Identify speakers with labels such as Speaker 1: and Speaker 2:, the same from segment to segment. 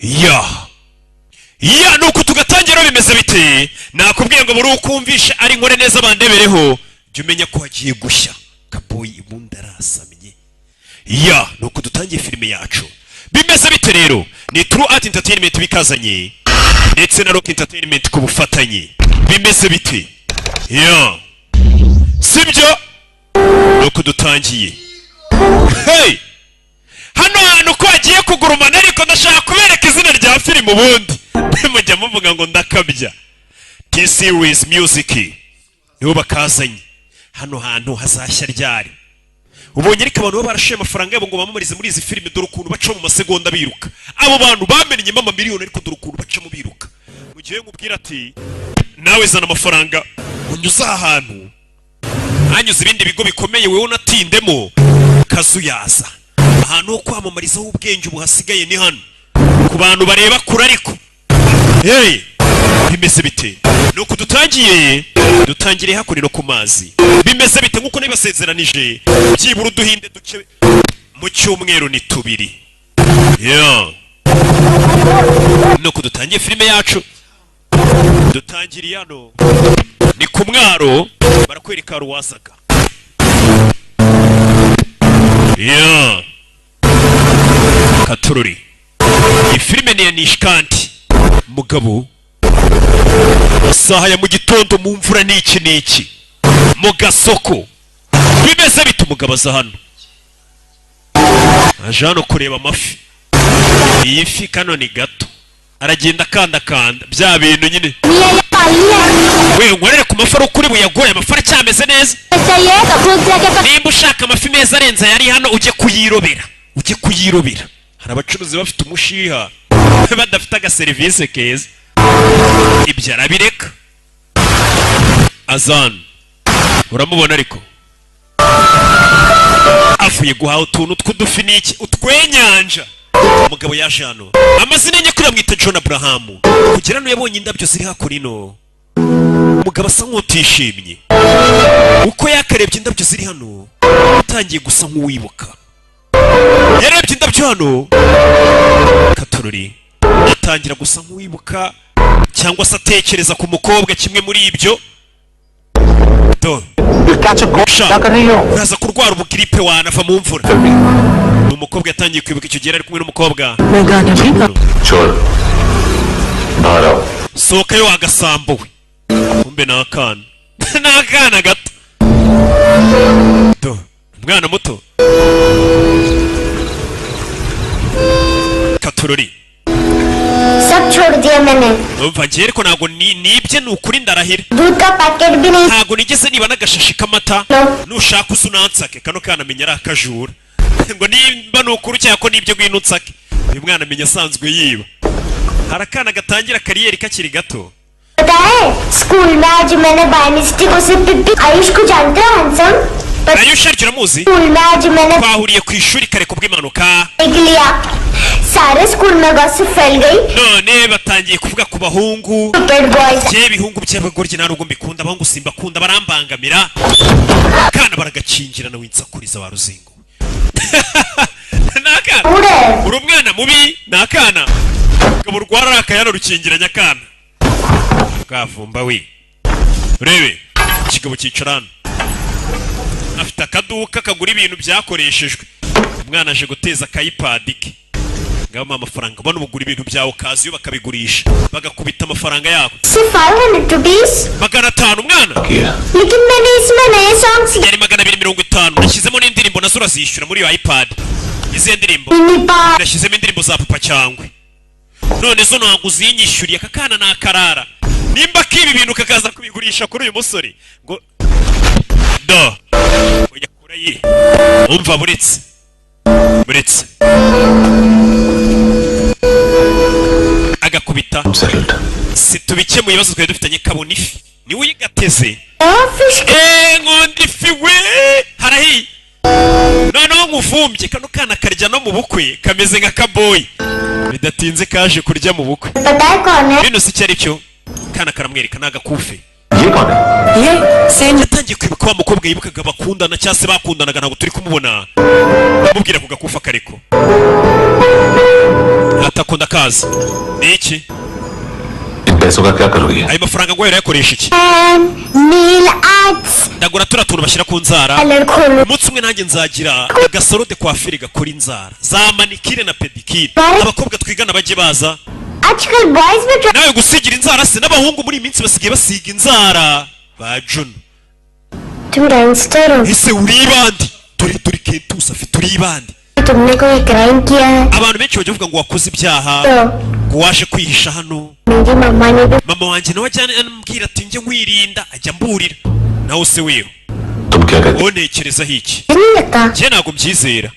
Speaker 1: Ya, nuko tugatangira. Bimeze bite? Nakubwiye ngo buri ukumvisha ari nkore neza bandebereho, jya umenya ko hagiye gushya. Kaboyi ubundi arasamye. Ya, nuko dutangiye filime yacu. Bimeze bite rero? Ni True Art Entertainment bikazanye ndetse na Rock Entertainment ku bufatanye. Bimeze bite? Ya, sibyo? Nuko dutangiye. Hey, hano hantu ko hagiye kugurumana, ariko ndashaka kubereka izina rya filime. Ubundi mujya muvuga ngo ndakabya. T-Series Music nibo bakazanye. Hano hantu hazashya ryari? Ubonye ariko abantu baba barashoye amafaranga yabo ngo bamamarize muri izi filime, dore ukuntu baca mu masegonda biruka. Abo bantu bamennyemo amamiliyoni, ariko dore ukuntu bacamo biruka. Mu gihe nkubwira ati nawe zana amafaranga unyuze aha hantu hanyuze ibindi bigo bikomeye, wowe unatindemo kazuyaza. Ahantu ho kwamamarizaho ubwenge ubu hasigaye ni hano ku bantu bareba kure. Ariko hey, bimeze bite? Nuko dutangiye, dutangiriye hakuno ku mazi. Bimeze bite? Nk'uko nabibasezeranije, byibura uduhinde duke mu cyumweru ni tubiri. Yeah. Nuko dutangiye filime yacu, dutangiriye hano ni ku mwaro, barakwereka ruwazaga. Yeah. Katururi, iyi filime ni iya Nishkanti. Mugabo, isaha ya mu gitondo mu mvura n'iki n'iki mu gasoko, bimeze bite? Umugabo aza hano, aje hano kureba amafi. Iyi fi kano ni gato, aragenda akandakanda bya bintu nyine. We, nkorere ku mafi ari ukuri buyagoye, amafi aracyameze neza. Nimba ushaka amafi meza arenze ayari hano, ujye kuyirobera, ujye kuyirobera. Hari abacuruzi bafite umushiha badafite agaserivisi keza. Ibyo arabireka. Azan uramubona, ariko avuye guhaha utuntu tw'udufi n'iki, utwenyanja. Umugabo yaje hano, amazina nyakuri bamwita John Abrahamu. Kugira hano yabonye indabyo ziri hakuno. Umugabo asa nk'utishimye uko yakarebye indabyo ziri hano, atangiye gusa nk'uwibuka. Yarebye indabyo hano katorori, atangira gusa nk'uwibuka cyangwa se atekereza ku mukobwa, kimwe muri ibyo. Do sha, uraza kurwara ubugiripe wanava mu mvura. Ni umukobwa yatangiye kwibuka. Icyo gihe ari kumwe n'umukobwa.
Speaker 2: छोड़, बाहर आओ।
Speaker 1: Sohokayo wagasambuwe. Kumbe ni akana, ni akana gato. Do, umwana muto katorori.
Speaker 3: सब छोड़ दिया मैंने।
Speaker 1: Umva njye ariko ntabwo nibye, ni ukuri ndarahira.
Speaker 3: दूध का पैकेट भी नहीं।
Speaker 1: Ntabwo nigeze niba n'agashashi k'amata. Nushaka uze unansake. Kano kana amenya ari akajura, ngo nimba ni ukuri cyangwa ko nibyo, ngwino unsake. Uyu mwana amenya asanzwe yiba. Hari akana gatangira kariyeri kakiri gato.
Speaker 3: पता है, स्कूल में आज मैंने by mistake उसे पिप्पी, आयुष को जानते हो, handsome.
Speaker 1: Ayusha ariko uramuzi?
Speaker 3: School में आज मैंने
Speaker 1: Twahuriye ku ishuri kare kubw'impanuka.
Speaker 3: देख लिया, सारे स्कूल में गॉसिप फैल गई।
Speaker 1: None batangiye kuvuga ku bahungu.
Speaker 3: Stupid boys.
Speaker 1: Njye ibihungu by'abagoryi nta nubwo mbikunda, abahungu simbakunda, barambangamira. Akana baragakingirana, winsakuriza wa ruzingo. Ni akana.
Speaker 3: पूरे
Speaker 1: Uri umwana mubi. Ni akana kaba urwara akayana rukingiranye akana bwavumba. We, urebe ikigabo cyicara hano, afite akaduka kagura ibintu byakoreshejwe. Umwana aje guteza akayipadi ke ngabo amafaranga. Bano bugura ibintu byawe ukaza bakabigurisha, bagakubita amafaranga yabo.
Speaker 3: सिर्फ ₹500?
Speaker 1: 500 umwana.
Speaker 3: लेकिन मैंने इसमें नए songs
Speaker 1: Yari 250, nashyizemo n'indirimbo, nazo urazishyura muri iyo iPad. Izihe ndirimbo? Nashyizemo indirimbo za Papa Cyangwe, none zo ntabwo uzinyishyuriye. Aka kana ni akarara, nimba kiba ibintu kakaza kubigurisha kuri uyu musore ngo do oya kura ye. Umva, buretse, buretse agakubita. Si tubikemuye ibibazo twari dufitanye. Kabona ifi, niwe uyigateze. Eee, nkunda ifi we, harahiye. Noneho nkuvumbye. Kano kana karya no mu bukwe, kameze nka kaboyi. Bidatinze kaje kurya mu bukwe.
Speaker 3: पता है कौन है?
Speaker 1: Bino si icyo ari cyo. Kana karamwereka, ni agakufe. Yatangiye kwibuka wa mukobwa yibukaga bakundana cyangwa se bakundanaga. Ntabwo turi kumubona. Amubwira ku gakufa kariko. Ata Ako ndakazi. Ni iki?
Speaker 2: इन पैसों का क्या करोगी?
Speaker 1: Ayo mafaranga ngo urayakoresha iki?
Speaker 3: Nail arts.
Speaker 1: Ndagura turiya tuntu bashyira ku nzara.
Speaker 3: Parlour खोलो.
Speaker 1: Umunsi umwe nanjye nzagira agasalon de coiffure gakora inzara za manicure na pédicure, abakobwa twigana bajye baza.
Speaker 3: आजकल boys भी
Speaker 1: Nawe gusigira inzara se? N'abahungu muri iyi minsi basigaye basiga inzara ba Juno.
Speaker 3: तुम gangster हो.
Speaker 1: Ese uri ibandi? Dore dore kentusi afite, uri ibandi.
Speaker 3: तुमने कोई crime किया है?
Speaker 1: Abantu benshi bajya bavuga ngo wakoze ibyaha,
Speaker 3: तो
Speaker 1: ngo waje kwihisha hano.
Speaker 3: मेरी मम्मा ने भी
Speaker 1: Mama wanjye nawe ajya ambwira ati njye nkwirinda, ajya mburira. Nawe se weho?
Speaker 2: तुम क्या कहते?
Speaker 1: Wowe ntekerezaho iki?
Speaker 3: नहीं लगता.
Speaker 1: Njye ntabwo mbyizera.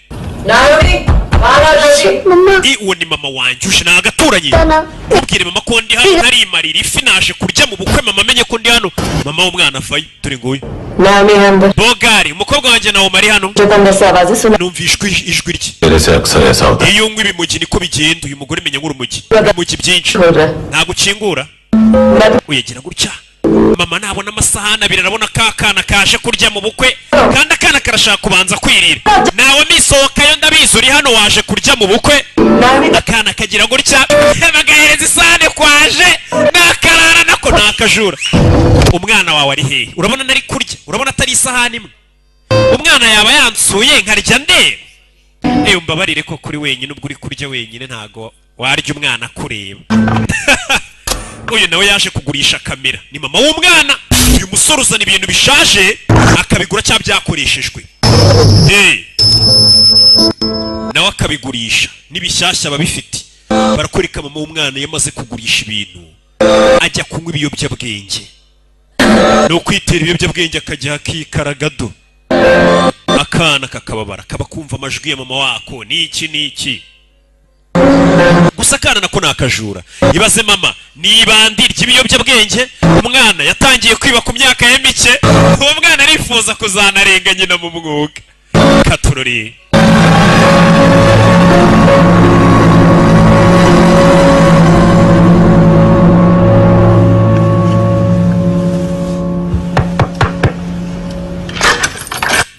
Speaker 3: Mama.
Speaker 1: I uwo ni mama wanjye uje, ni agaturanyi.
Speaker 3: तो ना.
Speaker 1: Mubwire mama ko ndi hano narimarira ifi, naje kurya mu bukwe, mama amenye ko ndi hano. Mama w'umwana avayo, dore nguyu. Bogari, umukobwa wanjye nawe ari hano.
Speaker 4: जो अंदर से आवाजें सुना.
Speaker 1: Numva ijwi rye.
Speaker 2: मेरे से अक्सर ऐसा होता है.
Speaker 1: Iyo unywa ibimogi niko bigenda. Uyu mugore menya nk'urumogi, ibimogi byinshi.
Speaker 4: खोल रहा है.
Speaker 1: Ntabwo ukingura, uyegera gutya. Mama nabona amasahani abiri, arabona ka kana kaje kurya mu bukwe, kandi akana karashaka kubanza kwirira. Nawe misohokayo, ndabizi uri hano, waje kurya mu bukwe. Akana kagira gutya, bagahereza isahani kwaje nakarara nako ni akajura. Umwana wawe ari hehe? Urabona nari kurya, urabona atari isahani imwe? Umwana yaba yansuye nkarya ndeba. Ewe, mbabarire ko kuri wenyine, ubwo uri kurya wenyine ntago warya umwana akureba. Uyu nawe yaje kugurisha kamera, ni mama w'umwana. Uyu musore uzana ibintu bishaje akabigura cyangwa byakoreshejwe. Eh. Nawe akabigurisha n'ibishyashya aba abifite. Barakwereka mama w'umwana iyo amaze kugurisha ibintu ajya kunywa ibiyobyabwenge, ni ukwitera ibiyobyabwenge, akajya akikaragado, akana kakababara, kaba kumva amajwi ya mama wako niki niki. Gusa akana nako ni akajura. Ibaze, mama ni ibandi ry'ibiyobyabwenge, umwana yatangiye kwiba ku myaka ye mike. Uwo mwana arifuza kuzanarenga nyina mu mwuga. Katurori.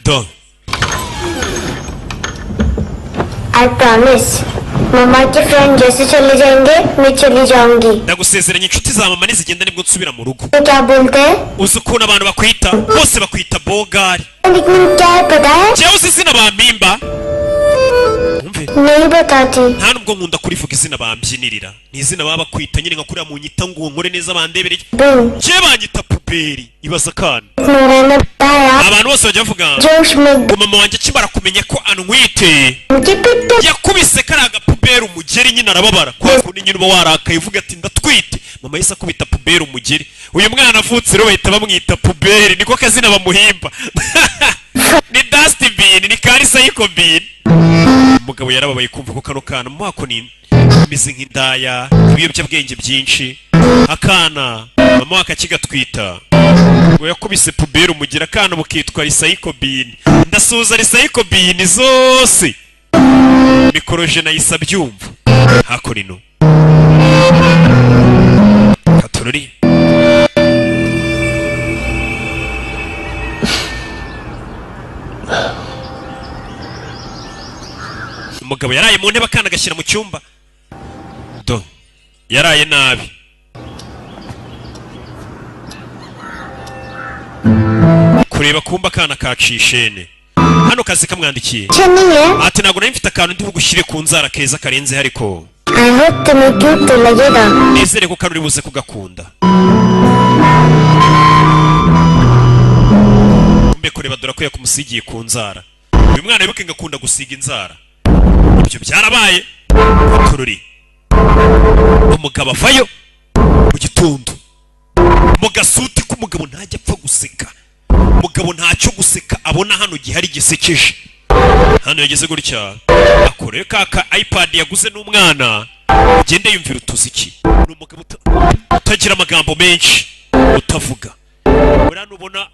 Speaker 1: Do.
Speaker 3: I promise, मम्मा के friend जैसे चले जाएंगे, मैं चली जाऊंगी.
Speaker 1: Ndagusezeranya, inshuti za mama nizigenda nibwo nsubira mu rugo.
Speaker 3: तो क्या बोलते हैं?
Speaker 1: Uzi ukuntu abantu bakwita? Bose bakwita bogari.
Speaker 3: Nickname क्या है, पता है?
Speaker 1: Njyewe uzi izina bampimba? Umve.
Speaker 3: नहीं बताती.
Speaker 1: Nta nubwo nkunda kurivuga izina bambyinirira, ni izina baba bakwita nyine nka kuriya munyita ngo nkore neza bandebereye.
Speaker 3: Bin.
Speaker 1: Njyewe banyita puberi. Ibaza akana.
Speaker 3: Nora ने बताया.
Speaker 1: Abantu bose bajya bavuga
Speaker 3: जोश में
Speaker 1: ngo mama wanjye akimara kumenya ko antwite
Speaker 3: मुझे पिटते.
Speaker 1: yakubise kariya gapuberi umugeri nyine, arababara. Kwa kundi nyine uba warakaye uvuga ati ndatwite, mama yahise akubita puberi umugeri. Uyu mwana avutse rero bahita bamwita puberi, niko kazina bamuhimba. Ni dustbin, ni ka recycle bin. Umugabo yarababaye kumva ko kano kana mu mwako ni imeze nk'indaya, ibiyobyabwenge byinshi, akana mama wakakigatwita ngo yakubise puberi umugeri, akana bukitwa recycle bin. Ndasuhuza recycle bin zose, mikoroje nayise abyumva. Hakurino katururi. Umugabo yaraye mu ntebe, akana agashyira mu cyumba. Do, yaraye nabi. Kureba kumba akana kacishene hano kazi kamwandikiye.
Speaker 3: अच्छा नहीं है.
Speaker 1: Ati ntabwo nari mfite akantu ndi bugushyire ku nzara keza karenze, ariko
Speaker 3: I hope तुम्हें cute तो लगेगा.
Speaker 1: Nizere ko kari buze kugakunda. Kumbe kureba, dore ko yakumusigiye ku nzara. Uyu mwana wibuke ngo akunda gusiga inzara, ibyo byarabaye. Tururi, umugabo avayo mu gitondo mu gasuti k'umugabo, ntajya apfa guseka. Umugabo ntacyo guseka abona hano gihari gisekeje. Hano yageze gutya, akorewe ka iPad yaguze n'umwana, ugende yumvira utuziki. Ni umugabo utagira amagambo menshi, utavuga. Buriya nubona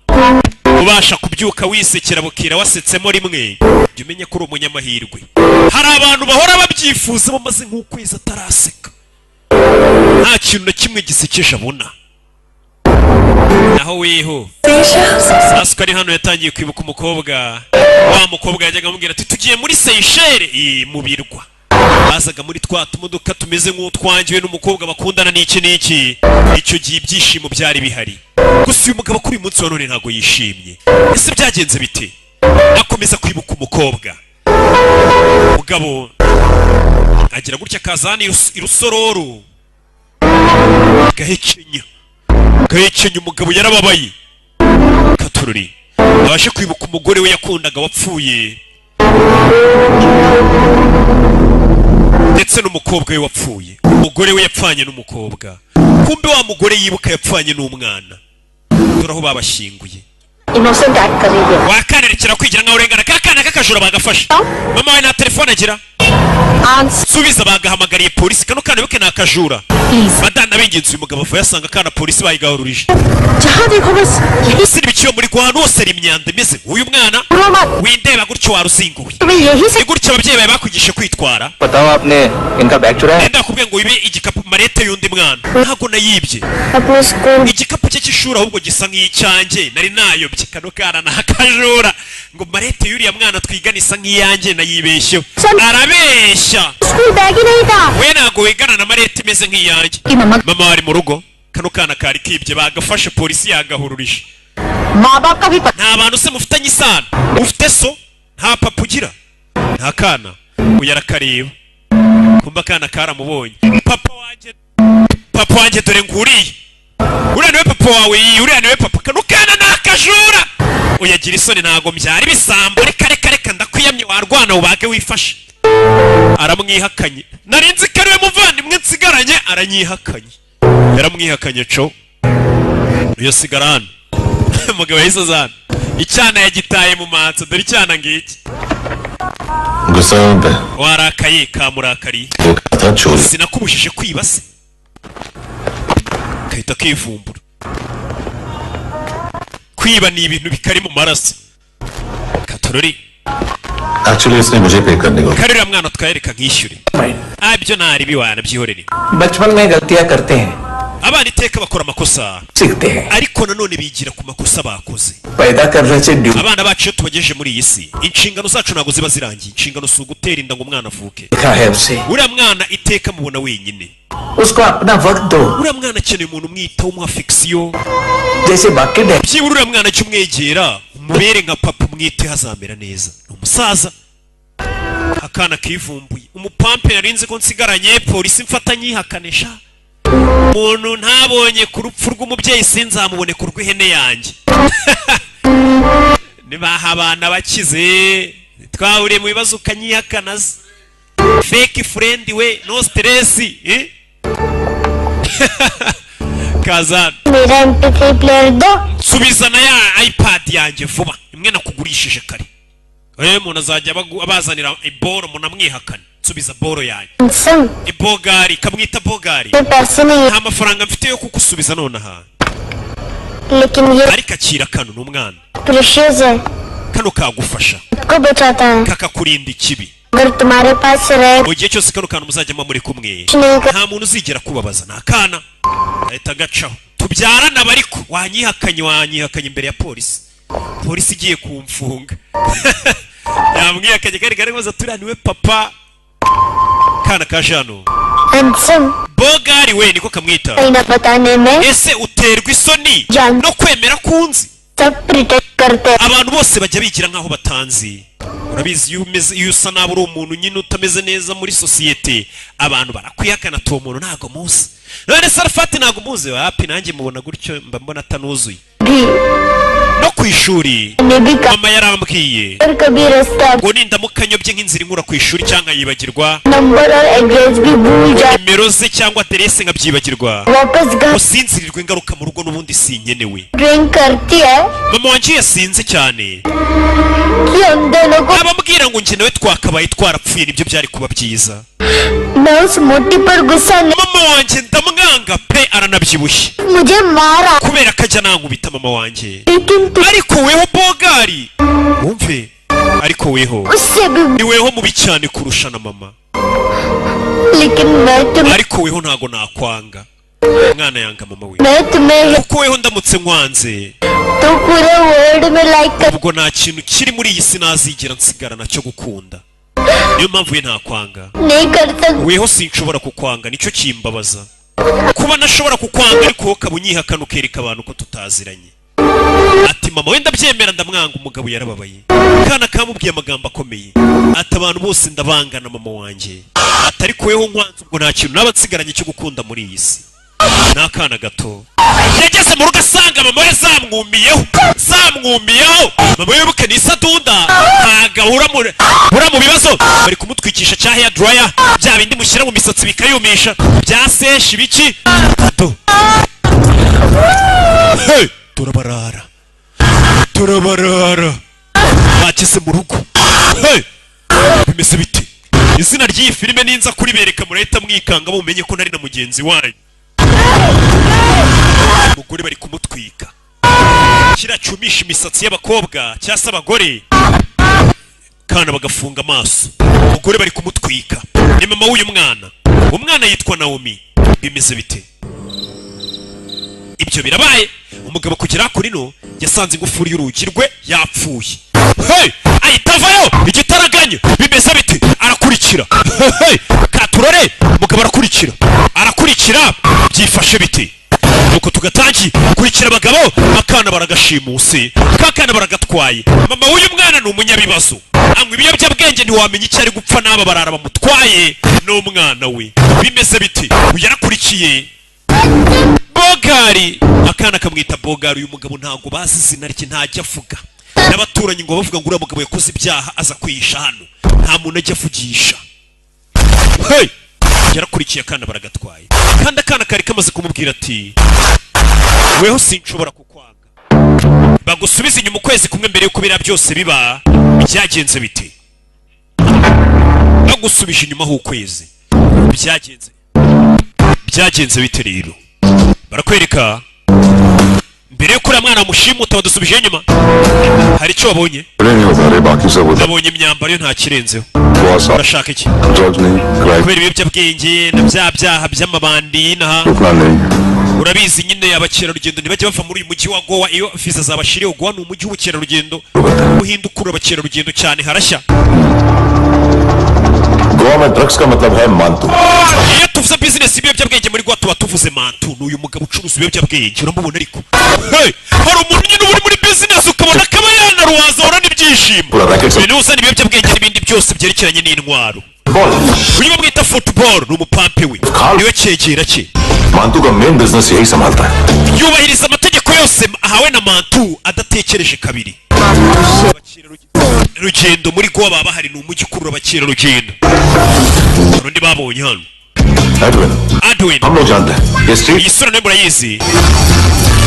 Speaker 1: ubasha kubyuka wisekera bukira wasetsemo rimwe, jya umenya ko uri umunyamahirwe. Hari abantu bahora babyifuza, bamaze nk'ukwezi ataraseka, nta kintu na kimwe gisekeje abona. Naho weho Sasuke ari hano yatangiye kwibuka umukobwa, wa mukobwa yajyaga amubwira ati tugiye muri Seychelles, mu birwa. Bazaga muri twa tumodoka tumeze nk'utwangiwe n'umukobwa bakundana n'iki n'iki. Icyo gihe ibyishimo byari bihari. Gusa uyu mugabo kuri uyu munsi wa none ntabwo yishimye. Ese byagenze bite? Akomeza kwibuka umukobwa. Mugabo agira gutya akaza hano i Rusororo, gahekenya gahekenya. Umugabo yarababaye katururi, abashe kwibuka umugore we yakundaga wapfuye, ndetse n'umukobwa we wapfuye. Umugore we yapfanye n'umukobwa. Kumbe wa mugore yibuka yapfanye n'umwana. Dore aho babashyinguye.
Speaker 4: Innocent act कर रही है।
Speaker 1: Wakanerekera kwigira nkaho urengana. Ka kana k'akajura bagafashe. Mama we nta telefone agira. Subiza, bagahamagariye polisi. Kano kana wibuke ni akajura. Madana b'ingenzi, uyu mugabo ava yasanga akana polisi bayigahururije.
Speaker 4: जहाँ देखो बस यही।
Speaker 1: Ese ibikiyo muri ahantu hose hari imyanda imeze nk'uyu mwana. Windeba gutyo waruzinguwe.
Speaker 4: तुम्हें यही से
Speaker 1: Ni gutya ababyeyi bawe bakwigisha kwitwara?
Speaker 5: बताओ, आपने इनका बैग चुराया?
Speaker 1: Nenda nakubwiye ngo wibe igikapu, marete y'undi mwana? Ntabwo nayibye.
Speaker 3: अपने school
Speaker 1: Igikapu cye cy'ishuri ahubwo gisa nk'icyanjye, nari nayobye. Kano kana ni akajura, ngo marete y'uriya mwana twigana isa nk'iyanjye, nayibeshyeho. Arabeshya.
Speaker 3: School bag ही नहीं था।
Speaker 1: We ntabwo wigana na marete imeze nk'iyanjye. Mama wari mu rugo. Kano kana kari kibye, bagafashe, polisi yagahururije.
Speaker 4: माँ बाप का भी पता
Speaker 1: Nta bantu se mufitanye isano? Ufite so? Nta papa ugira? Nta kana. Uyu arakareba, kumva akana karamubonye. Papa wanjye, papa wanjye, dore nguriye. Uriya niwe papa wawe? Iyi uriya niwe papa. Kano kana ni akajura. Uyagira isoni, ntago mbyara ibisambo. Reka reka reka, ndakwiyamye warwana ubage wifashe. Aramwihakanye. Nari nzi ko ariwe muvandimwe nsigaranye, aranyihakanye. Yaramwihakanye co. Uyu sigara hano. Umugabo yahise aza hano, icyana yagitaye mu matso. Dore icyana ngiki.
Speaker 2: गुस्सा हूं मैं।
Speaker 1: Warakaye? Kamurakariye.
Speaker 2: देखा था चोरी।
Speaker 1: Sinakubujije kwiba se? Kahita kivumbura. Kwiba ni ibintu bikari mu maraso katorori.
Speaker 2: Actually इसने मुझे पे करने को
Speaker 1: Karuriya mwana twayereka nkishyure. Ah, ibyo ntari biwana, byihorere.
Speaker 5: बचपन में गलतियां करते हैं।
Speaker 1: Abana iteka bakora amakosa.
Speaker 5: सीखते हैं।
Speaker 1: Ariko nanone bigira ku makosa bakoze.
Speaker 5: पैदा करने से due
Speaker 1: Abana bacu iyo tubagejeje muri iyi si, inshingano zacu ntabwo ziba zirangiye. Inshingano si ugutera inda ngo umwana avuke.
Speaker 5: लिखा है उसे।
Speaker 1: Uriya mwana iteka mubona wenyine.
Speaker 5: उसको अपना वक्त दो।
Speaker 1: Uriya mwana akeneye umuntu umwitaho, umuha affection.
Speaker 5: जैसे बाकी day
Speaker 1: Byibura uriya mwana jya umwegera, umubere nka papa, umwiteho, azamera neza. Ni umusaza. Akana kivumbuye umupampe. Narinzi ko nsigaranye polisi mfata nyihakanisha. Umuntu ntabonye ku rupfu rw'umubyeyi, sinzamubone ku rw'ihene yanjye. Nibaha abana bakize, twahuriye mu bibazo ukanyihakana se. Fake friend we, no stress, eh? Kazana.
Speaker 3: मेरा MP3 player दो।
Speaker 1: Nsubiza na ya iPad yanjye vuba, imwe nakugurishije kare. Umuntu azajya abazanira iboro munamwihakane. Nsubiza boro yanjye.
Speaker 3: Handsome.
Speaker 1: Ibogari, kamwita bogari.
Speaker 3: मेरे पैसे नहीं
Speaker 1: Nta mafaranga mfite yo kugusubiza nonaha.
Speaker 3: है, लेकिन ये
Speaker 1: Ariko akira kano, ni umwana.
Speaker 3: Precious है।
Speaker 1: Kano kagufasha.
Speaker 3: को बचाता है।
Speaker 1: Kakakurinda ikibi.
Speaker 3: अगर तुम्हारे पास रहे
Speaker 1: Mu gihe cyose kano kantu muzajya muba muri kumwe,
Speaker 3: नहीं कर
Speaker 1: nta muntu uzigera kubabaza. Ni akana ahita agacaho. Tubyarana, ariko wanyihakanye, wanyihakanye imbere ya polisi. Polisi igiye kumfunga. Yamwihakanye kandi kari maze turiya niwe papa. Kana kaje hano.
Speaker 3: Handsome.
Speaker 1: Bogari we, niko kamwita.
Speaker 3: कहीं ना बताने में।
Speaker 1: Ese uterwa isoni
Speaker 3: Jan.
Speaker 1: no kwemera kunzi?
Speaker 3: सब pretend करते हैं।
Speaker 1: Abantu bose bajya bigira nk'aho batanzi. Urabizi, iyo umeze, iyo usa nabi, uri umuntu nyine utameze neza muri sosiyete, abantu barakwihakana, ati uwo muntu ntabwo muzi. None Sarafati ntabwo muzi? Wapi, nanjye mubona gutyo mba mbona atanuzuye.
Speaker 3: भी
Speaker 1: No ku ishuri
Speaker 3: मैंने भी कहा
Speaker 1: mama yarambwiye
Speaker 3: और कभी रास्ता
Speaker 1: ngo nindamuka nyobye nk'inzira inkura ku ishuri cyangwa nkayibagirwa,
Speaker 3: number और एड्रेस भी भूल जाए,
Speaker 1: nimero ze cyangwa aderese nkabyibagirwa,
Speaker 3: वापस घर
Speaker 1: usinzirirwa ingaruka mu rugo n'ubundi sinkenewe.
Speaker 3: Drink करती है
Speaker 1: Mama wanjye iyo yasinze cyane,
Speaker 3: कि हम दोनों को
Speaker 1: abambwira ngo njye nawe twakabaye twarapfuye, nibyo byari kuba byiza.
Speaker 3: मैं उस मोटी पर गुस्सा नहीं।
Speaker 1: Mama wanjye ndamwanga pe, aranabyibushye.
Speaker 3: मुझे मारा।
Speaker 1: Kubera ko ajya nankubita mama wanjye.
Speaker 3: लेकिन तू
Speaker 1: Ariko weho bogari, wumve, ariko weho
Speaker 3: उससे भी
Speaker 1: ni weho mubi cyane kurusha na mama.
Speaker 3: लेकिन मैं तुम्हें
Speaker 1: Ariko weho ntago nakwanga. Umwana yanga mama we.
Speaker 3: मैं तुम्हें
Speaker 1: Kuko weho ndamutse nkwanze,
Speaker 3: तो पूरे वर्ल्ड में लाइक कर
Speaker 1: ubwo nta kintu kiri muri iyi si nazigera nsigara nacyo gukunda. Niyo mpamvu we ntakwanga.
Speaker 3: नहीं कर सकती।
Speaker 1: Weho sinshobora kukwanga, nicyo kimbabaza kuba nashobora kukwanga, ariko wowe ukaba unyihakana, ukereka abantu ko tutaziranye. Ati mama wenda byemera, ndamwanga. Umugabo yarababaye, kana kamubwiye amagambo akomeye. Ati abantu bose ndabangana, mama wanjye. Ati ariko weho nkwanze, ubwo nta kintu naba nsigaranye cyo gukunda muri iyi si. Ni akana gato. Yageze mu rugo asanga mama we zamwumiyeho, zamwumiyeho. Mama we, wibuke, ni isadunda, ntabwo ahura mu bibazo. Bari kumutwikisha cya hair dryer, bya bindi mushyira mu misatsi bikayumisha, bya seshi biki do. Hey! Turabarara, turabarara, bageze mu rugo. Hey! Bimeze bite? Izina ry'iyi filime ninza kuribereka murahita mwikanga, mumenye ko nari na mugenzi wanyu. Umugore bari kumutwika kiriya cyumisha imisatsi y'abakobwa cyangwa se abagore, kana bagafunga amaso. Umugore bari kumutwika, ni mama w'uyu mwana. Umwana yitwa Naomi. Bimeze bite? Ibyo birabaye. Umugabo kugera kuri no yasanze ingufuri y'urugi rwe yapfuye. Hey! Ahita avayo igitaraganya. Bimeze bite? Arakurikira. Hey! Katurore, umugabo arakurikira, arakurikira. Byifashe bite? Nuko tugatangiye kurikira abagabo. Akana baragashimuse, kakana baragatwaye. Mama w'uyu mwana ni umunyabibazo, anywa ibiyobyabwenge, ntiwamenya icyo ari gupfa n'aba barara bamutwaye n'umwana we. Bimeze bite? Uyu yarakurikiye Bogari, akana kamwita Bogari. Uyu mugabo ntabwo bazi izina rye, ntajya avuga n'abaturanyi ngo bavuga ngo uriya mugabo yakoze ibyaha aza kwihisha hano, nta muntu ajya avugisha. Hey! Yarakurikiye, akana baragatwaye, kandi akana kari kamaze kumubwira ati weho sinshobora kukwanga. Bagusubiza inyuma ukwezi kumwe mbere y'uko biriya byose biba. Byagenze bite? Bagusubije inyuma h'ukwezi, byagenze bite? Rero barakwereka mbere y'uko uriya mwana bamushimuta. Badusubije inyuma, hari icyo wabonye?
Speaker 2: नहीं बता रहे, बाकी सब उधर।
Speaker 1: Nabonye imyambaro yo, nta kirenzeho.
Speaker 2: बहुत
Speaker 1: Urashaka iki?
Speaker 2: Drugs नहीं, crime
Speaker 1: Kubera ibiyobyabwenge na bya byaha by'amabandi n'aha.
Speaker 2: रुकना नहीं।
Speaker 1: Urabizi nyine, abakerarugendo ntibajya bava muri uyu mujyi wa Gowa iyo viza zabashiriyeho. Gowa ni umujyi w'ubukerarugendo, uhinda ukurura abakerarugendo cyane, harashya.
Speaker 2: Goa में ड्रग्स का मतलब है मानतू।
Speaker 1: Iyo tuvuze bizinesi y'ibiyobyabwenge muri Gowa, tuba tuvuze Mantu. Ni uyu mugabo ucuruza ibiyobyabwenge, uramubona. Ariko hey, hari umuntu nyine uba uri muri bizinesi, ukabona akaba yanaruhaza, ahorana ibyishimo.
Speaker 2: पूरा racket.
Speaker 1: Uyu niwe uzana ibiyobyabwenge n'ibindi byose byerekeranye n'intwaro.
Speaker 2: Ball.
Speaker 1: Uyu bamwita Football, ni umupampe we, niwe cyegera cye.
Speaker 2: मानतू का main business यही संभालता है।
Speaker 1: Yubahiriza amategeko yose ahawe na Mantu adatekereje kabiri. Rugendo muri Gowa baba bahari, ni umujyi ukurura abakerarugendo. Hari undi babonye hano.
Speaker 2: Edwin.
Speaker 1: Edwin.
Speaker 2: हम लोग जानते हैं ये street.
Speaker 1: Iyi sura nayo murayizi.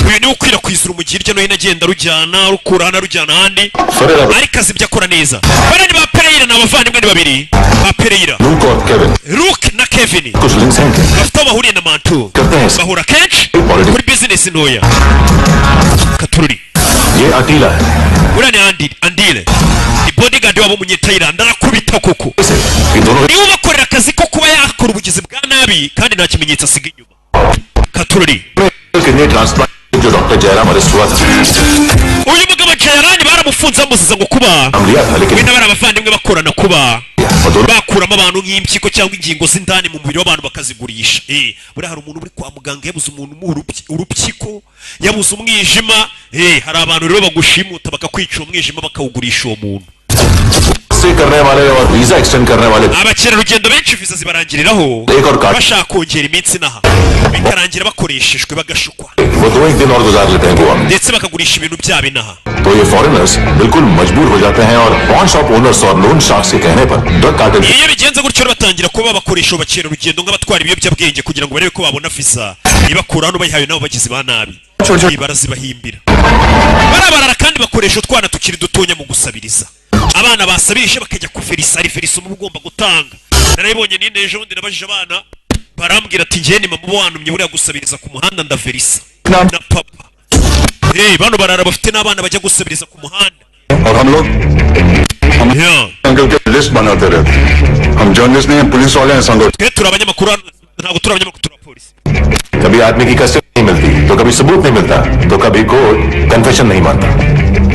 Speaker 1: Uyu niwe ukwirakwiza urumogi hirya no hino, agenda arujyana, arukura hano arujyana ahandi,
Speaker 2: Ferreira.
Speaker 1: ariko azi ibyo akora neza. Bariya ni ba Pereira, ni abavandimwe, ni babiri ba Pereira.
Speaker 2: Luke और Kevin.
Speaker 1: Luke na Kevin.
Speaker 2: कुछ links हैं क्या?
Speaker 1: Bafite aho bahuriye na Mantu.
Speaker 2: करते हैं।
Speaker 1: Bahura kenshi kuri bizinesi ntoya katururi.
Speaker 2: ये अटीला है।
Speaker 1: Uriya ni Andile, ni bodyguard wabo, umunyetayilandi, arakubita koko.
Speaker 2: ये दोनों
Speaker 1: Niwe ubakorera akazi ko kuba yakora ubugizi bwa nabi, kandi nta kimenyetso asiga inyuma katururi.
Speaker 2: Kidney transplant जो डॉक्टर जयराम arrest हुआ था।
Speaker 1: Uyu mugabo Jayarani baramufunze, bamuziza ngo kuba
Speaker 2: नाम लिया था लेकिन
Speaker 1: we n'abari abavandimwe bakorana, kuba
Speaker 2: और दोनों
Speaker 1: bakuramo abantu nk'impyiko cyangwa ingingo z'indani mu mubiri w'abantu bakazigurisha. Buriya hari umuntu uri kwa muganga yabuze umuntu umuha urupyiko, yabuze umwijima. Hari abantu rero bagushimuta, bakakwica umwijima, bakawugurisha uwo muntu.
Speaker 2: से करने वाले और visa extend करने वाले
Speaker 1: Abakerarugendo benshi viza zibarangiriraho
Speaker 2: एक और card
Speaker 1: bashaka kongera iminsi inaha, bikarangira bakoreshejwe, bagashukwa.
Speaker 2: वो दो एक दिन और गुजार लेते हैं गोवा में।
Speaker 1: Ndetse bakagurisha ibintu byabo inaha.
Speaker 2: तो ये फॉरेनर्स बिल्कुल मजबूर हो जाते हैं और pawn shop owners और लोन शार्क्स के कहने पर drug cartel
Speaker 1: Iyo bigenze gutyo rero, batangira kuba bakoresha abakerarugendo nk'abatwara ibiyobyabwenge, kugira ngo barebe ko babona viza ibakura hano, bayihawe nabo bagizi ba nabi barazibahimbira. Barabarara kandi bakoresha utwana tukiri dutonya mu gusabiriza. Abana basabirije bakajya kuverisa, ari verisa uba ugomba gutanga. Narabibonye ninde ejo bundi, nabajije abana, barambwira ati njye ni mama uba wantumye buriya gusabiriza ku muhanda, ndaverisa na papa. Hey, bano barara bafite n'abana bajya gusabiriza ku muhanda.
Speaker 2: और हम लोग
Speaker 1: Yeah.
Speaker 2: Uncle के लिस्ट बनाते रहते। हम जर्नलिस्ट नहीं हैं, पुलिस वाले हैं संगो।
Speaker 1: Twe turi abanyamakuru hano, ntabwo turi abanyamakuru, turi abapolisi.
Speaker 2: कभी आदमी की कस्टडी नहीं मिलती, तो कभी सबूत नहीं मिलता, तो कभी कोर्ट कन्फेशन नहीं मानता।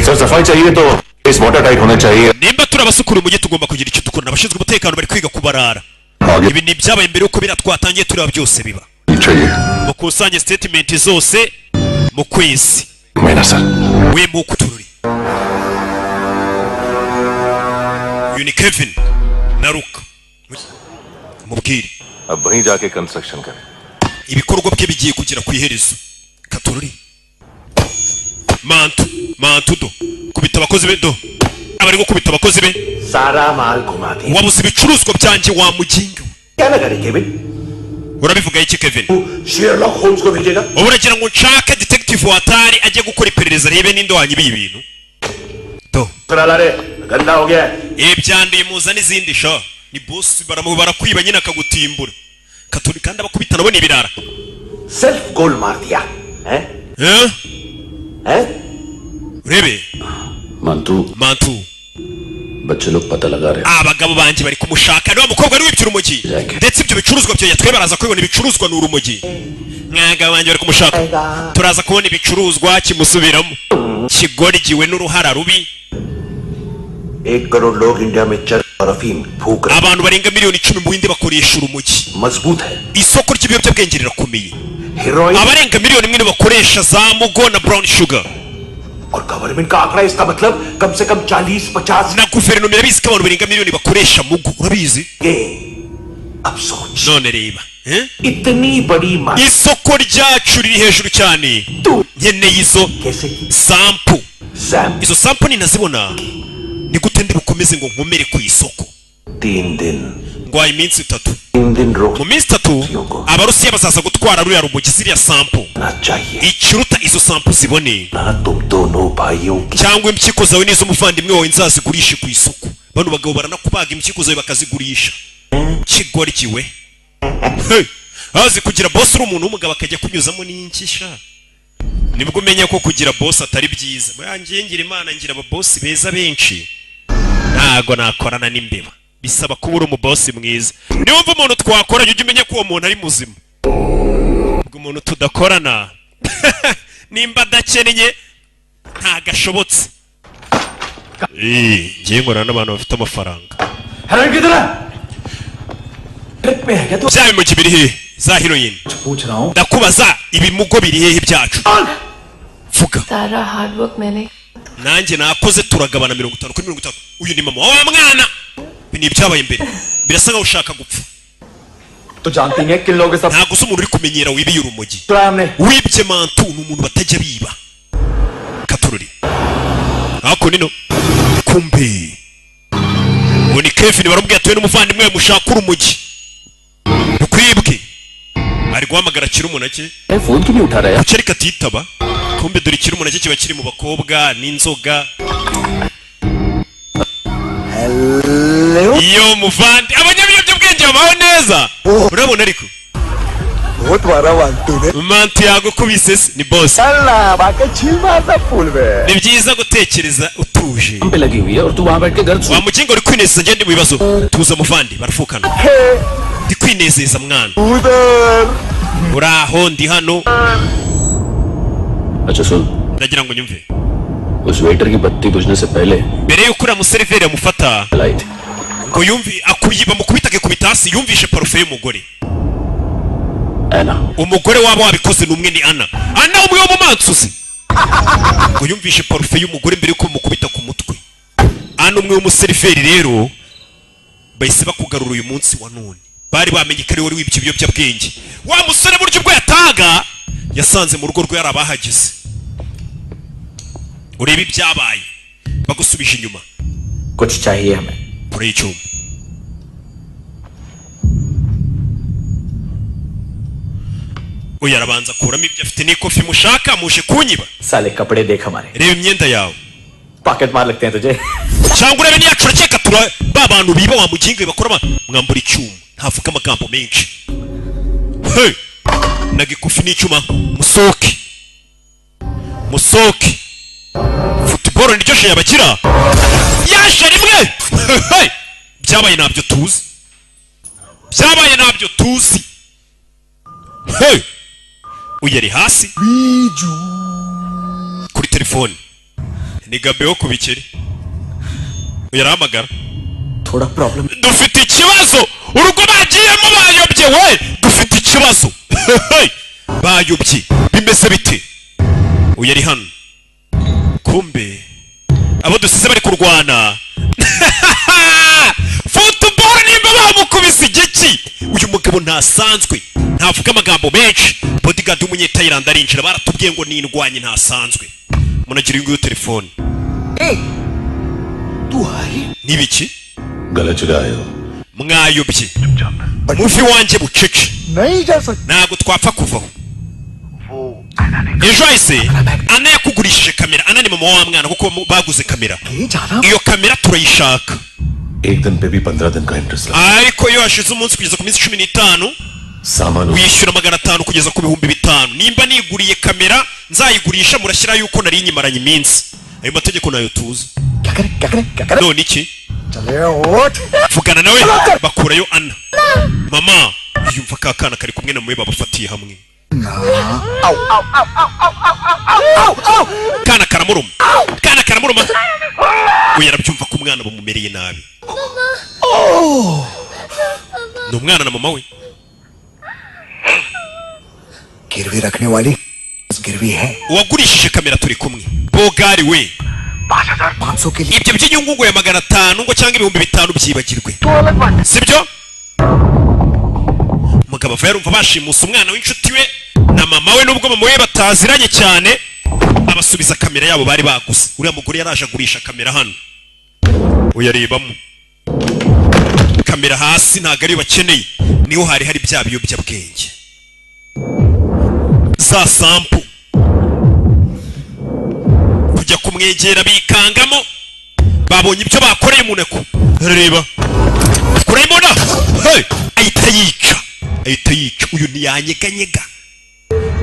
Speaker 2: सर, सफाई चाहिए तो Case water tight होने चाहिए।
Speaker 1: Nimba turi abasukura umujyi tugomba kugira icyo dukora. Abashinzwe umutekano bari kwiga kubarara.
Speaker 2: आगे
Speaker 1: Ibi ni ibyabaye mbere yuko biriya twatangiye tureba byose biba.
Speaker 2: चाहिए।
Speaker 1: Mukusanye statement zose mu kwezi.
Speaker 2: महीना sir.
Speaker 1: We muku tururi uyu ni Kevin na Luka mubwire.
Speaker 2: अब वहीं जाके कंस्ट्रक्शन करें।
Speaker 1: Ibikorwa bye bigiye kugera ku iherezo. Katururi mantu mantu do kubita abakozi be do abari gukubita abakozi be.
Speaker 5: सारा माल घुमा दिया।
Speaker 1: Wabuze ibicuruzwa byanjye wa muginga we.
Speaker 5: क्या लगा रे Kevin?
Speaker 1: Urabivuga iki Kevin?
Speaker 5: Sherlock Holmes को भेजेगा?
Speaker 1: Ubu uragira ngo nshake detective watari ajye gukora iperereza arebe ninde wanyibiye ibintu do.
Speaker 5: ला रे गंदा हो गया है।
Speaker 1: Ibyanduye muza n'izindi sha ni boss barakwiba nyine akagutimbura katuri kandi abakubita nabo ni ibirara.
Speaker 5: Self गोल मार दिया है।
Speaker 1: Eh?
Speaker 5: है?
Speaker 1: Urebe.
Speaker 6: Mantu.
Speaker 1: Mantu.
Speaker 6: बच्चे लोग पता लगा रहे।
Speaker 1: Abagabo banjye bari kumushaka niwa mukobwa wari wibye urumogi ndetse ibyo bicuruzwa byo yatwe baraza kubibona ibicuruzwa ni urumogi. Mwagabo banjye bari kumushaka turaza kubona ibicuruzwa kimusubiramo kigoryiwe n'uruhara rubi.
Speaker 5: 1 crore लोग इंडिया में चरस और अफीम फूक रहे।
Speaker 1: Abantu barenga miliyoni 10 mu Buhinde bakoresha urumogi.
Speaker 5: मजबूत है।
Speaker 1: Isoko ry'ibiyobyabwenge rirakomeye.
Speaker 5: Heroin
Speaker 1: Abarenga miliyoni 1 bakoresha za mugo na brown sugar.
Speaker 5: और गवर्नमेंट का आंकड़ा इसका मतलब कम से कम 40-50
Speaker 1: Na guverinoma irabizi ko abantu barenga miliyoni bakoresha mugo urabizi.
Speaker 5: ये अब सोच।
Speaker 1: None reba eh?
Speaker 5: इतनी बड़ी मांग
Speaker 1: Isoko ryacu riri hejuru cyane. Nkeneye izo
Speaker 5: कैसे
Speaker 1: sample.
Speaker 5: Sam
Speaker 1: Izo sample ninazibona ni gute ndi bukomeze ngo nkomere ku isoko?
Speaker 5: 3 दिन
Speaker 1: Ngwaye iminsi 3.
Speaker 5: 3 दिन रोक
Speaker 1: Mu minsi 3 abarusiya bazaza gutwara ruriya rumogi ziriya sample.
Speaker 5: ना चाहिए
Speaker 1: Ikiruta izo sample zibone
Speaker 5: ना तुम दोनों भाइयों की
Speaker 1: cyangwa impyiko zawe n'iz'umuvandimwe wawe nzazigurishe ku isoko. Bano bagabo baranakubaga impyiko zawe bakazigurisha. Kigoryiwe. Hey! Azi kugira boss uri umuntu w'umugabo akajya kunyuzamo n'inkisha. Nibwo umenya ko kugira boss atari byiza. Bwangiye ngira Imana ngira aba boss beza benshi. Ntago nakorana n'imbeba. Bisaba kuba uri umuboss mwiza. Niwumva umuntu twakoranye ujye umenya ko uwo muntu ari muzima. Ubwo umuntu tudakorana nimba adakennye ntagashobotse. Ngiye nkorana n'abantu bafite amafaranga.
Speaker 5: Heroin किधर है? ट्रिप पे है क्या तू?
Speaker 1: Bya bimogi biri hehe? Za heroin.
Speaker 5: पूछ रहा हूँ।
Speaker 1: Ndakubaza ibimugo biri hehe byacu? Vuga.
Speaker 7: सारा हार्ड वर्क मैंने
Speaker 1: Nanjye nakoze turagabana 50 kuri 50. Uyu ni mama wa mwana. Ibi ni ibyabaye mbere. Birasa nkaho ushaka gupfa.
Speaker 5: तो जानती हैं किन लोगों के साथ
Speaker 1: Ntabwo uzi umuntu uri kumenyera wibiye urumogi.
Speaker 5: चुराया हमने।
Speaker 1: Wibye mantu ni umuntu batajya biba. Katururi. Ako nino. Kumbe. Uwo ni Kevin baramubwiye atuye n'umuvandimwe we mushaka urumogi. Rukwibwe. Ari guhamagara Kirumunake.
Speaker 6: Phone क्यों नहीं उठा रहा यार?
Speaker 1: Kuki ariko atitaba? Kumbe dore Kirumunake kiba kiri mu bakobwa n'inzoga. Iyo muvandi abanyabiyobyabwenge babaho neza. Urabona ariko
Speaker 8: बहुत मारा वांटू ने।
Speaker 1: Mantu yagukubise se ni boss.
Speaker 8: चल बाकी छील मारता फूल में।
Speaker 1: Ni byiza gutekereza utuje.
Speaker 6: पे लगी हुई है और तू वहां बैठ के घर
Speaker 1: Wa mugingo uri kwinezeza ngende mu bibazo. Tuza muvandi barafukana. Ndi kwinezeza mwana.
Speaker 8: उधर
Speaker 1: Uraho ndi hano.
Speaker 6: अच्छा सुन।
Speaker 1: Ndagira ngo nyumve.
Speaker 6: उस वेटर की बत्ती बुझने से पहले
Speaker 1: Mbere yuko uriya museriveri amufata
Speaker 6: लाई थी।
Speaker 1: ngo yumvi akuyiba mukubita akikubita hasi yumvishe parufe y'umugore.
Speaker 6: Anna.
Speaker 1: Umugore waba wabikoze ni umwe ni Anna. Anna umwe wo mu mansuzi. Ngo yumvishe parufe y'umugore mbere yuko bamukubita ku mutwe. Anna umwe w'umuseriveri rero bahise bakugarura uyu munsi wa none. Bari bamenye ko ari wari wibye ibiyobyabwenge. Wa musore buryo ubwo yataga yasanze mu rugo rwe yari abahageze. Urebe ibyabaye bagusubije inyuma.
Speaker 5: कुछ चाहिए हमें।
Speaker 1: Kure y'icyuma. Uyu arabanza akuramo ibyo afite n'ikofi mushaka muje kunyiba.
Speaker 5: साले कपड़े देख हमारे।
Speaker 1: Reba imyenda yawe.
Speaker 5: Pocket मार लगते हैं तुझे।
Speaker 1: Cyangwa urebe niyacu urakeka tura ba bantu biba wa mugingo bakora mwambura icyuma ntavuga amagambo menshi. Hey! Naga ikofi n'icyuma musoke. Musoke. Football niryo je yabagira. Yaje rimwe. Hey! Byabaye ntabyo tuzi. Byabaye ntabyo tuzi. Hey! Uyu ari hasi. Kuri telefone. Ni Gabe wo ku bikeri. Uyu arahamagara.
Speaker 8: थोड़ा problem.
Speaker 1: Dufite ikibazo, urugo bagiyemo bayobye we, dufite ikibazo. Hey! Bayobye, bimeze bite? Uyu ari hano, kumbe abo dusize bari kurwana football, nimba bamukubise igiki. Uyu mugabo ntasanzwe, ntavuga amagambo menshi. Bodyguard w'umunyetayilandi arinjira. Baratubwiye ngo nindwanye ntasanzwe. Munagira uyu nguyu telefone. N'ibiki?
Speaker 2: गलत जगह आए हो।
Speaker 1: Mwayobye, muvi wanjye bucece.
Speaker 8: नहीं जा सकते।
Speaker 1: Ntabwo twapfa kuvaho. Ejo hahise Ana yakugurishije kamera. Ana ni mama wa mwana, kuko baguze kamera.
Speaker 8: जाना।
Speaker 1: Iyo kamera turayishaka.
Speaker 2: एक दिन पे भी 15 दिन का interest लगा।
Speaker 1: Ariko iyo hashize umunsi kugeza ku minsi 15,
Speaker 2: सामान
Speaker 1: wishyura 500 kugeza ku 5000. Nimba niguriye kamera nzayigurisha, murashyiraho yuko nari nyimaranye iminsi. Ayo mategeko nayo tuzi.
Speaker 8: क्या करें, क्या करें, क्या करें?
Speaker 1: None iki?
Speaker 8: चले उठ।
Speaker 1: Vugana nawe. Bakurayo Ana. Mama yumva ka kana kari kumwe na mwe, babafatiye hamwe.
Speaker 8: आओ आओ आओ आओ आओ आओ आओ आओ।
Speaker 1: Kana karamuruma, kana karamuruma. We arabyumva ko umwana bamumereye nabi. Ni umwana na mama we.
Speaker 8: गिरवी रखने वाली गिरवी है।
Speaker 1: Uwagurishije kamera turi kumwe, bogari we.
Speaker 8: 5,500 के लिए।
Speaker 1: Ibyo by'inyungu ngo ya 500 ngo cyangwa 5000 byibagirwe, sibyo? Umugabo ava yarumva bashimusa umwana w'inshuti we na mama we, nubwo mama we bataziranye cyane. Abasubiza kamera yabo bari baguze. Uriya mugore yaraje agurisha kamera hano, uyarebamo kamera hasi ntabwo ariyo bakeneye. Niho hari hari bya biyobyabwenge, za sample. Kujya kumwegera bikangamo, babonye ibyo bakoreye umuneko. Reba kurayibona. Hey! Ahita yica, ahita yica. Uyu ntiyanyeganyega.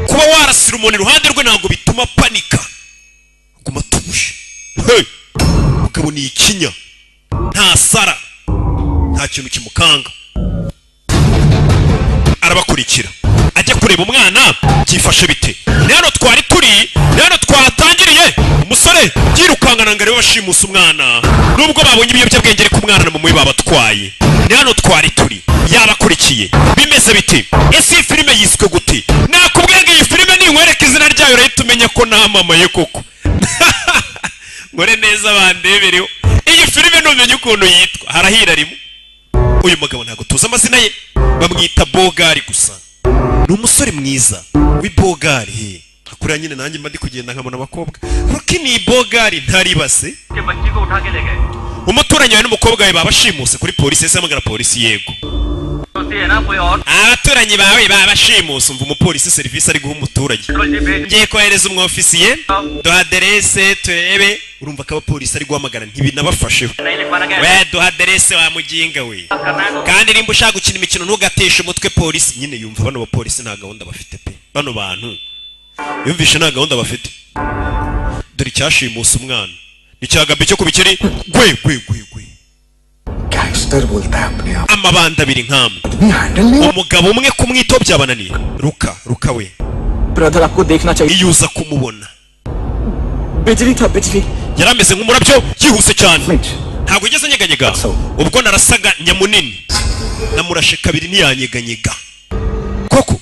Speaker 1: Kuba warasira umuntu iruhande rwe ntabwo bituma panika, guma atuje. Hey! Mugabo ni ikinya, nta sara, nta kintu kimukanga. Arabakurikira ajya kureba umwana byifashe bite. Ni hano twari turi, ni hano twatangiriye. Umusore yirukankana ngo arebe bashimusa umwana, nubwo babonye ibiyobyabwenge, ariko umwana na mama we babatwaye. Ni hano twari turi, yabakurikiye. Bimeze bite? Ese iyi filime yiswe gute? Nakubwiye ngo iyi filime ninkwereka izina ryayo urahita umenya ko namamaye koko. Nkore neza bandebereho iyi filime, numenya ukuntu yitwa harahira rimwe. Uyu mugabo ntabwo tuzi amazina ye, bamwita Bogari gusa. Ni umusore mwiza w'ibogari kuriya nyine. Nanjye mba ndi kugenda nkabona abakobwa ruki ni ibogari ntaribase. Umuturanyi wawe n'umukobwa wawe babashimuse kuri polisi. Ese hamagara polisi? Yego, abaturanyi bawe babashimuse. Umva umupolisi serivisi ari guha umuturage: ngiye kohereza umwofisiye, duha aderese turebe. Urumva ko abapolisi ari guhamagara ntibinabafasheho. We duha aderese wa muginga we, kandi nimba ushaka gukina imikino ntugateshe umutwe polisi nyine. Yumva bano bapolisi nta gahunda bafite pe. Bano bantu yumvishe nta gahunda bafite. Dore icyashimusa umwana ni cyagabe cyo ku bikeri gwe gwe gwe gwe.
Speaker 8: Gangster बोलता है अपने आप।
Speaker 1: Amabanda abiri nkamwe,
Speaker 8: आदमी handle नहीं।
Speaker 1: Umugabo umwe kumwitaho byabananiye. Ruka ruka we.
Speaker 6: Brother, आपको देखना चाहिए।
Speaker 1: Iyo uza kumubona.
Speaker 6: बिजली था, बिजली।
Speaker 1: Yari ameze nk'umurabyo, yihuse cyane, ntabwo yigeze anyeganyega. Ubwo narasaga nyamunini, namurashe kabiri ntiyanyeganyega koko.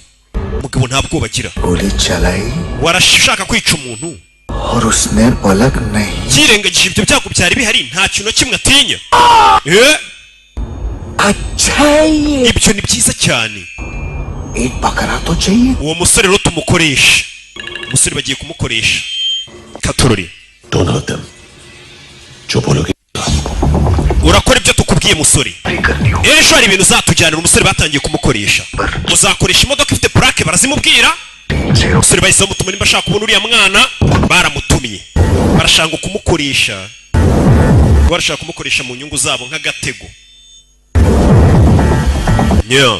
Speaker 1: Umugabo nta bwoba agira.
Speaker 8: गोली चलाई
Speaker 1: Warashaka kwica umuntu
Speaker 8: और उसने पलक नहीं।
Speaker 1: yirengagije ibyo byago byari bihari, nta kintu na kimwe atinya. Eh,
Speaker 8: अच्छा ये।
Speaker 1: Ibyo ni byiza cyane.
Speaker 8: एक बकरा तो चाहिए।
Speaker 1: Uwo musore rero tumukoresha. Umusore bagiye kumukoresha katorori.
Speaker 2: Don't hurt them. जो बोलोगे।
Speaker 1: Urakora ibyo tukubwiye musore. Ejo hari ibintu uzatujyanira. Umusore batangiye kumukoresha. Uzakoresha imodoka ifite plaque, barazimubwira. Umusore bahise bamutuma nimba ashaka kubona uriya mwana. Baramutumye, barashaka kumukoresha, barashaka kumukoresha mu nyungu zabo nk'agatego. Yeah.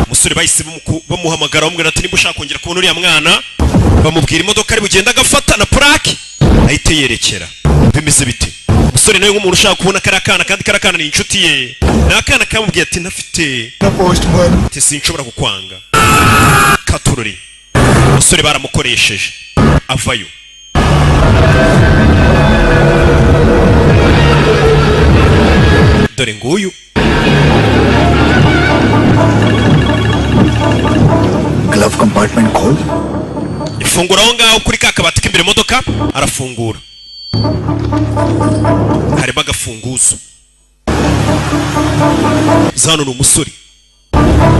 Speaker 1: Umusore bahise bamuhamagara, bamubwira ati nimba ushaka kongera kubona uriya mwana, bamubwira imodoka ari bugende agafata na plaque, ahite yerekera. Bimeze bite? Umusore nawe nk'umuntu ushaka kubona kariya kana, kandi kariya kana ni inshuti ye, ni akana kamubwiye ati ntafite
Speaker 8: Postman.
Speaker 1: Ati sinshobora kukwanga katururi. Umusore baramukoresheje avayo. Dore nguyu.
Speaker 8: Glove compartment खोल।
Speaker 1: Ifungura aho ngaho kuri ka kabati k'imbere modoka. Arafungura, harimo agafunguzo. Zano ni umusore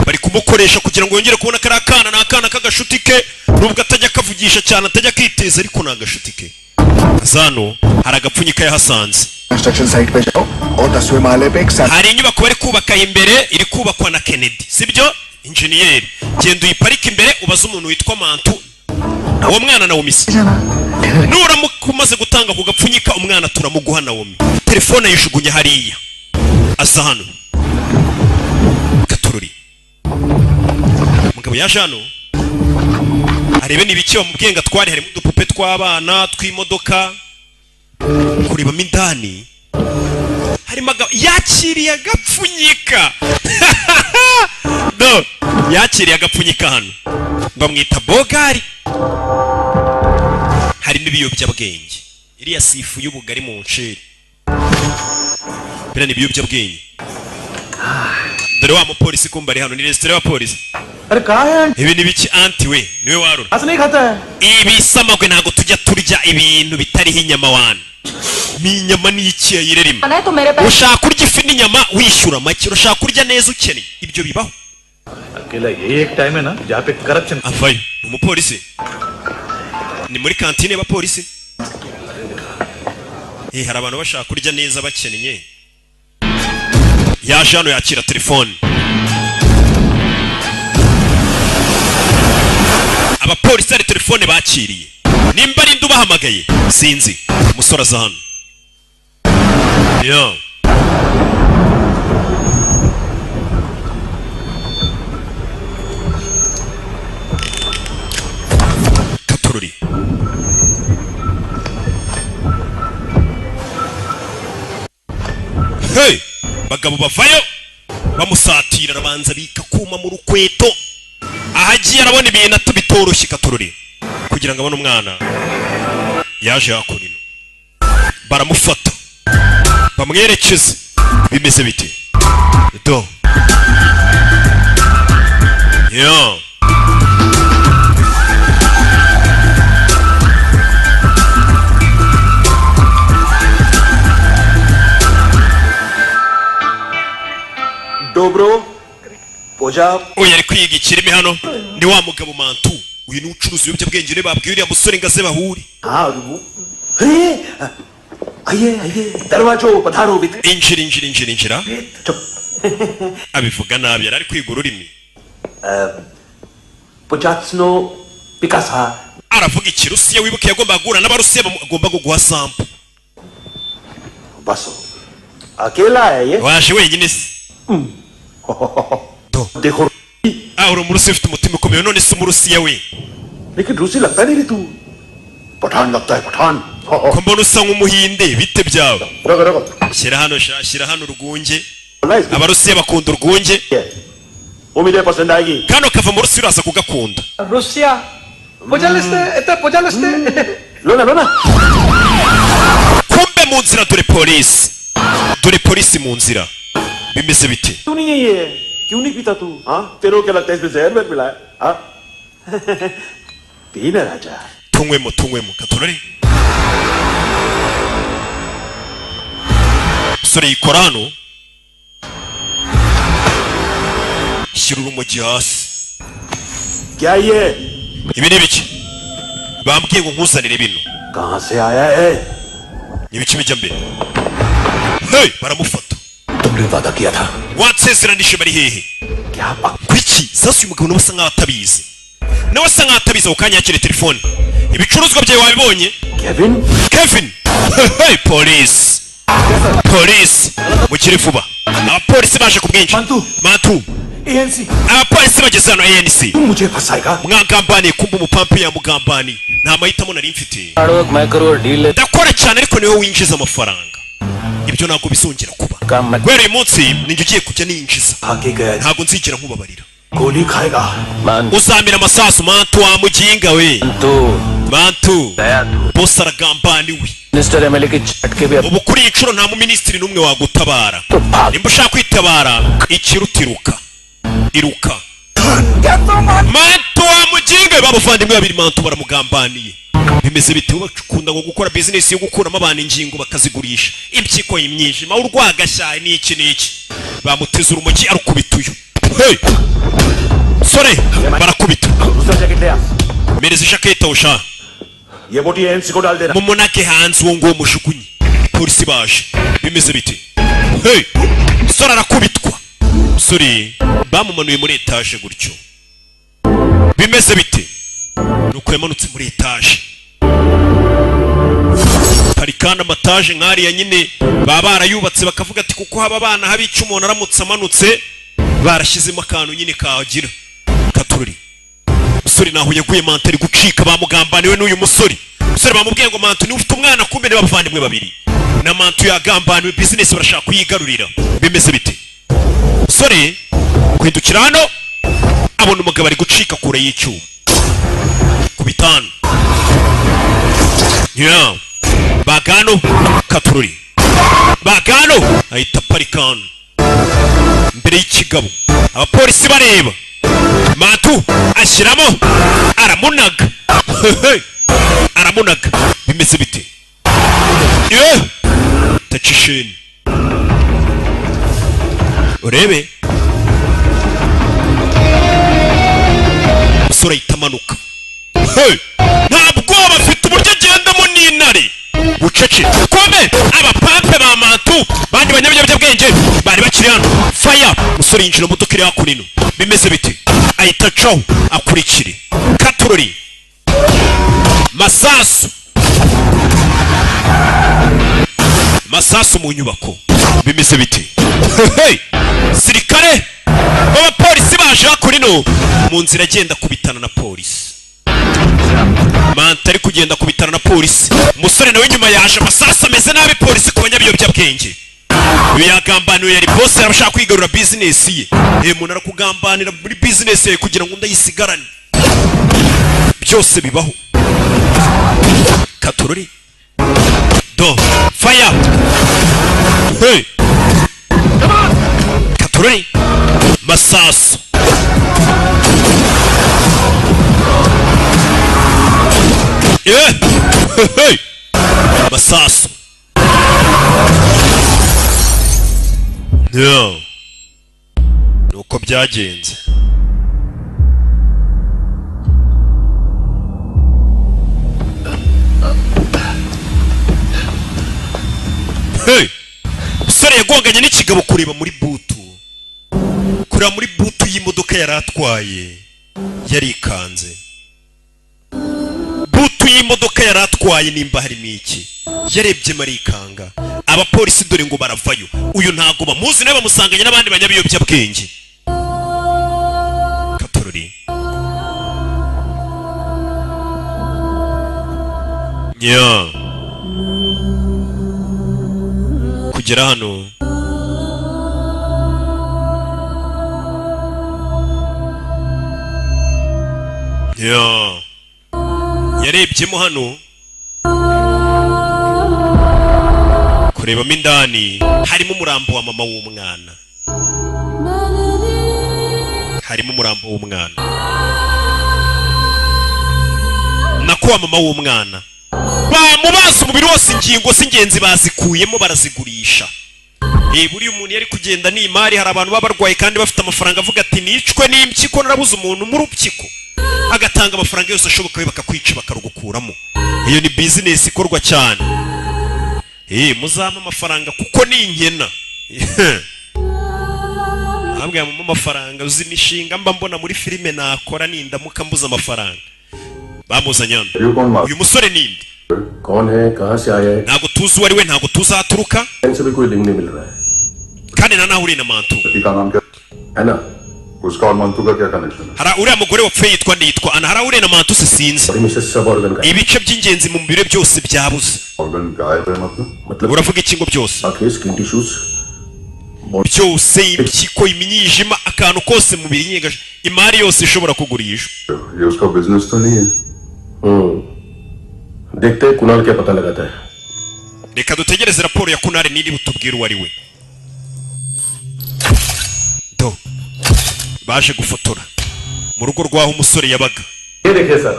Speaker 1: bari kumukoresha kugira ngo yongere kubona kariya kana. Ni akana k'agashuti ke, nubwo atajya akavugisha cyane, atajya akiteza, ariko ni agashuti ke. Zano hari agapfunyika yahasanze.
Speaker 8: Construction site पे जाओ और 10वें माले पे एक
Speaker 1: Hari inyubako bari kubaka imbere, iri kubakwa na Kennedy, sibyo? Injeniyeri. Genda uyiparike imbere, ubaze umuntu witwa Mantu, uwo mwana Nawomi se. Nuramuka umaze gutanga ku gapfunyika, umwana turamuguha. Nawomi telefone ayijugunya hariya, aza hano gatururi. Umugabo yaje hano arebe niba icyo bamubwiye ngo atware. Harimo udupupe tw'abana, tw'imodoka, kurebamo indani harimo yakiriye agapfunyika. No yakiriye agapfunyika hano, bamwita Bogari. Harimo ibiyobyabwenge. Iriya si ifu y'ubugari mu nceri, biriya ni ibiyobyabwenge. Dore wa mupolisi kumba ari hano, ni resitora y'abapolisi.
Speaker 5: अरे कहाँ है?
Speaker 1: Ibi ni biki, aunty? We niwe warura.
Speaker 5: हंस नहीं खाता है।
Speaker 1: Ibisamagwe ntabwo tujya turya ibintu bitariho inyama wana. Ni inyama ni iki yayirerima?
Speaker 4: खाना है तो मेरे पैसे।
Speaker 1: Ushaka kurya ifi n'inyama wishyura make, urashaka kurya neza ukennye, ibyo bibaho?
Speaker 7: अकेला यही एक टाइम है ना जहाँ पे corruption
Speaker 1: Avayo ni umupolisi, ni muri kantine y'abapolisi. Hari abantu bashaka kurya neza bakennye. Yaje hano yakira telefone. Abapolisi hari telefone bakiriye, nimba ari ubahamagaye sinzi. Umusore aza hano yo. Katururi. Hey, bagabo bavayo bamusatira, arabanza bika kuma mu rukweto. Ahagiye arabona ibintu atubitoroshye. Katururi kugira ngo abone umwana yaje hakuno, baramufata bamwerekeza. Bimeze bite? Do yo.
Speaker 5: Dobro Puja.
Speaker 1: Uyu ari kwiga ikirimi hano, ni wa mugabo Mantu. Uyu ni ucuruza ibiyobyabwenge, niwe babwiye uriya musore ngo aze bahure.
Speaker 5: हाँ अरे आइए आइए, दरवाजो पधारो with.
Speaker 1: Injira, injira, injira, injira. Abivuga nabi, yari ari kwiga ururimi.
Speaker 5: पुजात्सनो Picasa.
Speaker 1: Aravuga Ikirusiya. Wibuke yagombaga guhura n'Abarusiya, agomba kuguha sample.
Speaker 5: बस अकेला है ये।
Speaker 1: Waje wenyine se?
Speaker 5: देखो।
Speaker 1: Ah, uri Umurusiya ufite umutima ukomeye. None se Umurusiya we?
Speaker 5: लेकिन रूसी लगता नहीं रे तू, पठान लगता है Pathan.
Speaker 1: Ko mbona usa nk'Umuhinde, bite byawe?
Speaker 5: रगो रगो।
Speaker 1: Shyira hano sha, shyira hano urwunge. Abarusiya bakunda urwunge.
Speaker 5: उम्मीदें पसंद आएगी।
Speaker 1: Kano kava mu Rusiya, uraza kugakunda.
Speaker 6: Russia пожалуйста, это пожалуйста.
Speaker 5: लो ना, लो ना।
Speaker 1: Kumbe mu nzira dore polisi, dore polisi mu nzira. Bimeze bite?
Speaker 5: क्यों नहीं है ये? क्यों नहीं पीता तू? हाँ, तेरे को क्या लगता है, इसमें जहर वेहर मिला है? हाँ, पी ना राजा।
Speaker 1: Tunywemo, tunywemo katorore. Musore yikora hano, shyira urumogi hasi.
Speaker 5: क्या ये?
Speaker 1: Ibi ni ibiki? Bambwiye ngo nkuzanire bino.
Speaker 5: कहाँ से आया है?
Speaker 1: Ni ibiki bijya mbere? Hey, baramufata.
Speaker 5: तुमने वादा किया था।
Speaker 1: Wansezeranije, bari hehe? Kuki sasa uyu mugabo nawe asa nkaho atabizi? Nawe asa nkaho atabizi. Ako kanya yakiriye telefone. Ibicuruzwa byawe wabibonye?
Speaker 5: Kevin.
Speaker 1: Kevin. Hey, polisi, polisi, mukire vuba. Abapolisi baje ku bwinshi. Mantu,
Speaker 5: ANC.
Speaker 1: Abapolisi bageze hano, ANC.
Speaker 5: मुझे फंसाएगा।
Speaker 1: Mwagambaniye. Kumva umupampi yamugambaniye. Nta mahitamo nari mfite.
Speaker 9: मैं करूँ deal.
Speaker 1: Ndakora cyane, ariko niwe winjiza amafaranga. Ibyo ntabwo bizongera kuba. Guhera uyu munsi ninjye ugiye kujya ninjiza. Ntabwo nzigera nkubabarira.
Speaker 5: गोली खाएगा।
Speaker 1: Uzamira amasasu, Mantu, wa muginga we. Mantu, boss aragambaniwe.
Speaker 8: Minister MLA के झटके भी अब
Speaker 1: Ubu kuri iyi nshuro nta muminisitiri n'umwe wagutabara. Nimba ushaka kwitabara, ikiruta iruka, iruka. Mantu wa muginga, b'abavandimwe babiri, Mantu baramugambaniye. Bimeze bite? Bakunda ngo gukora bizinesi yo gukuramo abantu ingingo bakazigurisha, impyiko, imyijima, urwagashya, n'iki n'iki. Bamuteze urumogi, arukubita uyu. Hey! Sore barakubita.
Speaker 7: दूसरा jacket ले आ।
Speaker 1: Mereza ijaketi aho sha.
Speaker 5: ये बोटी एमसी को डाल देना।
Speaker 1: Mumunake hanze uwo nguwo, mushukunye. Polisi baje. Bimeze bite? Hey! Sore arakubitwa. Sore bamumanuye muri etaje gutyo. Bimeze bite? Nuko yamanutse muri etaje. Hari kandi amataje nk'ariya nyine baba barayubatse bakavuga ati kuko haba abana habica, umuntu aramutse amanutse barashyizemo akantu nyine kagira katururi. Umusore naho yaguye, Mantu ari gucika, bamugambaniwe n'uyu musore. Umusore bamubwiye ngo Mantu niwe ufite umwana, kumbe ni abavandimwe babiri na Mantu. Yagambaniwe, bizinesi barashaka kuyigarurira. Bimeze bite? Umusore guhindukira hano abona umugabo ari gucika kure y'icyuma ku bitanu. Yeah. Bagano katururi bagano, ahita aparika hano mbere y'ikigabo, abapolisi bareba. Mantu ashyiramo, aramunaga, aramunaga. Bimeze bite? Ye tacisheni, urebe umusore ahita amanuka. Hey! Nta bwoba afite, uburyo agendamo n'intare bucece. Kome abapampe ba Mantu, bandi banyabiyobyabwenge bari bakiri hano. Faya, umusore yinjira mu modoka iri hakuno. Bimeze bite? Ahita acaho akurikire katurori. Masasu, masasu mu nyubako. Bimeze bite? Hey! Sirikare b'abapolisi baje hakuno. Mu nzira agenda kubitana na polisi, Manta ari kugenda kubitana na polisi. Umusore nawe nyuma yaje, amasasu ameze nabi. Polisi ku banyabiyobyabwenge. Uyu yagambaniwe, yari boss, arashaka kwigarura bizinesi ye. Umuntu arakugambanira muri bizinesi ye kugira ngo undi ayisigarane. Byose bibaho. Katurori do fire. Hey! Katurori, masasu. Yeah! Hey! Masasu. Yeah. Nuko byagenze. Hey! Umusore yagonganye n'ikigabo kureba muri boot. Kureba muri boot y'imodoka yari atwaye. Yarikanze. Boot y'imodoka yari atwaye nimba harimo iki. Yarebye marikanga. Abapolisi dore ngo baravayo. Uyu ntago bamuzi, nawe bamusanganye n'abandi banyabiyobyabwenge. Katorori. Yeah. Kugera hano yeah. Yarebyemo hano kurebamo indani, harimo umurambo wa mama w'umwana, harimo umurambo w'umwana, nako wa mama w'umwana. Bamubaza umubiri wose, ingingo z'ingenzi bazikuyemo barazigurisha. Buriya umuntu yari kugenda ni imari. Hari abantu baba barwaye kandi bafite amafaranga, avuga ati nicwe n'impyiko narabuze umuntu mu rupyiko, agatanga amafaranga yose ashoboka we bakakwica bakarugukuramo. Iyo ni bizinesi ikorwa cyane. Muzampa amafaranga kuko ni inkena. Ntabwo mu amafaranga, uzi imishinga mba mbona muri filime nakora nindamuka mbuze amafaranga. Bamuzanye hano. Uyu musore ninde?
Speaker 5: कौन है, कहाँ से आया है?
Speaker 1: Ntabwo tuzi uwo ari we, ntabwo tuzi aho aturuka.
Speaker 5: इनसे भी कोई लिंक नहीं मिल रहा है।
Speaker 1: Kandi nta naho uri na Mantu.
Speaker 2: का नाम क्या
Speaker 5: है ना?
Speaker 2: उसका और मंतू का क्या connection है?
Speaker 1: Hari uriya mugore wapfuye yitwa nde? Yitwa Ana. Hari aho uriya na Mantu se? Sinzi.
Speaker 5: में से सब organ का
Speaker 1: Ibice by'ingenzi mu mubiri byose byabuze.
Speaker 2: Organ गायब है मतलब?
Speaker 5: मतलब
Speaker 1: Uravuga iki ngo byose?
Speaker 5: आंखें, skin tissues,
Speaker 1: Byose, impyiko, imyijima, akantu kose mu mubiri nyiga, imari yose ishobora kugurishwa.
Speaker 2: ये उसका बिजनेस तो नहीं है?
Speaker 9: देखते हैं कुणाल क्या पता लगाता है।
Speaker 1: Reka dutegereze raporo ya Kunari niri butubwire uwo ari we. Do baje gufotora mu rugo rw'aho umusore yabaga.
Speaker 7: ये देखिए सर,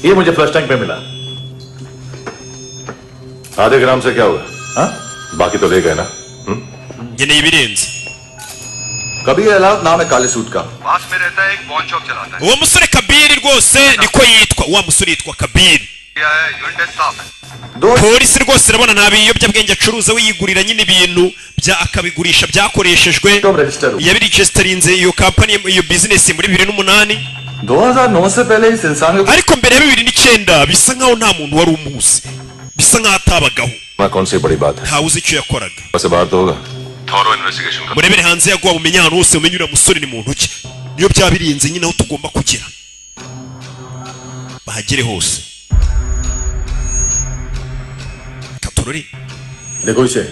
Speaker 7: ये मुझे फ्लश टैंक पे मिला।
Speaker 2: आधे ग्राम से क्या हुआ?
Speaker 7: हाँ?
Speaker 2: बाकी तो ले गए ना?
Speaker 1: Nkeneye ibirenze.
Speaker 8: Kabir Ahlawat नाम है काले सूट का।
Speaker 10: पास में रहता है, एक पॉन शॉप चलाता है।
Speaker 1: Uwo musore Kabiri rwose niko yitwa, wa musore yitwa Kabiri.
Speaker 10: क्या है, यूनिट टेस्ट साफ है।
Speaker 1: Polisi rwose irabona nta biyobyabwenge acuruza, we yigurira nyine ibintu bya akabigurisha byakoreshejwe. Yabiregisitarinze iyo kampani, iyo bizinesi muri 2008.
Speaker 8: 2009 से पहले इस इंसान को
Speaker 1: Ariko mbere ya 2009 bisa nkaho nta muntu wari umuzi, bisa nkaho atabagaho.
Speaker 2: ना कौन सी बड़ी बात है?
Speaker 1: Ntawe uzi icyo yakoraga.
Speaker 2: वैसे बाहर तो होगा। Thorough investigation का
Speaker 1: Murebere hanze yaguha, mumenye ahantu hose, mumenye uriya musore ni muntu ki. Niyo byaba birinze nyine aho tugomba kugera bahagere hose katorori.
Speaker 9: देखो इसे,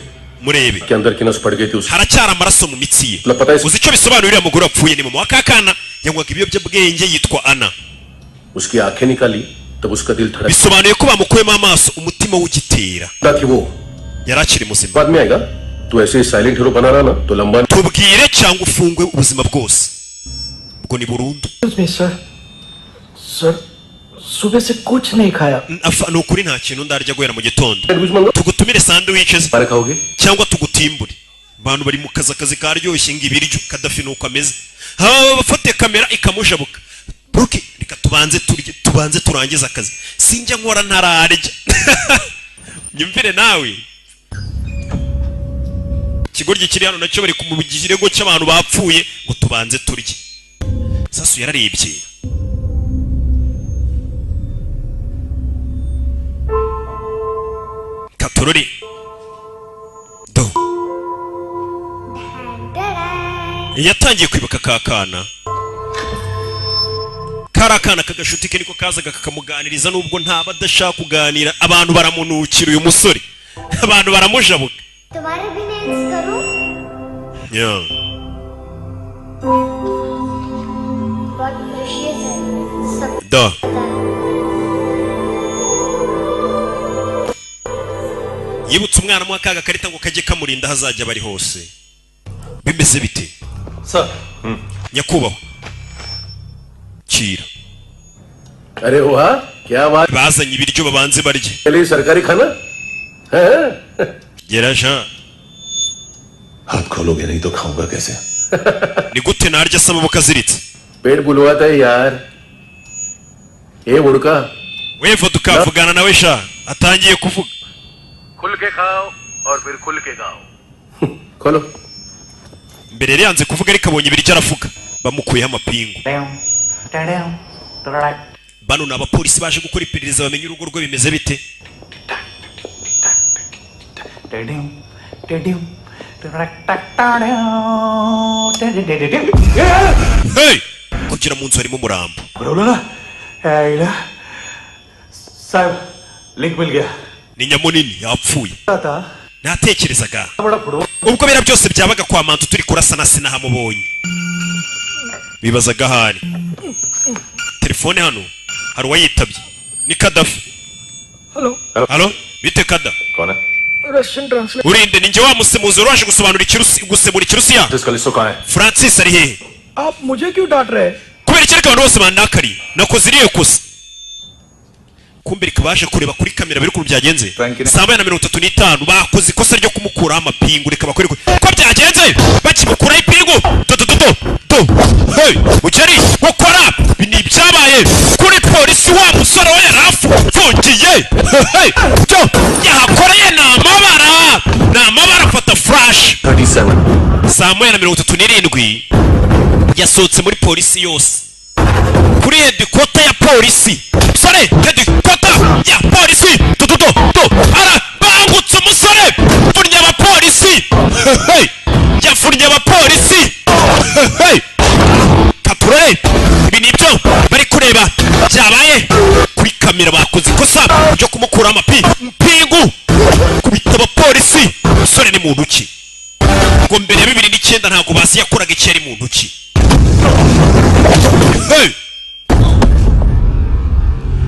Speaker 1: Murebe
Speaker 9: के अंदर की नस फट गई थी उसकी।
Speaker 1: Haracyari amaraso mu mitsi ye.
Speaker 9: पता है
Speaker 1: Uzi icyo bisobanura? Uriya mugore wapfuye ni mama wa kakana, yanywaga ibiyobyabwenge, yitwa Ana.
Speaker 9: उसकी आंखें निकाली तब उसका दिल धड़क
Speaker 1: Bisobanuye ko bamukuyemo amaso umutima w'ugitera,
Speaker 9: थी वो
Speaker 1: yari akiri muzima.
Speaker 9: बाद में आएगा। तू ऐसे ही साइलेंट हीरो बना रहा ना तो लंबा
Speaker 1: Tubwire cyangwa ufungwe ubuzima bwose, ubwo ni burundu.
Speaker 6: Sir, sir सुबह से कुछ नहीं खाया।
Speaker 1: Ni ukuri nta kintu ndarya guhera mu gitondo. Tugutumire sandwiches
Speaker 9: खाओगे
Speaker 1: cyangwa tugutimbure? Abantu bari mu kazi, akazi karyoshye ngo ibiryo. Kadafi nuko ameze, haba bafate kamera ikamujabuka. Buruke, reka tubanze turye, tubanze turangize akazi, sinjya nkora ntararya. Nyumvire nawe, ikigoryi kiri hano nacyo bari mu kirego cy'abantu bapfuye ngo tubanze turye. Sasu yararebye. Katorori do yatangiye kwibuka ka kana, kari akana kagashuti ke, niko kazaga kakamuganiriza nubwo ntaba adashaka kuganira. Abantu baramunukira uyu musore, abantu baramujabuka.
Speaker 3: तुम्हारे भी nails करूं?
Speaker 1: Yeah.
Speaker 3: बहुत precious है सब।
Speaker 1: Da yibutse umwana mu akaga karita ngo kajye kamurinda aho azajya bari hose. Bimeze bite?
Speaker 7: Sir.
Speaker 1: Nyakubahwa, kira.
Speaker 9: अरे वाह, क्या बात!
Speaker 1: Bazanye ibiryo, babanze barye.
Speaker 9: चलिए, सरकारी खाना है।
Speaker 1: Geraja.
Speaker 2: हाथ खोलोगे नहीं तो खाऊंगा कैसे?
Speaker 1: Ni gute narya se amaboko aziritse?
Speaker 9: पेट बुलवाता है यार ये उड़का।
Speaker 1: We voduka, vugana nawe sha, atangiye kuvuga.
Speaker 7: खुल के खाओ और फिर खुल के गाओ।
Speaker 9: खोलो।
Speaker 1: Mbere yari yanze kuvuga, ariko abonye ibiryo aravuga. Bamukuyeho amapingu. Bano ni abapolisi baje gukora iperereza bamenye urugo rwe bimeze bite. Hey! Kugera mu nzu harimo umurambo.
Speaker 7: बोलो ना साहब, लिंक मिल गया।
Speaker 1: Ni nyamunini yapfuye.
Speaker 7: था
Speaker 1: Natekerezaga
Speaker 7: बड़ा football
Speaker 1: ubwo biriya byose byabaga kwa Mantu turi kurasana sinahamubonye, bibazaga ahari. Telefone hano hari uwayitabye, ni Kadafi.
Speaker 6: Hello.
Speaker 1: Halo, bite Kada?
Speaker 2: कौन है?
Speaker 6: Russian translate.
Speaker 1: Urinde? Ni njye wa musemuzi wari waje gusobanura ikirusi, gusemura ikirusiya.
Speaker 2: Kalisto कहाँ है?
Speaker 1: Francis ari hehe?
Speaker 6: आप मुझे क्यों डांट रहे हैं?
Speaker 1: Kubera iki ariko abantu bose bandakariye? Nakoze iriya kosa. Kumbe reka baje kureba kuri kamera biri ukuntu byagenze. Saa 1:35 bakoze ikosa ryo kumukuraho amapingu. Reka bakore ko byagenze bakimukuraho ipingu. Do do do do do, hey mukeri gukora ibi ni ibyabaye kuri polisi, wa musore we yari afungiye. Hey, byo yahakoreye ni amabara, ni amabara. Afata flash.
Speaker 8: 37
Speaker 1: Saa 1:37 yasohotse muri polisi yose, kuri headquarter ya polisi. Musore, headquarter ya polisi, tututo to arabangutse umusore, pfunya abapolisi. Hey, yavunnye abapolisi. Hey, katurore, ibi ni ibyo bari kureba byabaye kuri kamera. Bakoze ikosa ryo kumukura amapi mpingu, kubita abapolisi. Umusore ni muntu ki? Ngo mbere ya 2009 ntabwo bazi yakoraga icyo, yari muntu ki? Hey!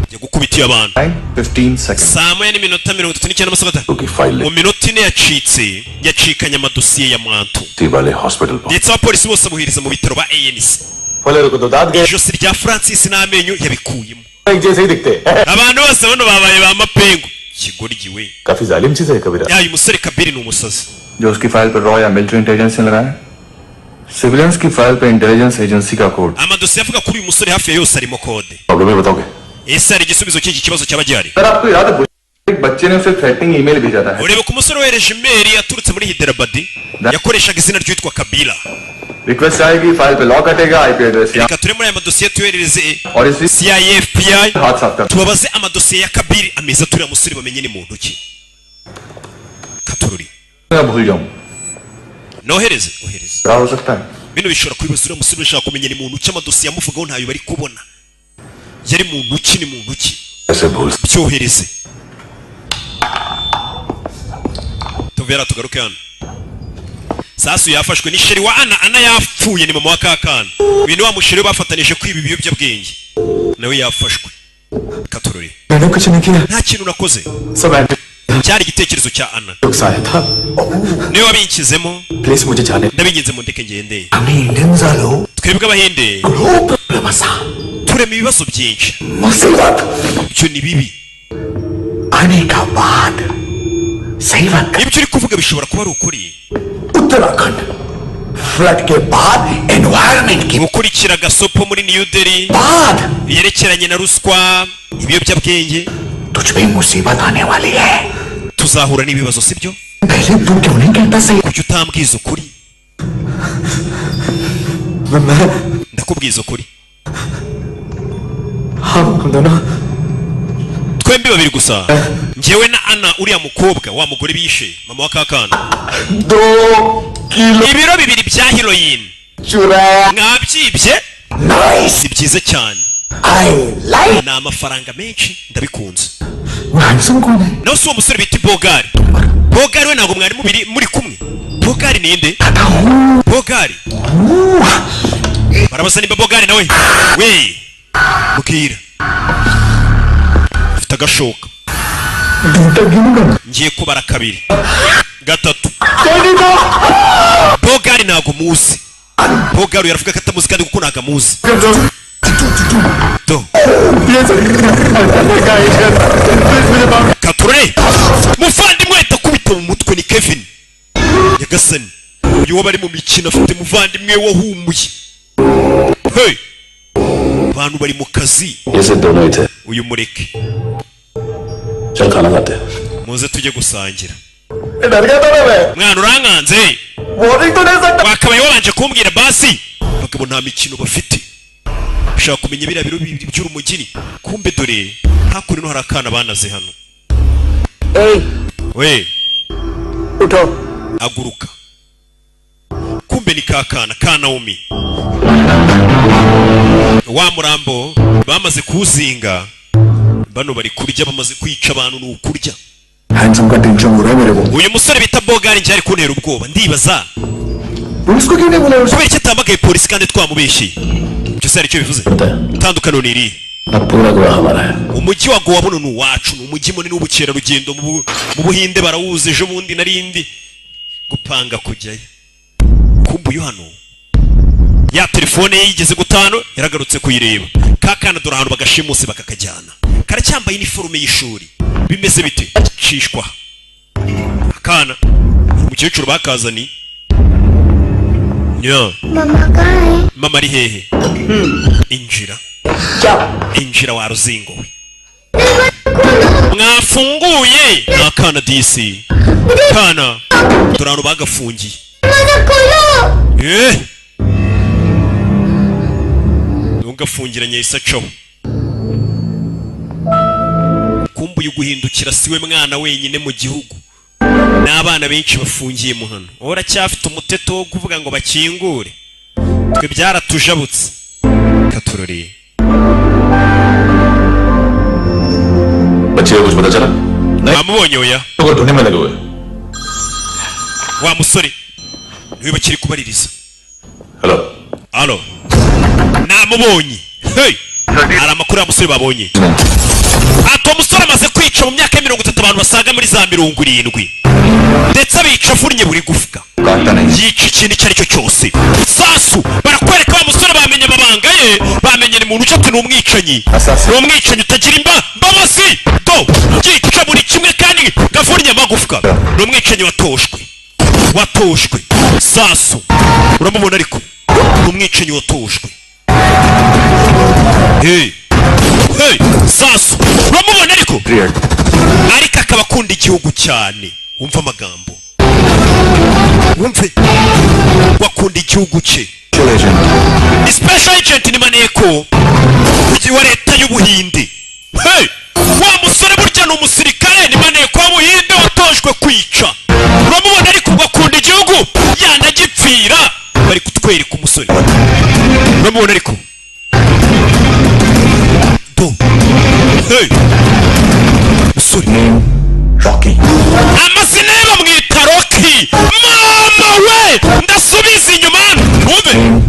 Speaker 1: Njya gukubita. Yikubitiye abantu.
Speaker 10: 15 seconds.
Speaker 1: Saa 1:39 amasegonda.
Speaker 2: की file
Speaker 1: Mu minota 4 yacitse, yacikanye amadosiye ya Mwantu.
Speaker 2: वाले hospital पहुंच
Speaker 1: Ndetse abapolisi bose abuhiriza mu bitaro ba ANC.
Speaker 7: Fowler को तो दांत गए
Speaker 1: Ijosi rya Francis n'amenyo yabikuyemo.
Speaker 7: एक जैसे ही दिखते हैं।
Speaker 1: Abantu bose bano babaye ba mapengu, kigoryi we.
Speaker 7: काफी जालिम चीज है कबीरा।
Speaker 1: Yayo umusore Kabiri ni umusazi.
Speaker 10: जो उसकी फाइल पर रॉ या मिलिट्री इंटेलिजेंस ने लगाया, सिविलियंस की फाइल पे इंटेलिजेंस एजेंसी का code.
Speaker 1: Amadosiye avuga kuri uyu musore hafi ya yose arimo kode.
Speaker 2: Problem है, बताओगे?
Speaker 1: Ese hari igisubizo cy'iki kibazo cyaba gihari?
Speaker 10: Sir, आपको याद है, एक बच्चे ने उसे थ्रेटनिंग ईमेल भेजा था।
Speaker 1: Ureba ku musore wohereje imeri aturutse muri Hyderabad, yakoreshaga izina ryitwa Kabila.
Speaker 10: Request आएगी, फाइल पे लॉक हटेगा, IP address
Speaker 1: Reka ture muri aya madosiye tuyoherereze
Speaker 10: और इसी
Speaker 1: CIA, FBI,
Speaker 10: हाथ साफ कर।
Speaker 1: Tubabaze amadosiye ya Kabiri ameza turiya musore bamenye ni muntu ki. Katururi.
Speaker 10: मैं भूल जाऊं।
Speaker 1: Nohereze, ohereze.
Speaker 10: क्या हो सकता है?
Speaker 1: Bino bishobora kubibaza uriya musore bashaka kumenya ni muntu ki, amadosiye amuvugaho ntayo bari kubona, yari muntu ki, ni muntu ki?
Speaker 2: ऐसे भूल
Speaker 1: Byohereze tuvera tugaruke hano. Sasu yafashwe ni chéri wa Ana. Ana yapfuye, ni mama wa kakana. Uyu ni wa musheri we bafatanije kwiba ibiyobyabwenge, nawe yafashwe. Katurori.
Speaker 6: मैंने कुछ नहीं किया।
Speaker 1: Nta kintu nakoze.
Speaker 6: सब
Speaker 1: Cyari igitekerezo cya Ana,
Speaker 6: आया था।
Speaker 1: Niwe wabinshyizemo.
Speaker 6: Please मुझे जाने।
Speaker 1: Ndabinginze mundeke ngende.
Speaker 6: हमें Indians आलो
Speaker 1: Twebwe abahinde turema ibibazo byinshi.
Speaker 6: मुसीबत
Speaker 1: Ibyo ni bibi.
Speaker 6: आने का बाद सही बात।
Speaker 1: Ibyo uri kuvuga bishobora kuba ari ukuri.
Speaker 6: Uttarakhand flood के बाद environment की
Speaker 1: Gukurikira gasopo muri New Delhi
Speaker 6: बाद
Speaker 1: yerekeranye na ruswa, ibiyobyabwenge.
Speaker 6: तुझ पे मुसीबत आने वाली है।
Speaker 1: Tuzahura n'ibibazo, sibyo?
Speaker 6: पहले तू क्यों नहीं कहता सही?
Speaker 1: Kuki utambwiza ukuri? Ndakubwiza ukuri.
Speaker 6: हम दोनों
Speaker 1: Twembi babiri gusa, njyewe na Ana, uriya mukobwa wa mugore bishe, mama wa kakana.
Speaker 6: 2 kilo
Speaker 1: Ibiro 2 bya heroin
Speaker 6: चुराया।
Speaker 1: Mwabyibye.
Speaker 6: Nice.
Speaker 1: Ni byiza cyane.
Speaker 6: I like.
Speaker 1: Ni amafaranga menshi, ndabikunze.
Speaker 6: वो handsome कौन है?
Speaker 1: Nawe si uwo musore bita Bogari? Bogari we ntabwo mwari mubiri muri kumwe? Bogari ninde? Bogari barabaza nimba Bogari nawe we mbwira afite agashoka. Ngiye kubara kabiri, gatatu. Bogari ntabwo muzi. Bogari yaravuga ko atamuzi kandi kuko ntabwo amuzi. Do katurore muvandimwe ahita akubita mu mutwe. Ni Kevin. Nyagasani, uyu wo bari mu mikino afite muvandimwe wahumuye. Hey, abantu bari mu kazi.
Speaker 9: ये सिर्फ दोनों ही थे।
Speaker 1: Uyu mureke.
Speaker 9: चल खाना खाते हैं।
Speaker 1: Muze tujye gusangira.
Speaker 7: डर गया था ना मैं।
Speaker 1: Mwana, urankanze.
Speaker 7: Warning तो नहीं सकता।
Speaker 1: Wakabaye wabanje kumbwira basi. Abagabo nta mikino bafite, ushaka kumenya biriya biro 2 by'urumugini. Kumbe dore hakuno hari akana banaze hano. We.
Speaker 6: उठो।
Speaker 1: Aguruka. Kumbe ni kakana ka Naomi. Wa murambo bamaze kuwuzinga, bano bari kurya, bamaze kwica abantu, ni ukurya.
Speaker 6: Handsome का tension हो रहा है मेरे को।
Speaker 1: Uyu musore bita Bogari njye ari kuntera ubwoba, ndibaza
Speaker 6: police को क्यों नहीं बुलाया?
Speaker 1: Kubera icyo atamagaye polisi kandi twamubeshyeye? Ibyo se hari icyo bivuze? Itandukaniro ni irihe?
Speaker 9: अब पूरा गोवा हमारा है।
Speaker 1: Umujyi wa Gowa buno ni uwacu, ni umujyi munini w'ubukerarugendo mu Buhinde, barawuzi. Ejo bundi narindi gupanga kujyayo. Kumbe uyu hano ya telefone ye yigeze gutanu yaragarutse kuyireba. Ka kana dore ahantu bagashimuse bakakajyana, karacyambaye iniforume y'ishuri. Bimeze bite? Cishwa akana, umukecuru bakazani nya.
Speaker 3: Mama कहाँ है?
Speaker 1: Mama ari hehe? Injira, injira wa ruzingo we. Mwafunguye? Ni akana disi, kana dore ahantu bagafungiye. Eh, ntugafungiranye yahise acaho. Kumbe uyu guhindukira siwe mwana wenyine mu gihugu, n'abana benshi bafungiye mu hano. Wowe uracyafite umuteto wo kuvuga ngo bakingure, twe byaratujabutse. Katuroriye.
Speaker 2: बच्चे को कुछ पता चला?
Speaker 1: Bamubonye? Oya.
Speaker 2: तो ढूंढने में लगे हुए।
Speaker 1: Wa musore niwe bakiri kubaririza.
Speaker 2: Hello.
Speaker 1: Alo, namubonye. Hey, hari amakuru ya musore babonye. Ati uwo musore amaze kwica mu myaka ya 30 abantu basaga muri za 70, ndetse abica avunnye buri gufwa.
Speaker 10: काटता नहीं।
Speaker 1: Yica ikintu icyo ari cyo cyose. Sasu barakwereka wa musore, bamenye amabanga ye, bamenye ni muntu ucati, ni umwicanyi, ni umwicanyi utagira imbabazi. Do yica buri kimwe kandi gavunnye amagufwa, ni umwicanyi watoshwe, watoshwe. Sasu uramubona ariko ni umwicanyi watoshwe. Hey hey, sasu uramubona ariko akaba akunda igihugu cyane. Wumva amagambo, wumve, wakunda igihugu cye. Ni special agent, ni maneko wa leta y'Ubuhinde. Hey! Wa musore burya ni umusirikare, ni maneko w'Ubuhinde watojwe kwica. Uramubona ariko ubwo akunda igihugu, yanagipfira. Bari kutwereka umusore, uramubona ariko do. Hey! Musore.
Speaker 5: Rocky.
Speaker 1: Amazina ye bamwita Rocky. Mama we, ndasubiza inyuma wumve.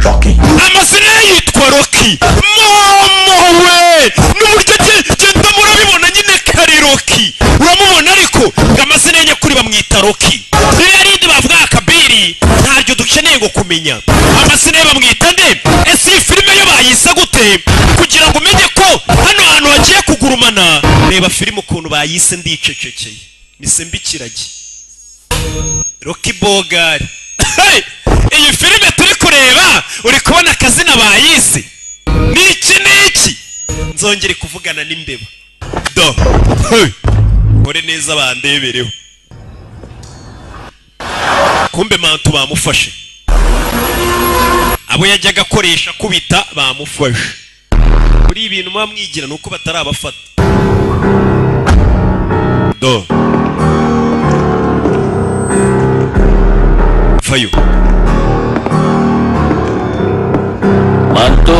Speaker 5: Rocky.
Speaker 1: Amazina ye yitwa Rocky. Mama we, n'uburyo genda murabibona nyine kari Rocky. Uramubona ariko ngo amazina ye nyakuri bamwita Rocky. Ririya rindi bavuga Kabiri ntaryo dukeneye ngo kumenya amazina ye bamwita nde. Ese iyi filime yo bayise gute? Kugira ngo umenye ko hano hantu hagiye kugurumana, reba filime ukuntu bayise. Ndicecekeye mise mbikiragi Rocky Bogari. Hey! Iyi filime turi kureba, uri kubona akazina bayise ni iki n'iki? Nzongere kuvugana n'imbeba do. Hey! Kore neza bandebereho. Kumbe Mantu bamufashe, abo yajyaga akoresha akubita bamufashe. Muri ibintu muba mwigira ni uko batarabafata do. Vayo.
Speaker 9: Mantu.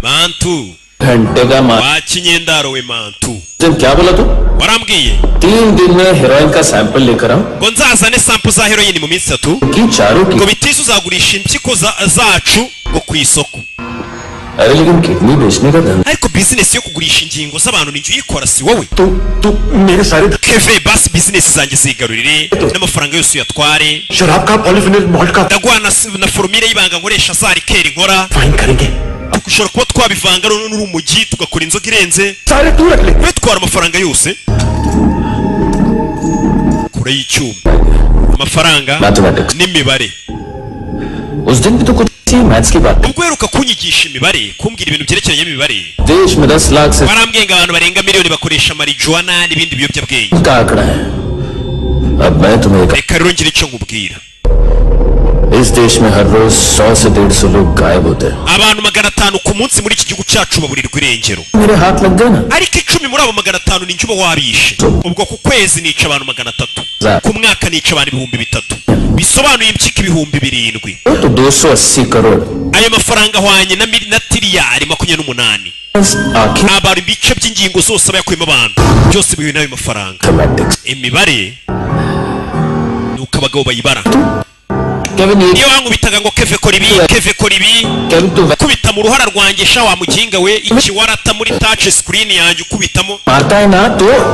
Speaker 1: Mantu.
Speaker 9: घंटे का मा
Speaker 1: Wa kinyendaro we Mantu.
Speaker 9: क्या बोला तू?
Speaker 1: Warambwiye
Speaker 9: 3 दिन में हेरोइन का सैंपल लेकर आऊं
Speaker 1: ngo nzazane sample za heroin mu minsi 3
Speaker 9: की चारों की
Speaker 1: ngo bitise uzagurisha impyiko zacu ngo ku isoko.
Speaker 9: अरे लेकिन किडनी बेचने का धंधा
Speaker 1: Ariko bizinesi yo kugurisha ingingo z'abantu ni uyikora, si wowe?
Speaker 7: तू तू मेरे सारे
Speaker 1: Keve, basi bizinesi zanjye zigarurire n'amafaranga yose uyatware.
Speaker 5: शराब का polyphenol malt का
Speaker 1: Ndaguha na formule y'ibanga nkoresha za liqueur nkora.
Speaker 5: Fine करेंगे।
Speaker 1: Ushobora kuba twabivanga n'urumogi tugakora inzoga irenze.
Speaker 7: सारे तू रख ले।
Speaker 1: We twara amafaranga yose kure y'icyuma, amafaranga
Speaker 9: mathematics
Speaker 1: n'imibare.
Speaker 9: उस दिन भी तो कुछ maths की बात।
Speaker 1: Ubwo uheruka kunyigisha imibare, kumbwira ibintu byerekeranye n'imibare,
Speaker 9: देश में 10 लाख से
Speaker 1: warambwiye ngo abantu barenga miliyoni bakoresha marijuana n'ibindi biyobyabwenge.
Speaker 9: का आंकड़ा है। अब मैं तुम्हें एक
Speaker 1: Reka rero ngire icyo nkubwira.
Speaker 9: इस देश में हर रोज 100 से 150 लोग गायब होते हैं।
Speaker 1: Abantu 500 ku munsi muri iki gihugu cyacu baburirwa irengero.
Speaker 9: मेरे हाथ लग गए ना।
Speaker 1: Ariko 10 muri abo 500 ni njye uba wabishe. Ubwo ku kwezi nica abantu 300, ku mwaka nica abantu 3000, bisobanuye impyiko 7000.
Speaker 9: तो 280 crore.
Speaker 1: Ayo mafaranga ahwanye na tiriyari 28.
Speaker 9: आखिर
Speaker 1: Abantu ibice by'ingingo zose aba yakuyemo abantu byose bihuye n'ayo mafaranga.
Speaker 9: Mathematics.
Speaker 1: Imibare ni uko abagabo bayibara.
Speaker 9: Kevin ये
Speaker 1: Niyo wankubitaga ngo Keve kora ibi, Keve kora ibi,
Speaker 9: Kevin तू
Speaker 1: kubita mu ruhara rwanjye sha wa muginga we, ikiwarata muri touch screen yanjye ukubitamo.
Speaker 9: मारता है ना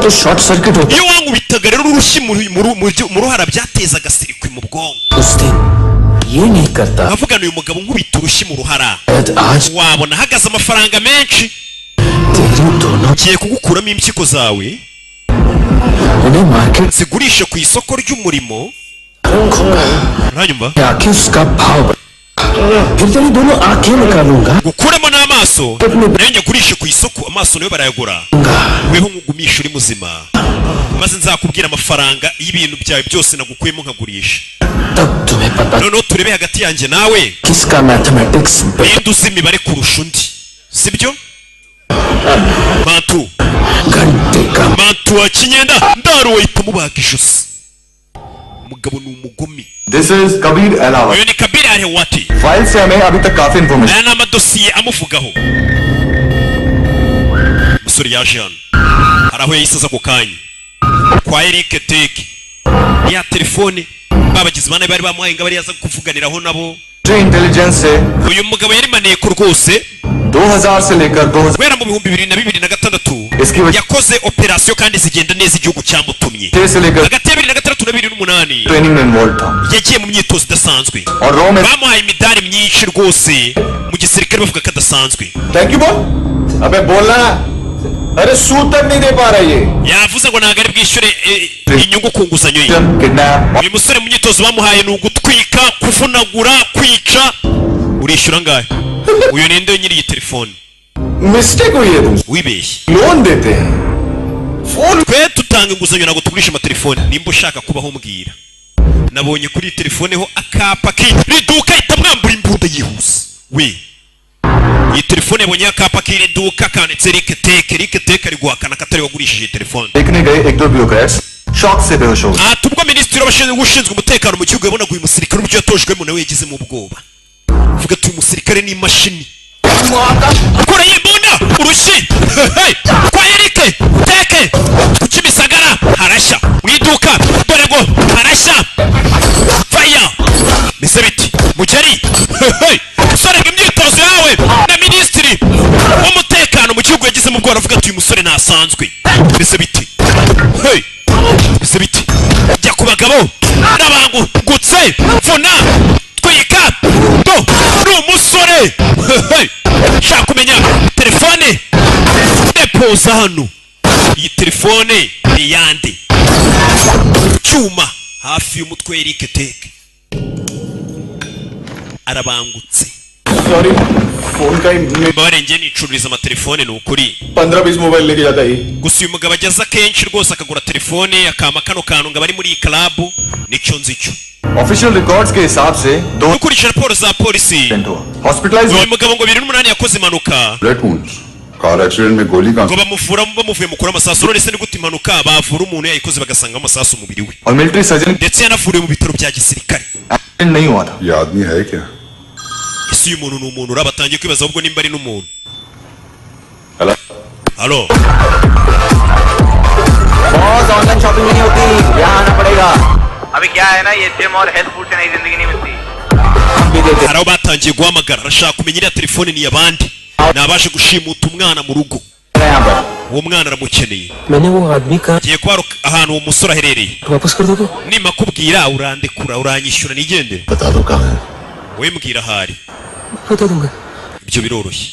Speaker 9: तो short circuit होता
Speaker 1: Iyo wankubitaga rero urushyi mu ruhara byatezaga circuit mu bwonko.
Speaker 9: है। उस दिन ये नहीं करता।
Speaker 1: Nkavugana uyu mugabo nkubita urushyi mu ruhara
Speaker 9: शायद आज
Speaker 1: wabona ahagaze amafaranga menshi.
Speaker 9: तेरी दोनों
Speaker 1: Ngiye kugukuramo impyiko zawe
Speaker 9: उन्हें market
Speaker 1: zigurishe ku isoko ry'umurimo, uranyumva?
Speaker 9: आके उसका भाव बढ़- फिर तेरी दोनों आंखें निकालूंगा।
Speaker 1: Gukuramo n'amaso nayo nyagurishe ku isoko, amaso nayo barayagura. Weho nkugumisha uri muzima, maze nzakubwira amafaranga y'ibintu byawe byose nagukuyemo nkagurisha.
Speaker 9: तब तुम्हें पता
Speaker 1: Noneho turebe hagati yanjye nawe
Speaker 9: किसका mathematics
Speaker 1: ninde uzi imibare kurusha undi, sibyo Mantu?
Speaker 9: घंटे का
Speaker 1: Mantu wa kinyenda ndaruwe ahita amubaga ijosi. Umugabo ni umugome.
Speaker 10: This is Kabir Ahlawat.
Speaker 1: Uyu ni Kabiri Arewati.
Speaker 10: File से हमें अभी तक काफी information
Speaker 1: Aya ni amadosiye amuvugaho. Umusore yaje hano, hari aho yahise aza ako kanya kwa Eric Teke ya telefone babagizi ba nabi bari bamuhaye ngo abe yaza kuvuganiraho nabo.
Speaker 10: Intelligence से
Speaker 1: Uyu mugabo yari maneko rwose.
Speaker 10: 2000 से लेकर
Speaker 1: Guhera mu 2026
Speaker 10: इसकी वजह
Speaker 1: Yakoze operasiyo kandi zigenda neza igihugu cyamutumye.
Speaker 10: से लेकर
Speaker 1: Hagati ya 2006 na 2008
Speaker 10: training में involve था
Speaker 1: yagiye mu myitozo idasanzwe.
Speaker 10: और रो में
Speaker 1: Bamuhaye imidari myinshi rwose mu gisirikare, bavuga ko adasanzwe.
Speaker 7: Thank you बोल। अबे बोलना। अरे सूद तक नहीं दे पा रहा ये।
Speaker 1: Yavuze ngo ntabwo ari bwishyure inyungu ku nguzanyo ye.
Speaker 10: Kidnap.
Speaker 1: Uyu musore mu myitozo bamuhaye ni ugutwika, kuvunagura, kwica. Urishyura angahe? Uyu ninde nyiri iyi telefone?
Speaker 7: Mistake हुई है तुमसे।
Speaker 1: Wibeshye.
Speaker 7: Loan देते हैं, phone.
Speaker 1: Twe tutanga inguzanyo, ntabwo tugurisha amatelefone. Nimba ushaka kubaho mbwira. Nabonye kuri iyi telefone ho akapa k'iri duka, ihita mwambura imbunda yihuse we. Iyi telefone yabonye akapa k'iri duka kanditse Rike Teke. Rike Teke ari guhakana ko atari wagurishije iyi telefone.
Speaker 10: देखने गए एक दो bureaucrats shock से बेहोश हो गए।
Speaker 1: Ati ubwo minisitiri w'abashinzwe umutekano mu gihugu yabonaga uyu musirikare uburyo yatojwemo, nawe yagizemo ubwoba, avuga ati uyu musirikare ni imashini. Akora imbunda urushyi. Hey! Kwa Erike Teke ku Kimisagara harashya mu iduka, dore ngo harashya faya. Mbese biti mugeri. Hey! Musore ngo imyitozo yawe na minisitiri w'umutekano mu gihugu yagizemo ubwoba, aravuga ati uyu musore ntasanzwe. Mbese biti. Hey! Mbese biti, jya ku bagabo n'abangutse, mvuna, twika, do ni umusore. Hey! Shaka kumenya telefone depoza hano, iyi telefone ni yande? Cyuma hafi y'umutwe, Eric Teke arabangutse.
Speaker 7: Sorry, phone का ही।
Speaker 1: Mbabarenge nicururiza amatelefone, ni ukuri.
Speaker 7: 15-20 mobile लेके जाता है।
Speaker 1: Gusa uyu mugabo ageze akenshi rwose akagura telefone, akama kano kantu ngo abari muri iyi club, nicyo nzi cyo.
Speaker 10: Official records के हिसाब से दो
Speaker 1: Dukurikije raporo za polisi,
Speaker 10: hospitalise.
Speaker 1: Uyu mugabo ngo 2008 yakoze impanuka.
Speaker 2: Bullet wounds, car accident में गोली का
Speaker 1: Ngo bamuvura bamuvuye mukura amasasu. None se ni gute impanuka bavura umuntu yayikoze bagasanga amasasu umubiri we?
Speaker 10: और military surgeon
Speaker 1: Ndetse yanavuriwe mu bitaro bya gisirikare.
Speaker 10: Accident नहीं हुआ था।
Speaker 2: ये आदमी है क्या?
Speaker 1: Ese uyu muntu ni umuntu? Uraba atangiye kwibaza ahubwo nimba ari n'umuntu.
Speaker 2: Hello.
Speaker 1: Halo.
Speaker 8: Boss, online shopping नहीं होती, यहाँ आना पड़ेगा।
Speaker 11: अभी क्या है ना, ये जिम और हेल्थ फूड से नई जिंदगी नहीं मिलती।
Speaker 8: हम भी देते।
Speaker 1: Hari aho batangiye guhamagara, arashaka kumenya iriya telefone ni iy'abandi, ni abaje gushimuta umwana mu rugo.
Speaker 8: हैं यहाँ पर।
Speaker 1: Uwo mwana aramukeneye.
Speaker 6: मैंने वो आदमी का
Speaker 1: Ngiye kuba ahantu uwo musore aherereye.
Speaker 6: वापस कर दोगे?
Speaker 1: Nimakubwira urandekura, uranyishyura nigendere?
Speaker 5: बता दो कहाँ है।
Speaker 1: Wowe mbwira ahari.
Speaker 6: बता दूंगा।
Speaker 1: Ibyo biroroshye.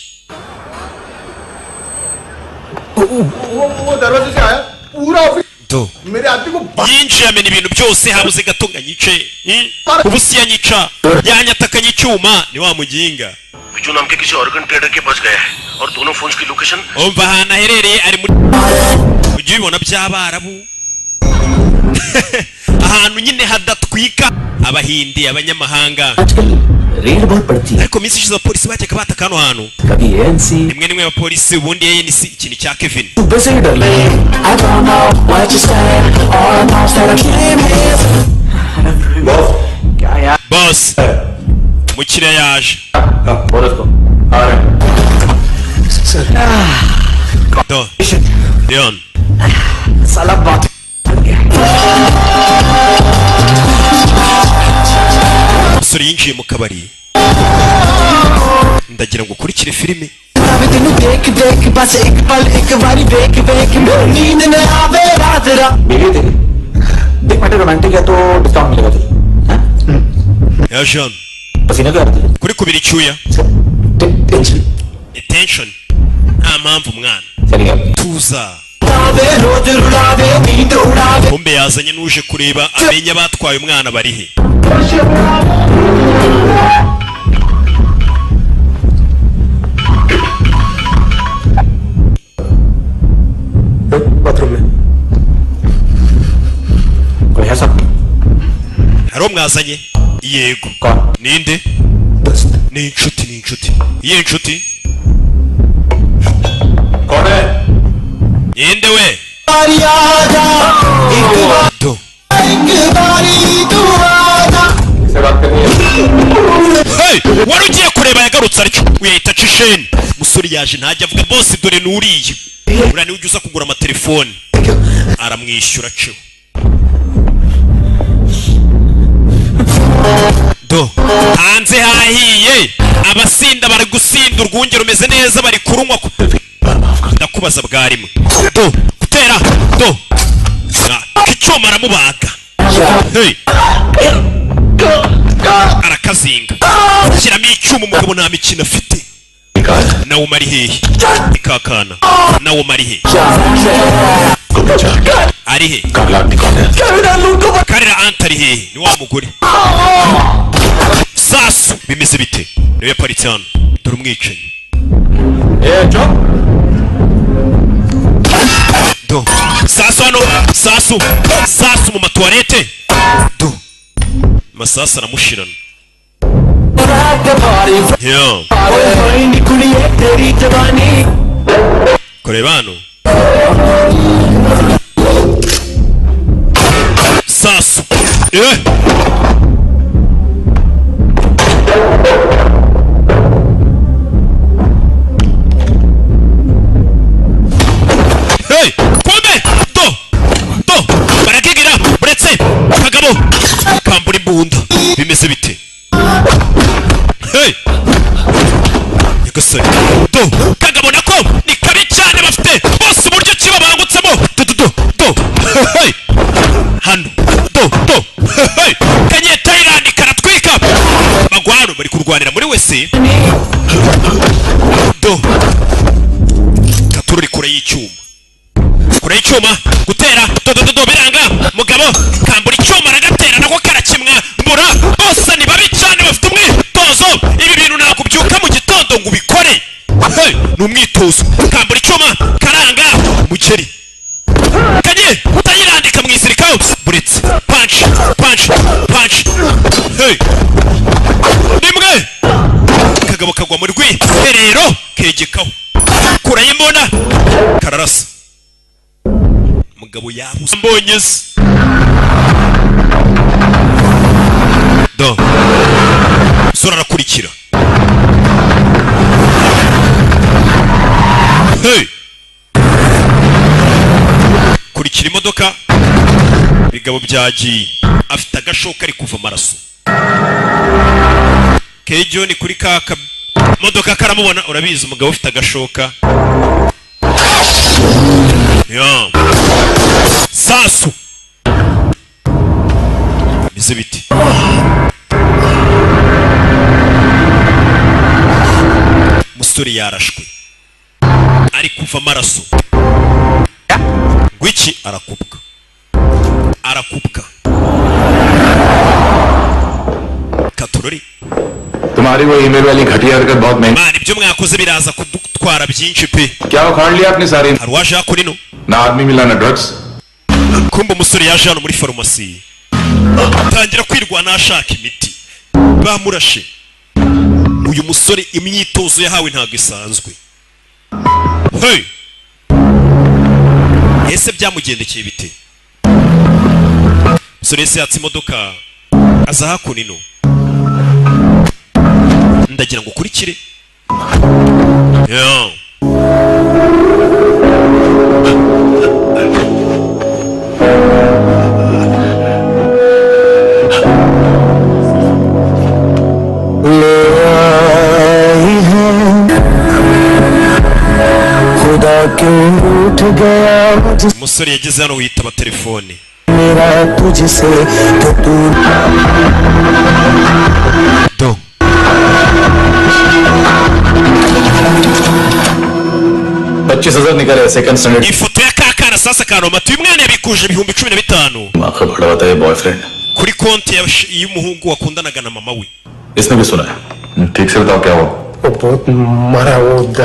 Speaker 7: वो दरवाजे से आया, पूरा office
Speaker 1: Do
Speaker 7: मेरे आदमी को
Speaker 1: yinjiye amena ibintu byose, habuze gato ngo anyice. Ubu si yanyica, yanyatakanye icyuma ni wa muginga.
Speaker 5: Biju नाम के किसी ऑर्गन ट्रेडर के पास गया है और दोनों फोन्स की location.
Speaker 1: Umva, ahantu aherereye ari muri, ujya ubibona by'abarabu, ahantu nyine hadatwika, abahindi, abanyamahanga.
Speaker 6: आजकल रेड बहुत पड़ती है।
Speaker 1: Ariko minsi ishize abapolisi bajyaga bataka hano hantu.
Speaker 6: कभी ANC.
Speaker 1: Rimwe rimwe abapolisi, ubundi ANC, ikintu cya Kevin.
Speaker 6: सुबह से ही डर लगे। I don't know what you said or thoughts that I came here.
Speaker 8: क्या यार?
Speaker 1: Boss, umukiriya yaje.
Speaker 10: बोलो उसको आ रहे हैं।
Speaker 6: Sir.
Speaker 1: Do Leon.
Speaker 6: साला बात बन गया।
Speaker 1: Umusore yinjiye mu kabari. Ndagira ngo ukurikire filime.
Speaker 6: ਤੈਨੂੰ ਦੇਖ ਦੇਖ ਬਸ ਇੱਕ ਪਲ ਇੱਕ ਵਾਰੀ ਵੇਖ ਵੇਖ ਮੈਨੂੰ ਨੀਂਦ ਨਾ ਆਵੇ ਰਾਤ ਰਾਤ।
Speaker 8: बीवी तेरी देख, मैटर रोमांटिक है तो डिस्काउंट मिलेगा तुझे।
Speaker 1: Yaje hano.
Speaker 8: पसीना क्यों आ रहा तुझे?
Speaker 1: Kuri kubira icyuya.
Speaker 6: Tension.
Speaker 1: Attention, nta mpamvu mwana.
Speaker 8: चलिए।
Speaker 1: Tuza.
Speaker 6: ਆਵੇ ਰੋਜ਼ ਰੁਲਾਵੇ ਨੀਂਦ ਉਡਾਵੇ।
Speaker 1: Kumbe yazanye n'uje kureba amenya abatwaye umwana bari he.
Speaker 6: Bathroom में
Speaker 8: कोई है सब?
Speaker 1: Hari uwo mwazanye? Yego.
Speaker 8: कौन?
Speaker 1: Ninde?
Speaker 6: दोस्त।
Speaker 1: Ni inshuti, ni inshuti. Iyihe inshuti?
Speaker 10: कौन है?
Speaker 1: Ninde we?
Speaker 6: ਵਾਰੀ ਆ ਜਾ ਇੱਕ ਵਾਰ
Speaker 1: Do
Speaker 6: ਇੱਕ ਵਾਰੀ ਤੂੰ ਆ ਜਾ।
Speaker 10: किससे बात करनी है?
Speaker 1: Hey! Wari ugiye kureba yagarutse atyo, uyahita aca isheni. Umusore yaje ntajya avuga boss, dore nuriye, uriya niwe ujya uza kugura amatelefone, aramwishyura aceho. Do hanze hahiye, abasinda bari gusinda, urwunge rumeze neza, bari kurunywa. Ndakubabariye. Ndakubaza bwa rimwe. Do gutera do. Icyuma aramubaga. Hey. Arakazinga. Shyiramo icyuma, umugabo nta mikino afite. Nawe umari hehe? Ikakana. Nawe umari he? Ari he? Karira anta ari hehe? Ni wa mugore. Sasu bimeze bite? Niwe yaparitse hano. Dore umwicanyi. Do. Sasu hano. Sasu. Sasu mu matuwarete. Do. Masasu aramushirana. Yeah. Kureba hano. Sasu. Eh. Hey, kumbe do do barakigira uretse kagabo kambura imbunda bimeze bite? Hey, nyagasani do kagabo nako ni kabi cyane, bafite bose uburyo ki babangutsemo do do do do. Hey, hano do do. Hey, kanye Thailand karatwika bagwaro bari kurwanira muri wese do katururi kure y'icyuma, kure y'icyuma gutera do do do biranga mugabo kambura icyuma aragatera nako karakimwa mbura bose ni babi cyane bafite umwitozo. Ibi bintu nakubyuka mu gitondo ngo ubikore. Hey, ni umwitozo. Kambura icyuma karanga mugeri kanye utayirandika mu isirikaho buretse punch punch punch. Hey, rimwe kagabo kagwa muri rwiherero kegekaho kurayimbona kararasa mugabo yabuze mbonye se do sura arakurikira. Hey, kurikira imodoka bigabo byagiye afite agashoka ari kuva amaraso. Kejo ni kuri kaka modoka karamubona, urabizi umugabo ufite agashoka. Ya sasu bize biti musore yarashwe ari kuva amaraso ngwiki arakubwa arakubwa katorori.
Speaker 2: तुम्हारी वो ईमेल वाली घटिया हरकत बहुत महंगी।
Speaker 1: Man, ibyo mwakoze biraza kudutwara byinshi pe.
Speaker 2: क्या उखाड़ लिया आपने सारी?
Speaker 1: Hari uwaje hakuno ino.
Speaker 2: ना आदमी मिला ना drugs.
Speaker 1: Kumbe umusore yaje hano muri farumasi atangira kwirwana ashaka imiti bamurashe. Uyu musore imyitozo yahawe ntabwo isanzwe. Hey, ese byamugendekeye bite? Umusore yese yatse imodoka aza hakuno ino. Ndagira ngo ukurikire. Yeah. Umusore yageze hano witaba telefone. Do
Speaker 10: 25,000 निकले second standard.
Speaker 1: Ifoto ya kakana sasa kanoma uyu mwana yabikuje 15,000
Speaker 10: boyfriend
Speaker 1: kuri konti y'umuhungu wakundanaga na mama we.
Speaker 10: इसने भी सुना है।
Speaker 2: ठीक से बताओ क्या हुआ?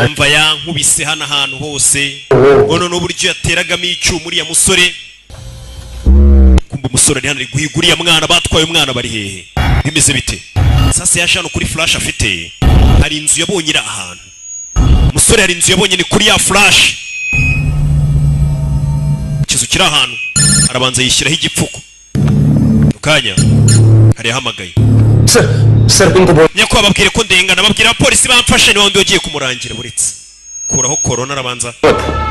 Speaker 1: Umva yankubise hano ahantu hose ngono n'uburyo yateragamo icyuma uriya musore. Kumva umusore ari hano ari guhiga uriya mwana batwaye umwana bari hehe bimeze bite? Sasa yaje hano kuri flash afite hari inzu yabonye iri ahantu. Umusore hari inzu yabonye ni kuri ya flash ikizu kiri ahantu arabanza yishyiraho igipfuko. Mukanya hari yahamagaye.
Speaker 8: Sir, sir unko bol.
Speaker 1: Nyakubahwa babwire ko ndengana, babwira abapolisi bamfashe ni wundi wagiye kumurangira buretse kuraho corona arabanza.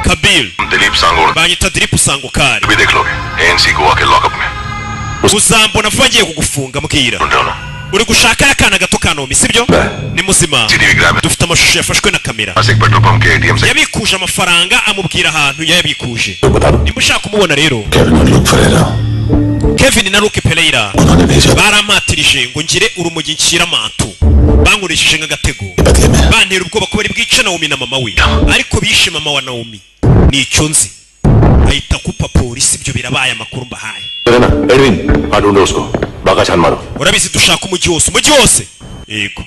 Speaker 1: Kabir
Speaker 2: Dilip Sangor
Speaker 1: banyita Dilip Sangokari
Speaker 2: भी देख लोगे ANC Goa के lockup में
Speaker 1: uzambona vuba ngiye kugufunga mbwira. Uri gushaka akana gato ka Naomi, sibyo? Ni muzima, dufite amashusho yafashwe na kamera.
Speaker 2: Petrol pump के ATM से
Speaker 1: Yabikuje amafaranga, amubwira ahantu yayabikuje. Nimba ushaka kumubona rero, Kevin na Luke Pereira barampatirije ngo ngire urumogi nshyira amantu, bankoresheje nk'agatego, bantera ubwoba ko bari bwice Naomi na mama we, ariko bishe mama wa Naomi, nicyo nzi. Ahita kupa polisi, ibyo birabaye amakuru mbahaye.
Speaker 2: ना Edwin, हाँ, ढूंढो उसको, बाका छान मारो।
Speaker 1: Urabizi, dushaka umujyi wose, umujyi wose. Yego,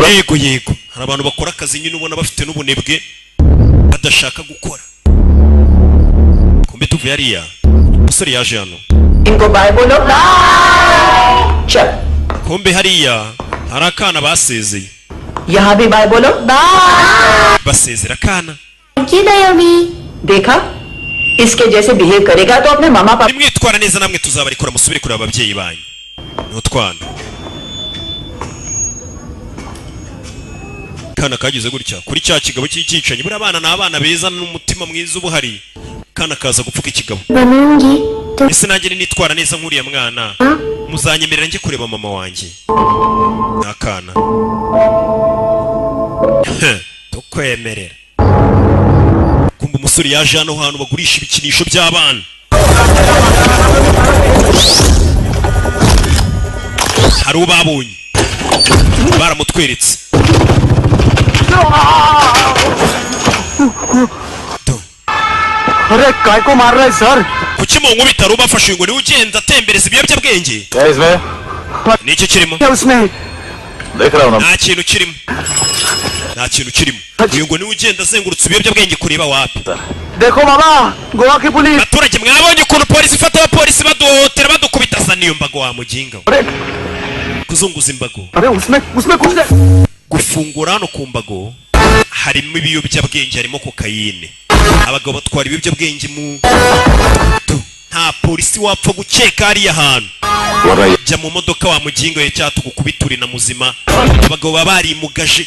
Speaker 1: yego, yego. Hari abantu bakora akazi nyine ubona bafite n'ubunebwe, badashaka gukora. Kumbe tuvuye hariya, umusore yaje hano.
Speaker 4: इनको बाय बोलो, चल।
Speaker 1: Kumbe hariya hari akana basezeye.
Speaker 4: यहाँ भी बाय बोलो, bye.
Speaker 1: Basezera akana.
Speaker 3: Thank you, Naomi.
Speaker 4: देखा, इसके जैसे बिहेव करेगा तो अपने मामा पापा
Speaker 1: Nimwitwara neza namwe tuzabarikora, musubire kureba ababyeyi banyu. Ni utwana. Kana kagize gutya kuri cya kigabo cy'icyicanyi. Buriya abana ni abana beza n'umutima mwiza uba uhari. Kana kaza gupfuka ikigabo.
Speaker 3: बनूंगी तो
Speaker 1: Ese nanjye nitwara neza nk'uriya mwana, muzanyemerera njye kureba mama wanjye? Ni akana, tukwemerera. Kumva umusore yaje hano hantu bagurisha ibikinisho by'abana, hari uwo babonye baramutweretse.
Speaker 8: अरे काय को मार रहे sir?
Speaker 1: Kuki mu nkubita bafashe ngo niwe ugenda atembereza ibiyobyabwenge? Ni iki kirimo?
Speaker 8: उसमें
Speaker 2: देख रहा हूँ ना।
Speaker 1: Nta kintu kirimo, nta kintu kirimo. Uyu ngo niwe ugenda azengurutse ibiyobyabwenge, kureba wapi.
Speaker 8: देखो बाबा, गोवा की police.
Speaker 1: Abaturage, mwabonye ukuntu polisi ifata abapolisi, baduhotera, badukubita. Asa n'iyo mbago wa muginga we. Kuzunguza imbago.
Speaker 8: अरे उसमें उसमें कुछ नहीं।
Speaker 1: Gufungura hano ku mbago harimo ibiyobyabwenge, harimo kokayine. Abagabo batwara ibiyobyabwenge mu tu. Nta polisi wapfa gukeka hariya hantu. Jya mu modoka wa muginga we, cyangwa tugukubita na muzima. Abagabo baba barimugaje,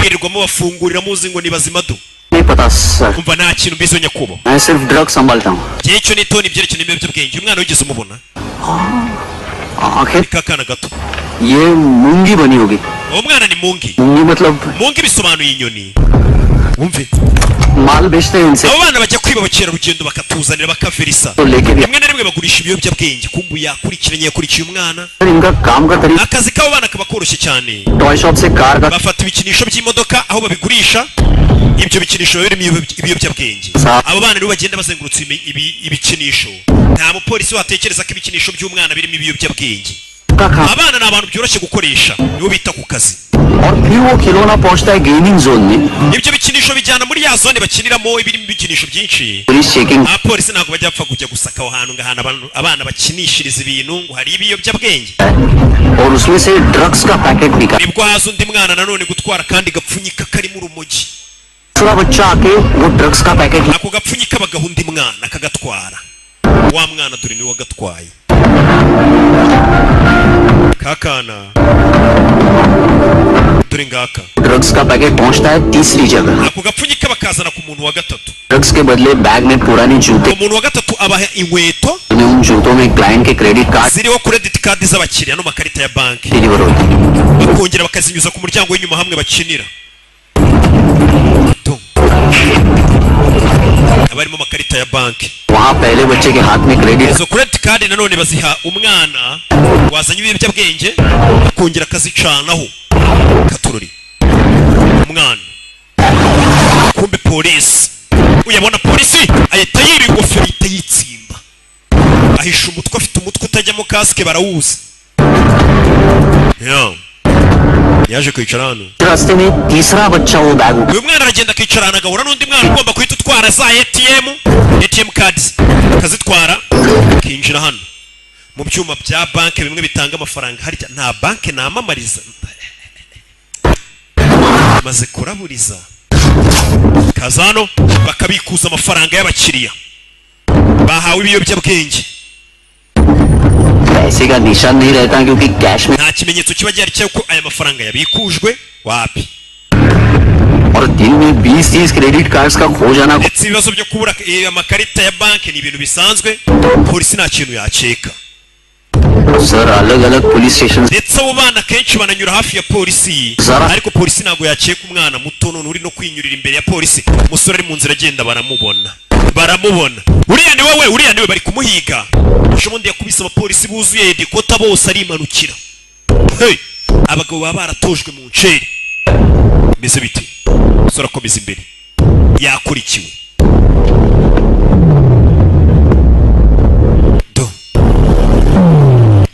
Speaker 1: birirwamo bafungurira muzi ngo ni bazima do.
Speaker 9: नहीं पता sir.
Speaker 1: Umva, nta kintu mbizi nyakubahwa.
Speaker 9: मैं सिर्फ ड्रग संभालता हूँ।
Speaker 1: Igihe cyo nitoni ibyerekeye n'ibiyobyabwenge. Umwana wigeze umubona?
Speaker 9: आंखें
Speaker 1: Ni kakana gato.
Speaker 9: ये मूंगी बनी होगी।
Speaker 1: Uwo mwana ni Mungi.
Speaker 9: मूंगी मतलब
Speaker 1: Mungi bisobanuye inyoni, wumve.
Speaker 9: माल बेचते हैं इनसे।
Speaker 1: Abo bana bajya kwiba abakerarugendo bakatuzanira, bakaverisa.
Speaker 9: तो लेके भी
Speaker 1: Rimwe na rimwe bagurisha ibiyobyabwenge. Kumbu yakurikiranye, yakurikiye umwana.
Speaker 9: इनका काम का तरीका
Speaker 1: Akazi k'abo bana kaba koroshye cyane.
Speaker 9: Toy shop से car का
Speaker 1: Bafata ibikinisho by'imodoka aho babigurisha, ibyo bikinisho biba birimo ibiyobyabwenge. Abo bana rero bagenda bazengurutse ibikinisho, nta mupolisi watekereza ko ibikinisho by'umwana birimo ibiyobyabwenge.
Speaker 9: का काम
Speaker 1: Abana ni abantu byoroshye gukoresha, nibo bita ku kazi.
Speaker 9: और फिर वो खिलौना पहुंचता है gaming zone में।
Speaker 1: Ibyo bikinisho bijyana muri ya zone bakiniramo ibirimo ibikinisho byinshi.
Speaker 9: Police checking.
Speaker 1: Abapolisi ntabwo bajya bapfa kujya gusaka aho hantu ngo ahantu abana bakinishiriza ibintu ngo hari ibiyobyabwenge.
Speaker 9: और उसमें से ड्रग्स का पैकेट निकाल
Speaker 1: Nibwo haza undi mwana nanone gutwara akandi gapfunyika karimo urumogi.
Speaker 9: दूसरा बच्चा आके वो ड्रग्स का packet
Speaker 1: Ako gapfunyika bagaha undi mwana akagatwara. Wa mwana dore niwe wagatwaye kakana, dore ngaka.
Speaker 9: Drugs का पैकेट पहुंचता है तीसरी जगह।
Speaker 1: Ako gapfunyika bakazana ku muntu wa gatatu.
Speaker 9: Drugs के बदले बैग में पुराने जूते
Speaker 1: Uwo muntu wa gatatu abaha inkweto
Speaker 9: में उन जूतों में क्लाइंट के credit card
Speaker 1: ziriho credit card z'abakiriya n'amakarita ya banki,
Speaker 9: deliver होते हैं।
Speaker 1: Bakongera bakazinyuza ku muryango w'inyuma hamwe bakinira. Do. Haba harimo amakarita ya banki.
Speaker 9: वहाँ पहले बच्चे के हाथ में credit
Speaker 1: Izo credit card nanone baziha umwana wazanye ibiyobyabwenge, akongera akazicanaho katururi umwana. Kumbe polisi uyabona, polisi ahita yiba ingofero, ahita yitsimba, ahisha umutwe, afite umutwe utajyamo kasike, barawuzi. Yeah. Yaje kwicara hano.
Speaker 9: रास्ते में तीसरा बच्चा वो bag
Speaker 1: Uyu mwana aragenda akicara ahantu, agahura n'undi mwana ugomba guhita utwara za ATM cards, akazitwara, akinjira hano mu byuma bya banki bimwe bitanga amafaranga. Harya nta banki namamariza, maze kuraburiza. Kaza hano bakabikuza amafaranga y'abakiriya bahawe ibiyobyabwenge.
Speaker 9: पैसे का निशान नहीं रहता क्योंकि cash में
Speaker 1: Nta kimenyetso kiba gihari cy'uko aya mafaranga yabikujwe, wapi.
Speaker 9: और दिन में 20-30 credit cards का खो जाना
Speaker 1: Ndetse ibibazo byo kubura amakarita ya banki ni ibintu bisanzwe, polisi nta kintu yakeka.
Speaker 9: Sir अलग अलग police station.
Speaker 1: Ndetse abo bana kenshi bananyura hafi ya polisi.
Speaker 9: Zara.
Speaker 1: Ariko polisi ntabwo yakeka umwana muto none uri no kwinyurira imbere ya polisi. Umusore ari mu nzira agenda, baramubona, baramubona. Uriya ni wowe, uriya ni we, bari kumuhiga. Ejo bundi yakubise abapolisi buzuye headquarter bose, arimanukira. Hey! Abagabo baba baratojwe mu nceri. Bimeze bite? Umusore akomeza imbere, yakurikiwe. Do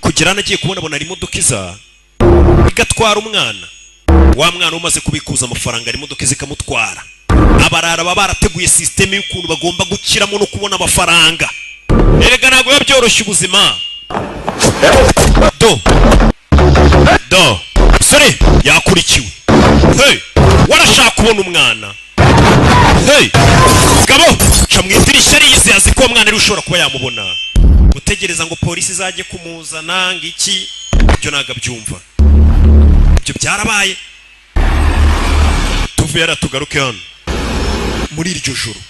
Speaker 1: kugera hano, agiye kubona abona hari imodoka iza igatwara umwana. Wa mwana umaze kubikuza amafaranga, hari imodoka iza ikamutwara. Abarara baba barateguye sisiteme y'ukuntu bagomba gukiramo no kubona amafaranga. Erega ntabwo biba byoroshye ubuzima. Do do, musore yakurikiwe. Hey, warashaka kubona umwana. Hey, gabo ca mu idirishya, ariyizi, azi ko uwo mwana ari ushobora kuba yamubona. Gutegereza ngo polisi izajye kumuzana ngo iki, ibyo ntabwo abyumva. Ibyo byarabaye. Tuvuye hariya, tugaruke hano muri iryo joro.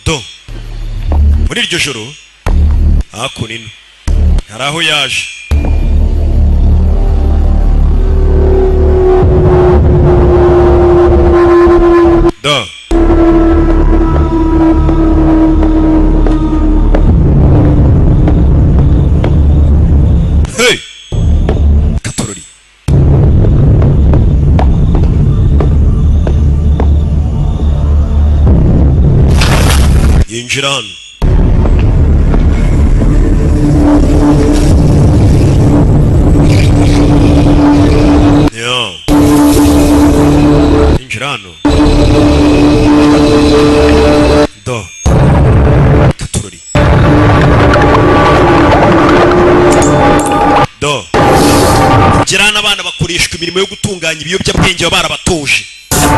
Speaker 1: Do, muri iryo joro hakuno ino hari aho yaje. Do, hey, katorori. Yinjira hano. Yo. Yinjira hano. Do, katorori. Do, kugera hano, abana bakoreshwa imirimo yo gutunganya ibiyobyabwenge. Baba barabatoje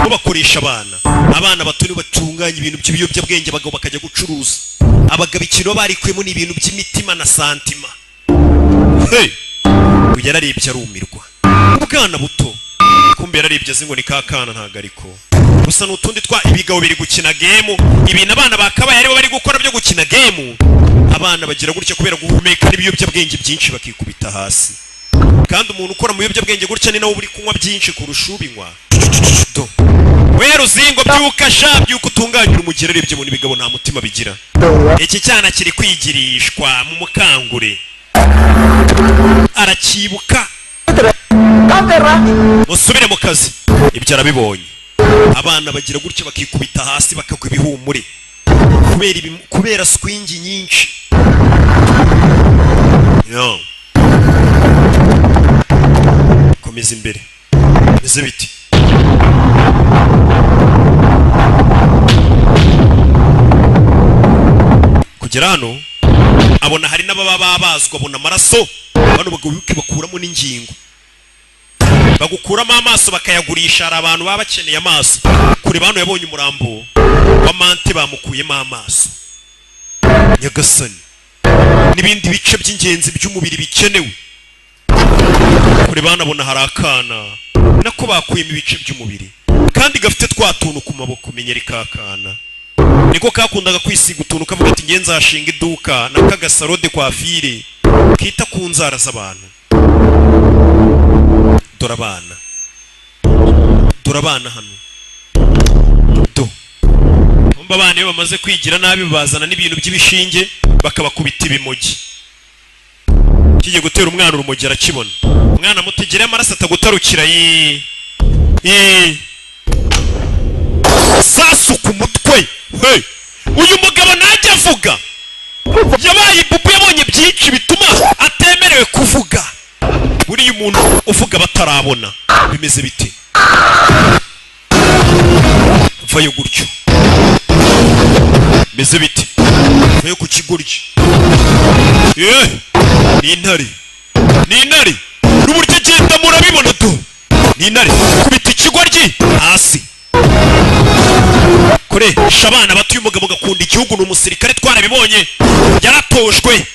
Speaker 1: bo bakoresha abana. Abana bato nibo batunganya ibintu by'ibiyobyabwenge, abagabo bakajya gucuruza. Abagabo ikintu baba barikuyemo ni ibintu by'imitima na santima. Hey! Uyu yararebye arumirwa. Ubwana buto, kumbe yararebye azi ngo ni ka kana, ntabwo ariko gusa ni utundi twa ibigabo biri gukina game. Ibintu abana bakabaye aribo bari gukora byo gukina game. Abana bagira gutya kubera guhumeka n'ibiyobyabwenge byinshi, bakikubita hasi. Kandi umuntu ukora mu biyobyabwenge gutya ni nawe uri kunywa byinshi kurusha ubinywa. Do, we ruzingo, byuka sha, byuka utunganyura umugeri. Arebye mu ibigabo nta mutima bigira. Iki cyana kiri kwigirishwa mu mukangure, arakibuka. Musubire mu kazi. Ibyo arabibonye. Abana bagira gutya bakikubita hasi, bakagwa ibihumure kubera kubera swingi nyinshi. Yo, komeza imbere. Bimeze biti? Kugera hano abona hari n'ababa babazwa, abona amaraso. Bano bagabo wibuke bakuramo n'ingingo, bagukuramo amaso bakayagurisha. Hari abantu baba bakeneye amaso. Kure hano yabonye umurambo wa mante, bamukuyemo amaso. Nyagasani, n'ibindi bice by'ingenzi by'umubiri bikenewe. Kure banabona hari akana nako bakuyemo ibice by'umubiri, kandi gafite twa tuntu ku maboko. Menyera kakana niko kakundaga kwisiga utuntu, kavuga ati ngenzi nzashinga iduka n'akagasaro de coiffure kita ku nzara z'abantu. Dore abana, dore abana hano. Do, umva, abana iyo bamaze kwigira nabi bazana n'ibintu by'ibishinge bakabakubita ibimogi. Kigiye gutera umwana urumogi, arakibona. Umwana mutegere amaraso atagutarukira. Yi yi, sasu ku mutwe. Hey! Uyu mugabo najya avuga, yabaye ibubu, yabonye byinshi bituma atemerewe kuvuga. Buriya umuntu uvuga batarabona. Bimeze bite? Vayo gutyo. Bimeze bite? Vayo ku kigoryi. Eh, ni intare, ni intare, n'uburyo agenda murabibona. Do, ni intare, kubita ikigoryi hasi. Koresha abana bato. Uyu mugabo gakunda igihugu, ni umusirikare, twarabibonye, yaratojwe.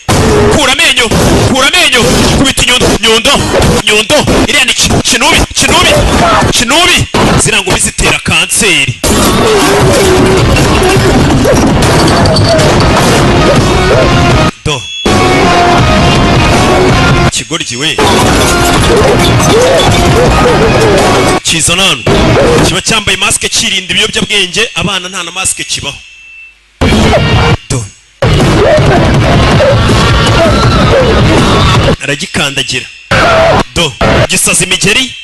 Speaker 1: Kura amenyo, kura amenyo, kubita inyundo, nyundo, nyundo. Iriya ni kinubi, kinubi, kinubi. Ziriya ngumi zitera kanseri. Kigoryi we, kizana hano kiba cyambaye masike, kirinda ibiyobyabwenge. Abana nta na masike kibaho. Do. Aragikandagira, do, gisaza imigeri.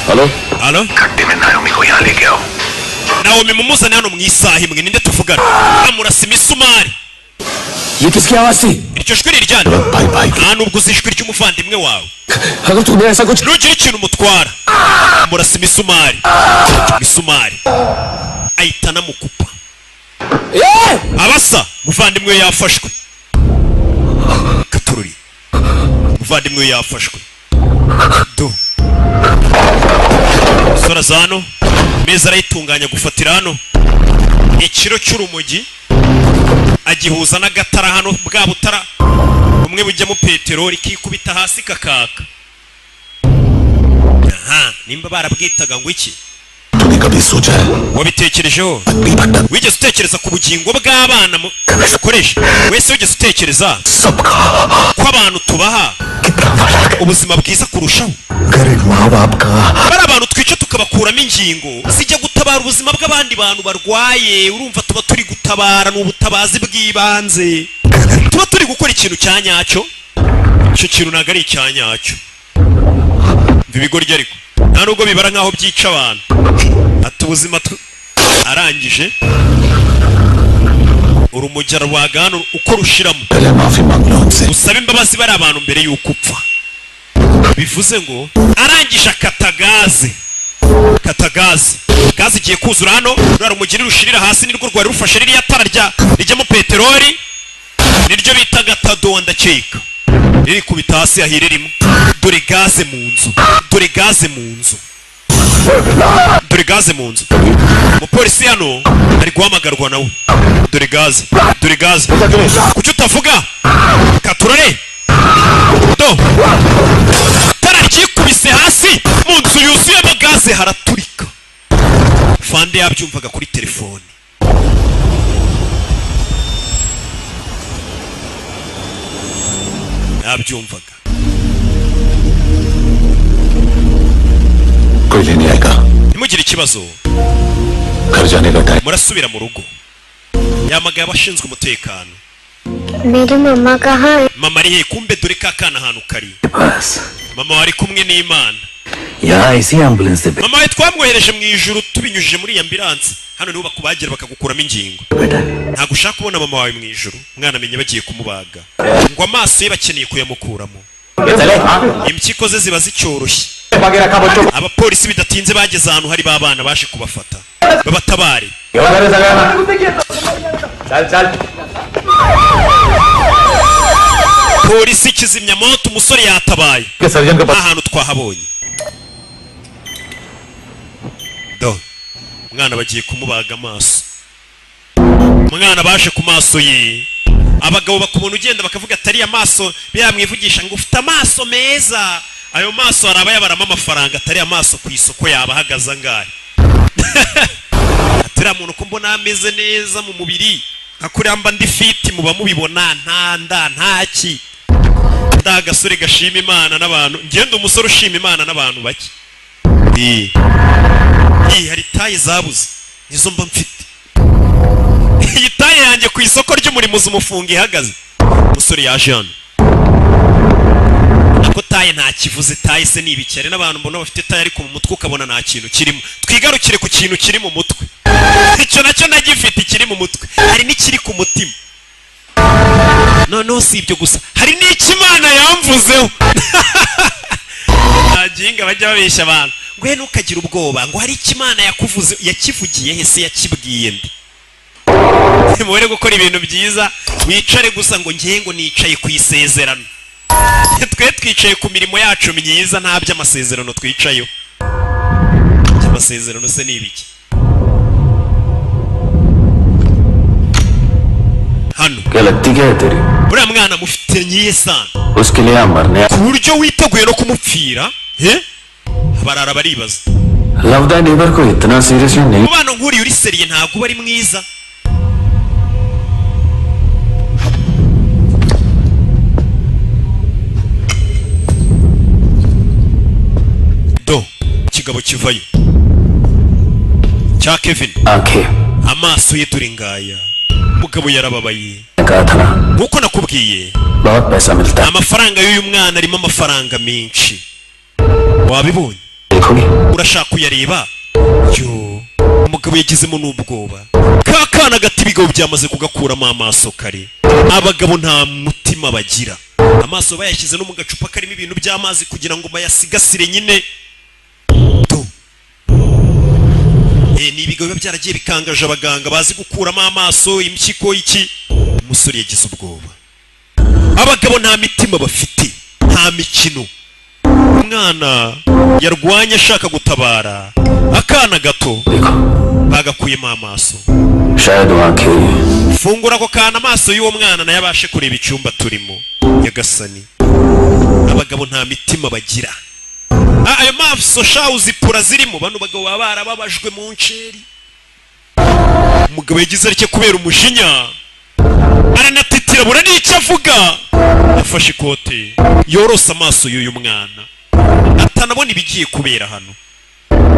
Speaker 9: Hello.
Speaker 1: Halo. Naomi mumuzane hano mu isaha imwe. Ninde tuvugana? Amurasa imisumari.
Speaker 9: ये किसकी आवाज थी?
Speaker 1: Iryo jwi ni iryande? Nta nubwo uzi ijwi ry'umuvandimwe wawe?
Speaker 9: अगर तूने ऐसा कुछ
Speaker 1: Nugira ikintu umutwara. Murasa imisumari, imisumari ahita anamukupa. Abasa muvandimwe we yafashwe. Katururi, muvandimwe we yafashwe. Do, sora hano meza, arayitunganya gufatira hano ikiro cy'urumogi, agihuza n'agatara hano, bwa butara bumwe bujyamo peteroli, kikubita hasi kakaka. Aha nimba barabwitaga ngo iki?
Speaker 2: तूने कभी सोचा है?
Speaker 1: Wabitekerejeho? Wigeze utekereza ku bugingo bw'abana mukoresha wese? Wigeze utekereza ko abantu tubaha ubuzima bwiza kurushaho?
Speaker 8: गरीब माँ बाप का
Speaker 1: Bari abantu twica tukabakuramo ingingo zijya gutabara ubuzima bw'abandi bantu barwaye. Urumva tuba turi gutabara, ni ubutabazi bw'ibanze, tuba turi gukora ikintu cya nyacyo. Icyo kintu ntabwo ari icya nyacyo. Umva ibigoryi, ariko nta nubwo bibara nk'aho byica abantu. Ati ubuzima tu arangije urumogi rwaga hano uko rushiramo.
Speaker 2: पहले माफी मांग लो उनसे।
Speaker 1: Usabe imbabazi bari abantu mbere y'uko upfa. Bivuze ngo arangije akata gaze, kata gaze, gaze igiye kuzura hano. Ruriya rumugiri rushirira hasi nirwo rwari rufashe ririya tara rya rijyamo peteroli, niryo bita gatadowa ndakeka. Ririkubita hasi hahire rimwe. Dore gaze mu nzu, dore gaze mu nzu, dore gaze mu nzu. Umupolisi hano ari guhamagarwa nawe. Dore gaze, dore gaze. Kuki utavuga? Katurore, do, tara ryikubise hasi mu nzu yuzuyemo gaze, haraturika. Fande yabyumvaga kuri telefone. Yabyumvaga.
Speaker 2: कोई लेने आएगा।
Speaker 1: Ntimugire ikibazo.
Speaker 2: घर जाने का time.
Speaker 1: Murasubira mu rugo. Yamagaye abashinzwe umutekano.
Speaker 3: मेरी मम्मा कहाँ है?
Speaker 1: Mama ari he? Kumbe dore ka kana ahantu kari.
Speaker 9: बस
Speaker 1: Mama wari kumwe n'Imana.
Speaker 9: यहाँ इसी एम्बुलेंस से
Speaker 1: Mama we twamwohereje mu ijuru tubinyujije muri iyi ambulance. Hano niho bakubagira bakagukuramo ingingo.
Speaker 9: बेटा।
Speaker 1: Ntabwo ushaka kubona mama wawe mu ijuru? Umwana amenya bagiye kumubaga ngo amaso ye bakeneye kuyamukuramo, impyiko ze ziba zicyoroshye. Abapolisi bidatinze bageze ahantu hari ba bana, baje kubafata babatabare.
Speaker 7: चल चल।
Speaker 1: Polisi, kizimyamoto, umusore yatabaye.
Speaker 7: Surgeon के
Speaker 1: Ahantu twahabonye, do, umwana bagiye kumubaga amaso. Umwana baje ku maso ye. Abagabo bakubona ugenda bakavuga atari amaso, biyamwivugisha ngo ufite amaso meza. Ayo maso hari abayabaramo amafaranga. Atari amaso ku isoko yaba ahagaze angahe? Atari muntu ko mbona ameze neza mu mubiri, nka kuriya mba ndi fit, muba mubibona, nta nda, ntaki, nda agasore gashima Imana n'abantu. Ngenda umusore ushima Imana n'abantu bake. Ii hari taille zabuze, nizo mba mfite. Iyi taille yanjye ku isoko ry'umurimo uzi umufungo ihagaze? Umusore yaje hano, ako taille nta kivuze. Taille se ni ibiki? Hari n'abantu mbona bafite taille ariko mu mutwe ukabona nta kintu kirimo. Twigarukire ku kintu kiri mu mutwe. Icyo nacyo ndagifite, ikiri mu mutwe. Hari n'ikiri ku mutima. Noneho si ibyo gusa, hari n'icyo Imana yamvuzeho. Nta ginga bajya babeshya abantu ngo he, ntukagire ubwoba, ngo hari icyo Imana yakuvuze. Yakivugiye he se? Yakibwiye nde? Mubere gukora ibintu byiza, wicare gusa ngo ngiye, ngo nicaye ku isezerano. Twe twicaye ku mirimo yacu myiza, nta by'amasezerano twicayeho. Amasezerano se ni ibiki hano?
Speaker 9: क्या लगती क्या है तेरी?
Speaker 1: Uriya mwana mufitanye iyihe sano
Speaker 9: उसके लिए आप मरने
Speaker 1: ku buryo witeguye no kumupfira he? Barara baribaza.
Speaker 9: Love thy neighbour को इतना seriously नहीं
Speaker 1: Umubano nk'uriya uri sérieux ntabwo uba ari mwiza. Do ikigabo kivayo cya Kevin.
Speaker 9: आंखें।
Speaker 1: Amaso ye dore ngaya, umugabo yarababaye.
Speaker 9: कहा था ना।
Speaker 1: Nkuko nakubwiye,
Speaker 9: बहुत पैसा मिलता है।
Speaker 1: Amafaranga y'uyu mwana arimo amafaranga menshi, wabibonye?
Speaker 9: देखोगे?
Speaker 1: Urashaka kuyareba? Yo, umugabo yagizemo n'ubwoba. Ka kana gato ibigabo byamaze kugakuramo amaso kare. Abagabo nta mutima bagira, amaso bayashyize no mu gacupa karimo ibintu by'amazi kugira ngo bayasigasire nyine. Do. Ni ibigabo biba byaragiye bikangaje abaganga bazi gukuramo amaso, impyiko, iki. Umusore yagize ubwoba. Abagabo nta mitima bafite, nta mikino. Umwana yarwanye ashaka gutabara akana gato, bagakuyemo amaso.
Speaker 9: शायद वो आंखें
Speaker 1: Fungura ako kana, amaso y'uwo mwana nayo abashe kureba icyumba turimo. Nyagasani, abagabo nta mitima bagira. Ah, ayo maso sha uzipura zirimo. Bano bagabo baba barababajwe mu nceri. Umugabo yagize atya kubera umujinya, aranatitira, bura n'icyo avuga. Yafashe ikote yorose amaso y'uyu mwana atanabona ibigiye kubera hano.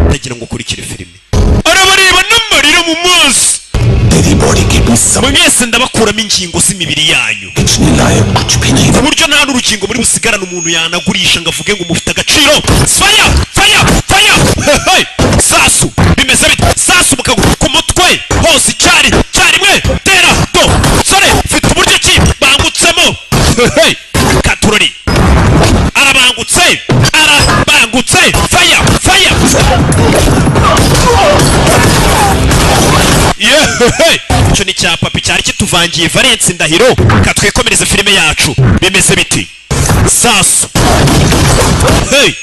Speaker 1: Ndagira ngo ukurikire filime. Arabareba n'amarira mu maso. Mwese ndabakuramo ingingo z'imibiri yanyu ku buryo nta n'urugingo muri busigarane umuntu yanagurisha ngo avuge ngo mufite agaciro. Faya, faya, faya! Hey! Sasu bimeze bite? Sasu mu kaguru, ku mutwe hose, icyari cyarimwe. Tera do sore, mfite uburyo ki bangutsemo. Hey! Katurori arabangutse, arabangutse. Faya, faya! Yehehe! Icyo ni cya papi cyari kituvangiye. Valence Ndahiro, katwikomereze filime yacu. Bimeze biti? Sasu, hey!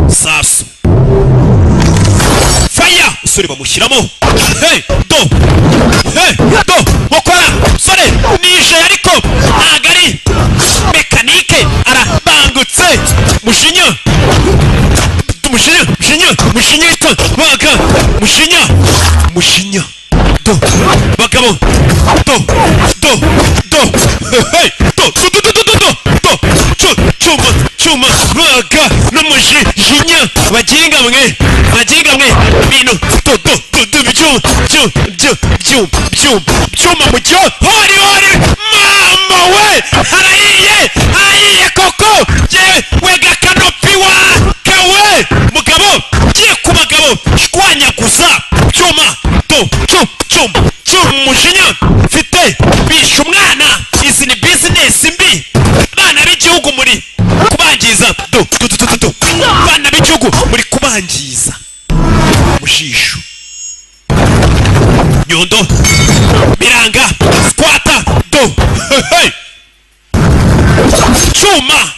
Speaker 1: Sasu, faya! Usore bamushyiramo. Hey! Do, hey! Do mukora sore nije, ariko ntago ari mekanike. Arabangutse, mushinya, mushinya, mushinya, mushinya ita baga, mushinya, mushinya. Do bagabo, do, do, do, hey! Do, do, do, do, do, do, do, cu cyuma, cyuma, baga n'umujinya. Baginga mwe, baginga mwe, bintu do, do, do, do, byuma, byu, byu, byuma, byuma, byuma mu cyo hori, hori! Mama we, harahiye, harahiye koko! Yewe wega, kanopi wa kawe mugabo giye ku bagabo, shwanyaguza byuma. Do cyu, cyuma, cyuma, umujinya mfite bishe umwana. Izi ni bizinesi mbi, bana b'igihugu muri kubangiza. Do, do, do, do, do, bana b'igihugu muri kubangiza. Mu jisho, nyundo, biranga, squata. Do, hey! Cyuma,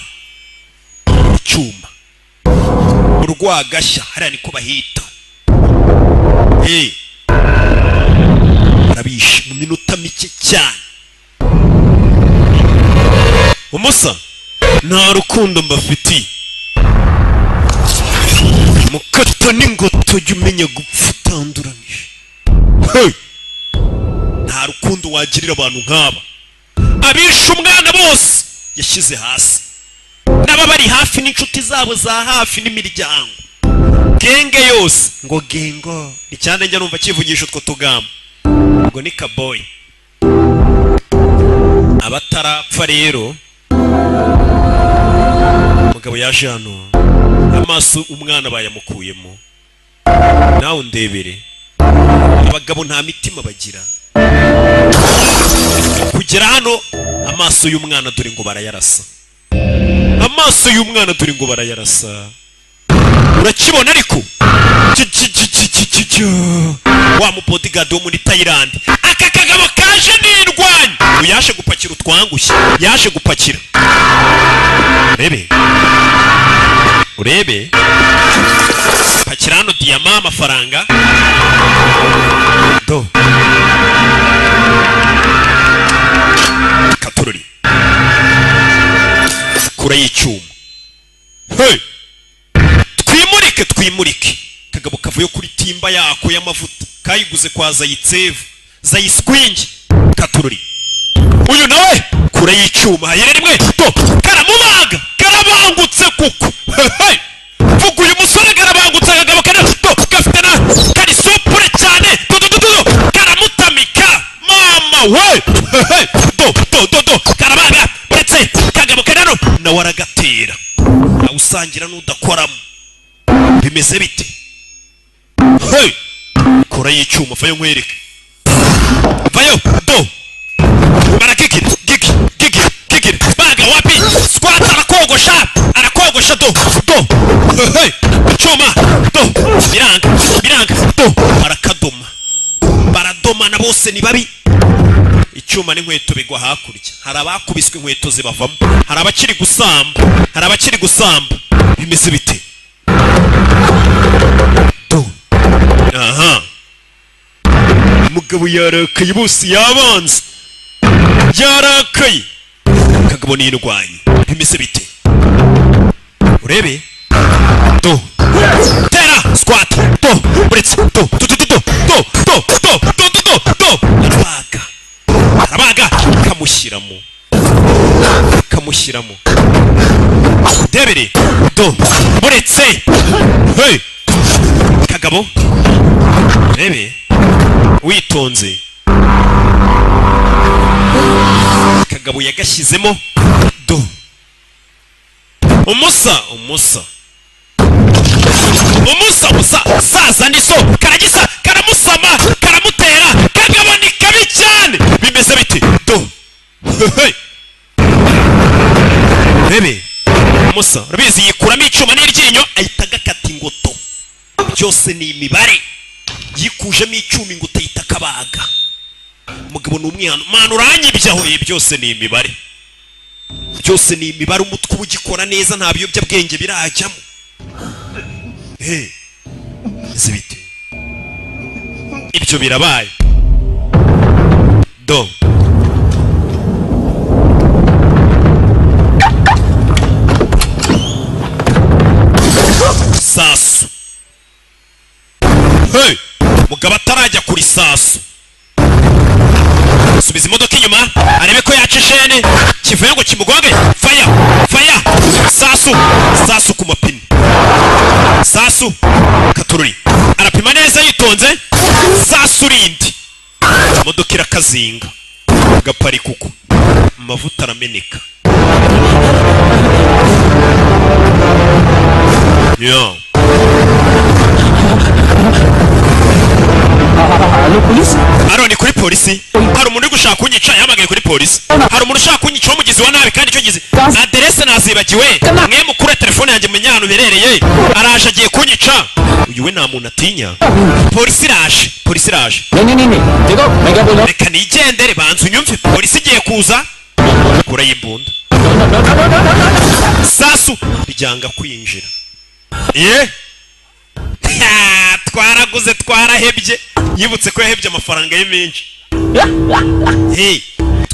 Speaker 1: icyuma, urwagashya hariya niko bahita. Hey! Barabishe mu minota mike cyane. Umusa nta rukundo mbafitiye, mukata n'ingoto, jya umenya gupfa utanduranije. Hey! Nta rukundo wagirira abantu nk'aba abishe umwana bose yashyize hasi, n'aba bari hafi n'inshuti zabo za hafi n'imiryango, genge yose. Ngo gengo icyane, njya numva kivugisha utwo tugambo ngo ni kaboyi. Abatarapfa rero, umugabo yaje hano, amaso umwana bayamukuyemo. Nawe undebere, abagabo nta mitima bagira. Kugera hano, amaso y'umwana dore ngo barayarasa, amaso y'umwana dore ngo barayarasa. Urakibona ariko? Ki- ki- ki- ki- ki- ki- ki. Wa mu bodyguard wo muri Thailand, aka kagabo kaje nirwanya. Uyu yaje gupakira utwangushye, yaje gupakira. Urebe, urebe, pakira hano diyama, amafaranga. Do katururi kure y'icyuma. Hey! Twimurike, twimurike. Kagabo kavuye kuri timba yako y'amavuta kayiguze kwa Zayitsevu Zayiswingi. Katururi uyu nawe kure y'icyuma, hayere rimwe. To karamubaga, karabangutse kuko. Hey! Vuga, uyu musore karabangutse, akagabo kari do gafite na kari souple cyane. Do do do do, karamutamika mama we. Hehe, do do do do, karabaga. Uretse kagabo kari hano, nawe aragatera, awusangira n'udakoramo. Bimeze bite? Hey, kora y'icyuma, vayo nkwereke, vayo. Do barakikira, gigi gigi gigi, baga wapi? Squat, arakogosha, arakogosha. Do do, hey, icyuma, do, biranga, biranga. Do barakadoma, baradomana bose, ni babi. Icyuma n'inkweto bigwa hakurya. Hari abakubiswe inkweto zibavamo, hari abakiri gusamba, hari abakiri gusamba. Bimeze bite? Do aha, umugabo yarakaye, bose yabanze, yarakaye. Kagabo n'indwanyi, bimeze bite? Urebe, do, tera squat, do, uretse, do do do do do do do do do do do do, arabaga, arabaga, kamushyiramo, kamushyiramo. Debere, do, uretse. Hey, kagabo, urebe witonze. Kagabo yagashyizemo. Do, umusa, umusa, umusa, umusa, saza niso karagisa, karamusama, karamutera. Kagabo ni kabi cyane. Bimeze bite? Do, hey, rebe umusa, urabizi, yikuramo icyuma n'iryinyo, ahita agakata ingoto. Byose ni imibare. Yikujemo icyuma, ingoto, ahita akabaga. Umugabo ni umwana mwana, uranyibye aho. Ibi byose ni imibare, byose ni imibare. Umutwe uba ugikora neza, nta biyobyabwenge birajyamo. Hey, bimeze bite? Ibyo birabaye. Do, sasu. Hey, mugabo atarajya kuri sasu, subiza imodoka inyuma arebe ko yaca ishene kivuye ngo kimugonge. Faya, faya, sasu, sasu ku mapine, sasu katururi. Arapima neza yitonze. Sasu rindi, imodoka irakazinga, gaparika uko, amavuta arameneka. Yeah.
Speaker 9: Hello, police.
Speaker 1: Hano ni kuri polisi. Hari umuntu uri gushaka kunyica, yahamagaye kuri polisi. Hari umuntu ushaka kunyica w'umugizi wa nabi, kandi icyo gizi aderese nazibagiwe. Mwe mukure telefone yanjye, mumenye ahantu biherereye. Araje, agiye kunyica. Uyu we nta muntu atinya. Polisi iraje, polisi iraje.
Speaker 9: नहीं नहीं नहीं नहीं, देखो मैं क्या बोल रहा हूँ।
Speaker 1: Reka nigendere, banza unyumve. Polisi igiye kuza. Kura y'imbunda, sasu ryanga kwinjira. Ye, ha, twaraguze, twarahebye. Yibutse ko yahebye amafaranga ye menshi. Hey,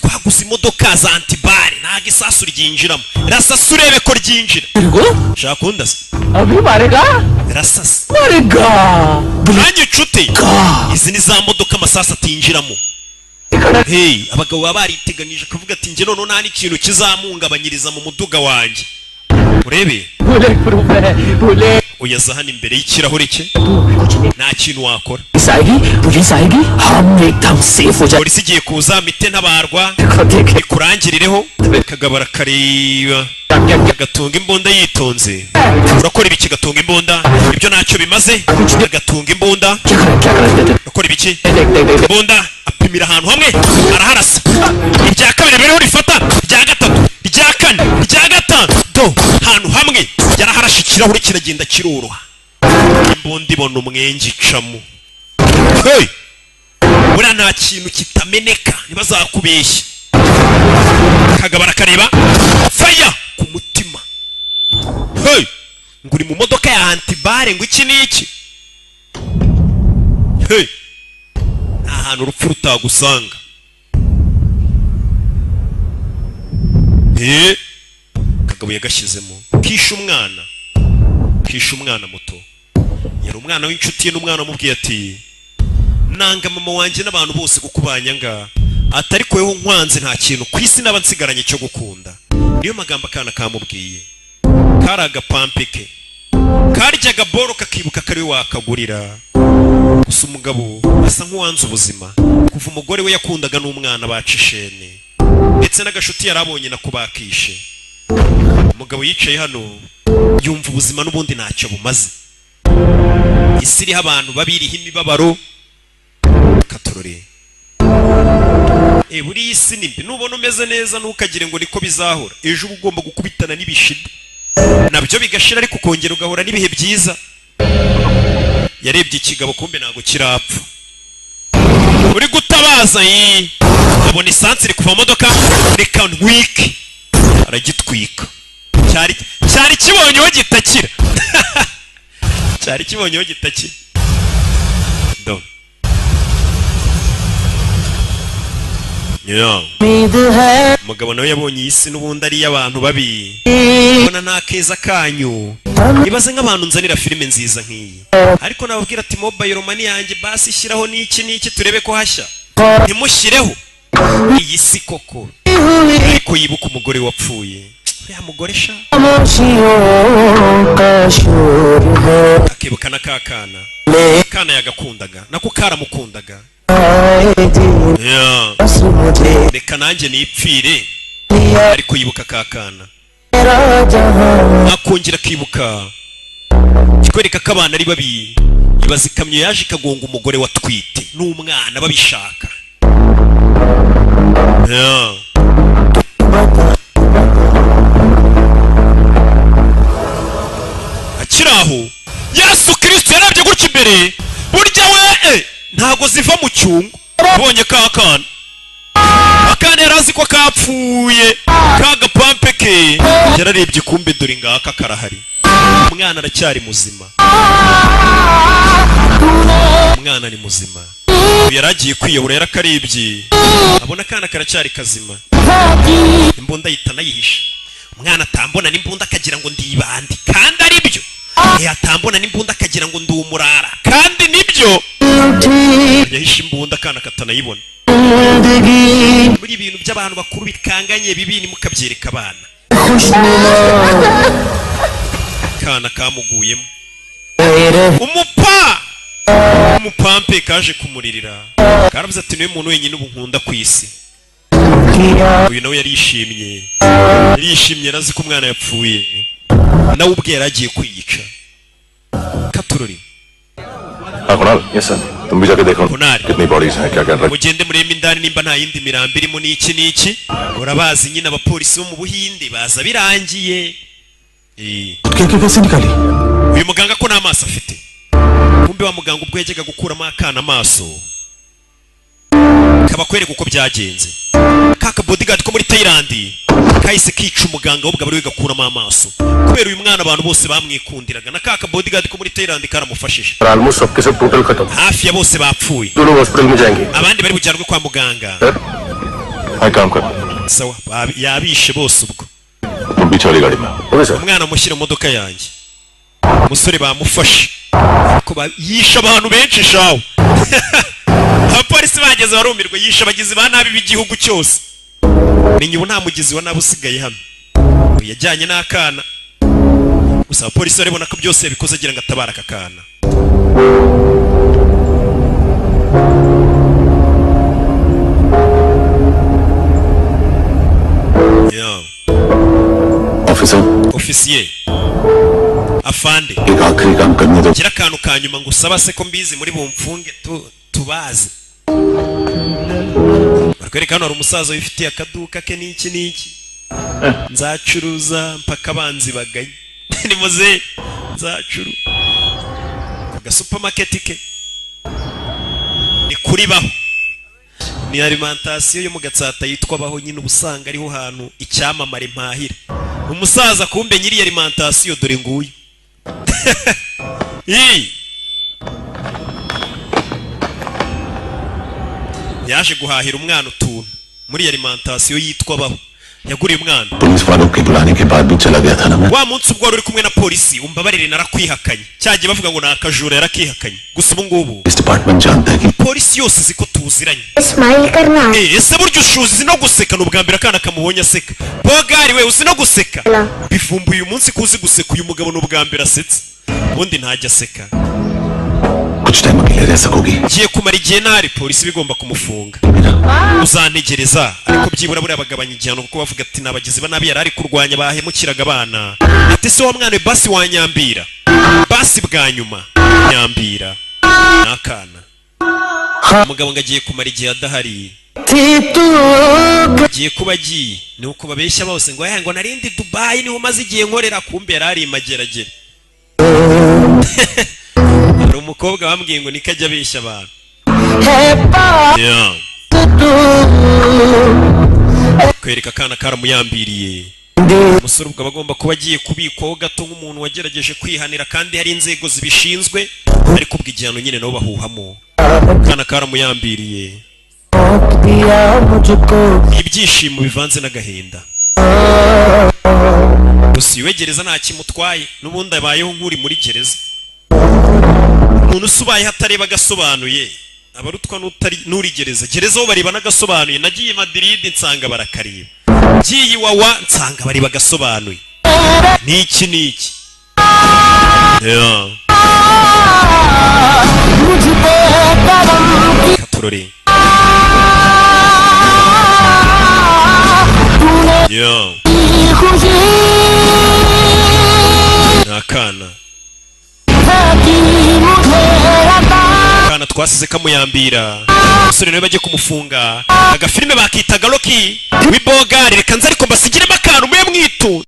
Speaker 1: twaguze imodoka za anti-balles, ntabwo isasu ryinjiramo. Rasasa urebe ko ryinjira. Shaka kundasa.
Speaker 9: अभी मारेगा।
Speaker 1: Rasasa.
Speaker 9: मारेगा।
Speaker 1: Nanjye inshuti, izi ni za modoka amasasu atinjiramo. Hey, abagabo baba bariteganije, akavuga ati: "Njye noneho nta n'ikintu kizamuhungabanyiriza mu muduga wanjye." Urebe.
Speaker 9: Bullet proof है, bullet.
Speaker 1: Uyaza hano imbere y'ikirahure cye, nta kintu wakora.
Speaker 9: Police आएगी, पुलिस आएगी, हम एकदम safe हो जाए।
Speaker 1: Polisi igiye kuza, mite ntabarwa, ikurangirireho. Kagabo arakareba, agatunga imbunda yitonze. Urakora ibiki? Gatunga imbunda, ibyo ntacyo bimaze. Agatunga imbunda. Urakora ibiki? Imbunda apimira ahantu hamwe, araharasa. Irya kabiri biriho rifata, irya gatatu, irya kane, irya gatanu. Do, ahantu hamwe yaraharashe, ikirahure kiragenda kiroroha, imbunda ibona umwenge icamo. Hey! Buriya nta kintu kitameneka, ntibazakubeshye. Kagabo arakareba, faya ku mutima. Hey! Ngo uri mu modoka ya anti-balles, ngo iki n'iki. Hey! Nta hantu urupfu rutagusanga. Kagabo yagashyizemo, kishe umwana, kishe umwana muto. Yari umwana w'inshuti ye, n'umwana amubwiye ati: "Nanga mama wanjye n'abantu bose kuko banyanga." Atari weho nkwanze, nta kintu ku isi naba nsigaranye cyo gukunda. Niyo magambo akana kamubwiye, kari agapampe ke. Karyaga boro kakibuka kari we wakagurira. Gusa umugabo asa nk'uwanze ubuzima kuva umugore we yakundaga n'umwana baca ishene, ndetse n'agashuti yari abonye nako bakishe. Umugabo yicaye hano yumva ubuzima n'ubundi ntacyo bumaze, isi iriho abantu babiriho imibabaro katorore. Buriya isi ni mbi. Nubona umeze neza ntukagire ngo niko bizahora. Ejo uba ugomba gukubitana n'ibishida, nabyo bigashira, ariko ukongera ugahura n'ibihe byiza. Yarebye ikigabo, kumbe ntabwo kirapfa. Uri gutabaza yi, abona esansi iri kuva mu modoka, reka ntwike. Aragitwika. Cyari kibonyeho gitakira, cyari kibonyeho gitakira do. Yeah. Umugabo nawe yabonye iyi si n'ubundi ari iy'abantu babi, ubona nta keza kanyu. Ibaze nk'abantu nzanira filime nziza nk'iyi, ariko nababwira ati mobile money yanjye basi shyiraho n'iki n'iki turebe ko hashya, ntimushyireho. Iyi si koko. Ariko yibuka umugore wapfuye, uriya mugore sha, akibuka na ka kana, kana yagakundaga nako karamukundaga. Yeah. Reka nanjye nipfire. Ariko yibuka ka kana, akongera akibuka. Kikwereka ko abana ari babi. Ibaza ikamyo yaje ikagonga umugore watwite n'umwana babishaka. Yeah. Akiri aho, Yesu Kirisito yarabye gutya imbere. Burya we ntago ziva mu cyungo. Ubonye ka kana, akana yari azi ko kapfuye, ka gapampe ke. Yararebye, kumbe dore ngaka karahari. Umwana aracyari muzima, umwana ni muzima. Uyu yari agiye kwiyahura, yarakarebye abona akana karacyari kazima. Imbunda ahita anayihisha. Umwana atambona n'imbunda akagira ngo ndibande, kandi ari byo. Atambona n'imbunda akagira ngo ndi umurara, kandi nibyo. Yahishe imbunda akana katanayibona. Muri ibintu by'abantu bakuru bikanganye bibi ntimukabyereka abana. Kana kamuguyemo umupampe kaje kumuririra, karavuze ati niwe muntu wenyine ubu nkunda ku isi. Uyu nawe yarishimye, yarishimye, arazi ko umwana yapfuye, nawe ubwe yari agiye kwiyica. Katurori.
Speaker 2: Kunal.
Speaker 10: Yes sir.
Speaker 2: तुम भी जाके देखो
Speaker 1: Kunal.
Speaker 2: कितनी बॉडीज हैं, क्या क्या रख
Speaker 1: Mugende murebe indani nimba nta yindi mirambo irimo n'iki n'iki. Urabazi nyine abapolisi bo mu Buhinde baza birangiye.
Speaker 7: कैसे निकाली?
Speaker 1: Uyu muganga ko nta maso afite? Kumbe wa muganga ubwo yajyaga gukuramo akana amaso, kabakwereka uko byagenze. Kaka bodyguard ko muri Thailand kahise kica umuganga, ahubwo aba ariwe gakuramo amaso, kubera uyu mwana abantu bose bamwikundiraga, na kaka bodyguard ko muri Thailand karamufashije.
Speaker 9: Almost सबके सब total खत्म.
Speaker 1: Hafi ya bose bapfuye.
Speaker 9: दोनों hospital में जाएंगे.
Speaker 1: Abandi bari bujyanwe kwa muganga.
Speaker 2: हाँ, काम कर.
Speaker 1: Sawa, yabishe bose ubwo.
Speaker 2: तुम पीछे वाली गाड़ी में.
Speaker 9: Okay sir.
Speaker 1: Umwana mushyira mu modoka yanjye. Umusore bamufashe ariko yishe abantu benshi shawe. Abapolisi bageze barumirwa. Yishe abagizi ba nabi b'igihugu cyose. Menya ubu nta mugizi wa nabi usigaye hano. Uyu yajyanye n'akana gusa. Abapolisi barabona ko byose yabikoze agira ngo atabare aka kana. Yeah.
Speaker 2: Officer.
Speaker 1: Ofisiye, afande.
Speaker 2: एक आखिरी काम करने दो.
Speaker 1: Gira akantu ka nyuma ngo usaba se ko mbizi muri bumfunge tubazi. Barakwereka hano hari umusaza wifitiye akaduka ke n'iki n'iki. Nzacuruza mpaka abanzi baganye. Ni muzehe, nzacuru ku gasupamaketi ke ni kuri Baho, ni alimentation yo mu Gatsata yitwa Baho nyine. Uba usanga ariho hantu icyamamare mpahira. Umusaza kumbe nyiri alimentation dore nguyu. Ii. Yaje guhahira umwana utuntu muri alimentation yitwa Baho. Yaguriye umwana.
Speaker 2: Police वालों के बुलाने के बाद भी चला गया था ना मैं।
Speaker 1: Wa munsi ubwo wari uri kumwe na polisi, umbabarire, narakwihakanye. Cyagiye bavuga ngo ni akajura, yarakihakanye. Gusa ubu ngubu
Speaker 2: police department जानता है कि
Speaker 1: polisi yose izi ko tuziranye.
Speaker 3: Smile करना।
Speaker 1: Eh, ese burya ushuzi no guseka? Ni ubwa mbere akana kamubonye aseka. Bogari we, uzi no guseka? Bivumbuye uyu munsi ko uzi guseka. Uyu mugabo ni ubwa mbere asetse, ubundi ntajya aseka.
Speaker 2: कुछ टाइम अकेले रह सकोगी?
Speaker 1: Ngiye kumara igihe ntari, polisi bigomba kumufunga. Uzantegereza? Ariko byibura buriya bagabanya igihano, kuko bavuga ati ni abagizi ba nabi yari ari kurwanya, bahemukiraga abana. Ati se wa mwana we, basi wanyambira, basi bwa nyuma nyambira. Ni akana. Umugabo ngo agiye kumara igihe adahari, agiye kuba agiye. Ni uko babeshya bose ngo "Eh, ngo narindi Dubayi niho maze igihe nkorera." Kumbe yari ari i Mageragere. Hari umukobwa bambwiye ngo niko ajya abeshya abantu. Yeah. Kwereka akana karamuyambiriye. Umusore ubwo aba agomba kuba agiye kubikwaho gato nk'umuntu wagerageje kwihanira, kandi hari inzego zibishinzwe, ariko ubwo igihano nyine nabo bahuhamo. Akana karamuyambiriye, ibyishimo bivanze n'agahinda. Gusa iwe gereza nta kimutwaye, n'ubundi abayeho nk'uri muri gereza. Umuntu usa ubayeho atareba agasobanuye, abarutwa n'uri gereza. Gereza ho bareba n'agasobanuye. Nagiye i Madrid nsanga barakareba, ngiye Iwawa nsanga bareba agasobanuye. Niki niki? Yeah. Katurore. Yeah. Ni akana twasize kamuyambira. Umusore nawe bagiye kumufunga. Agafilime bakitaga Rocky w'ibogari. Reka nze ariko mbasigiremo akantu mube mwitu.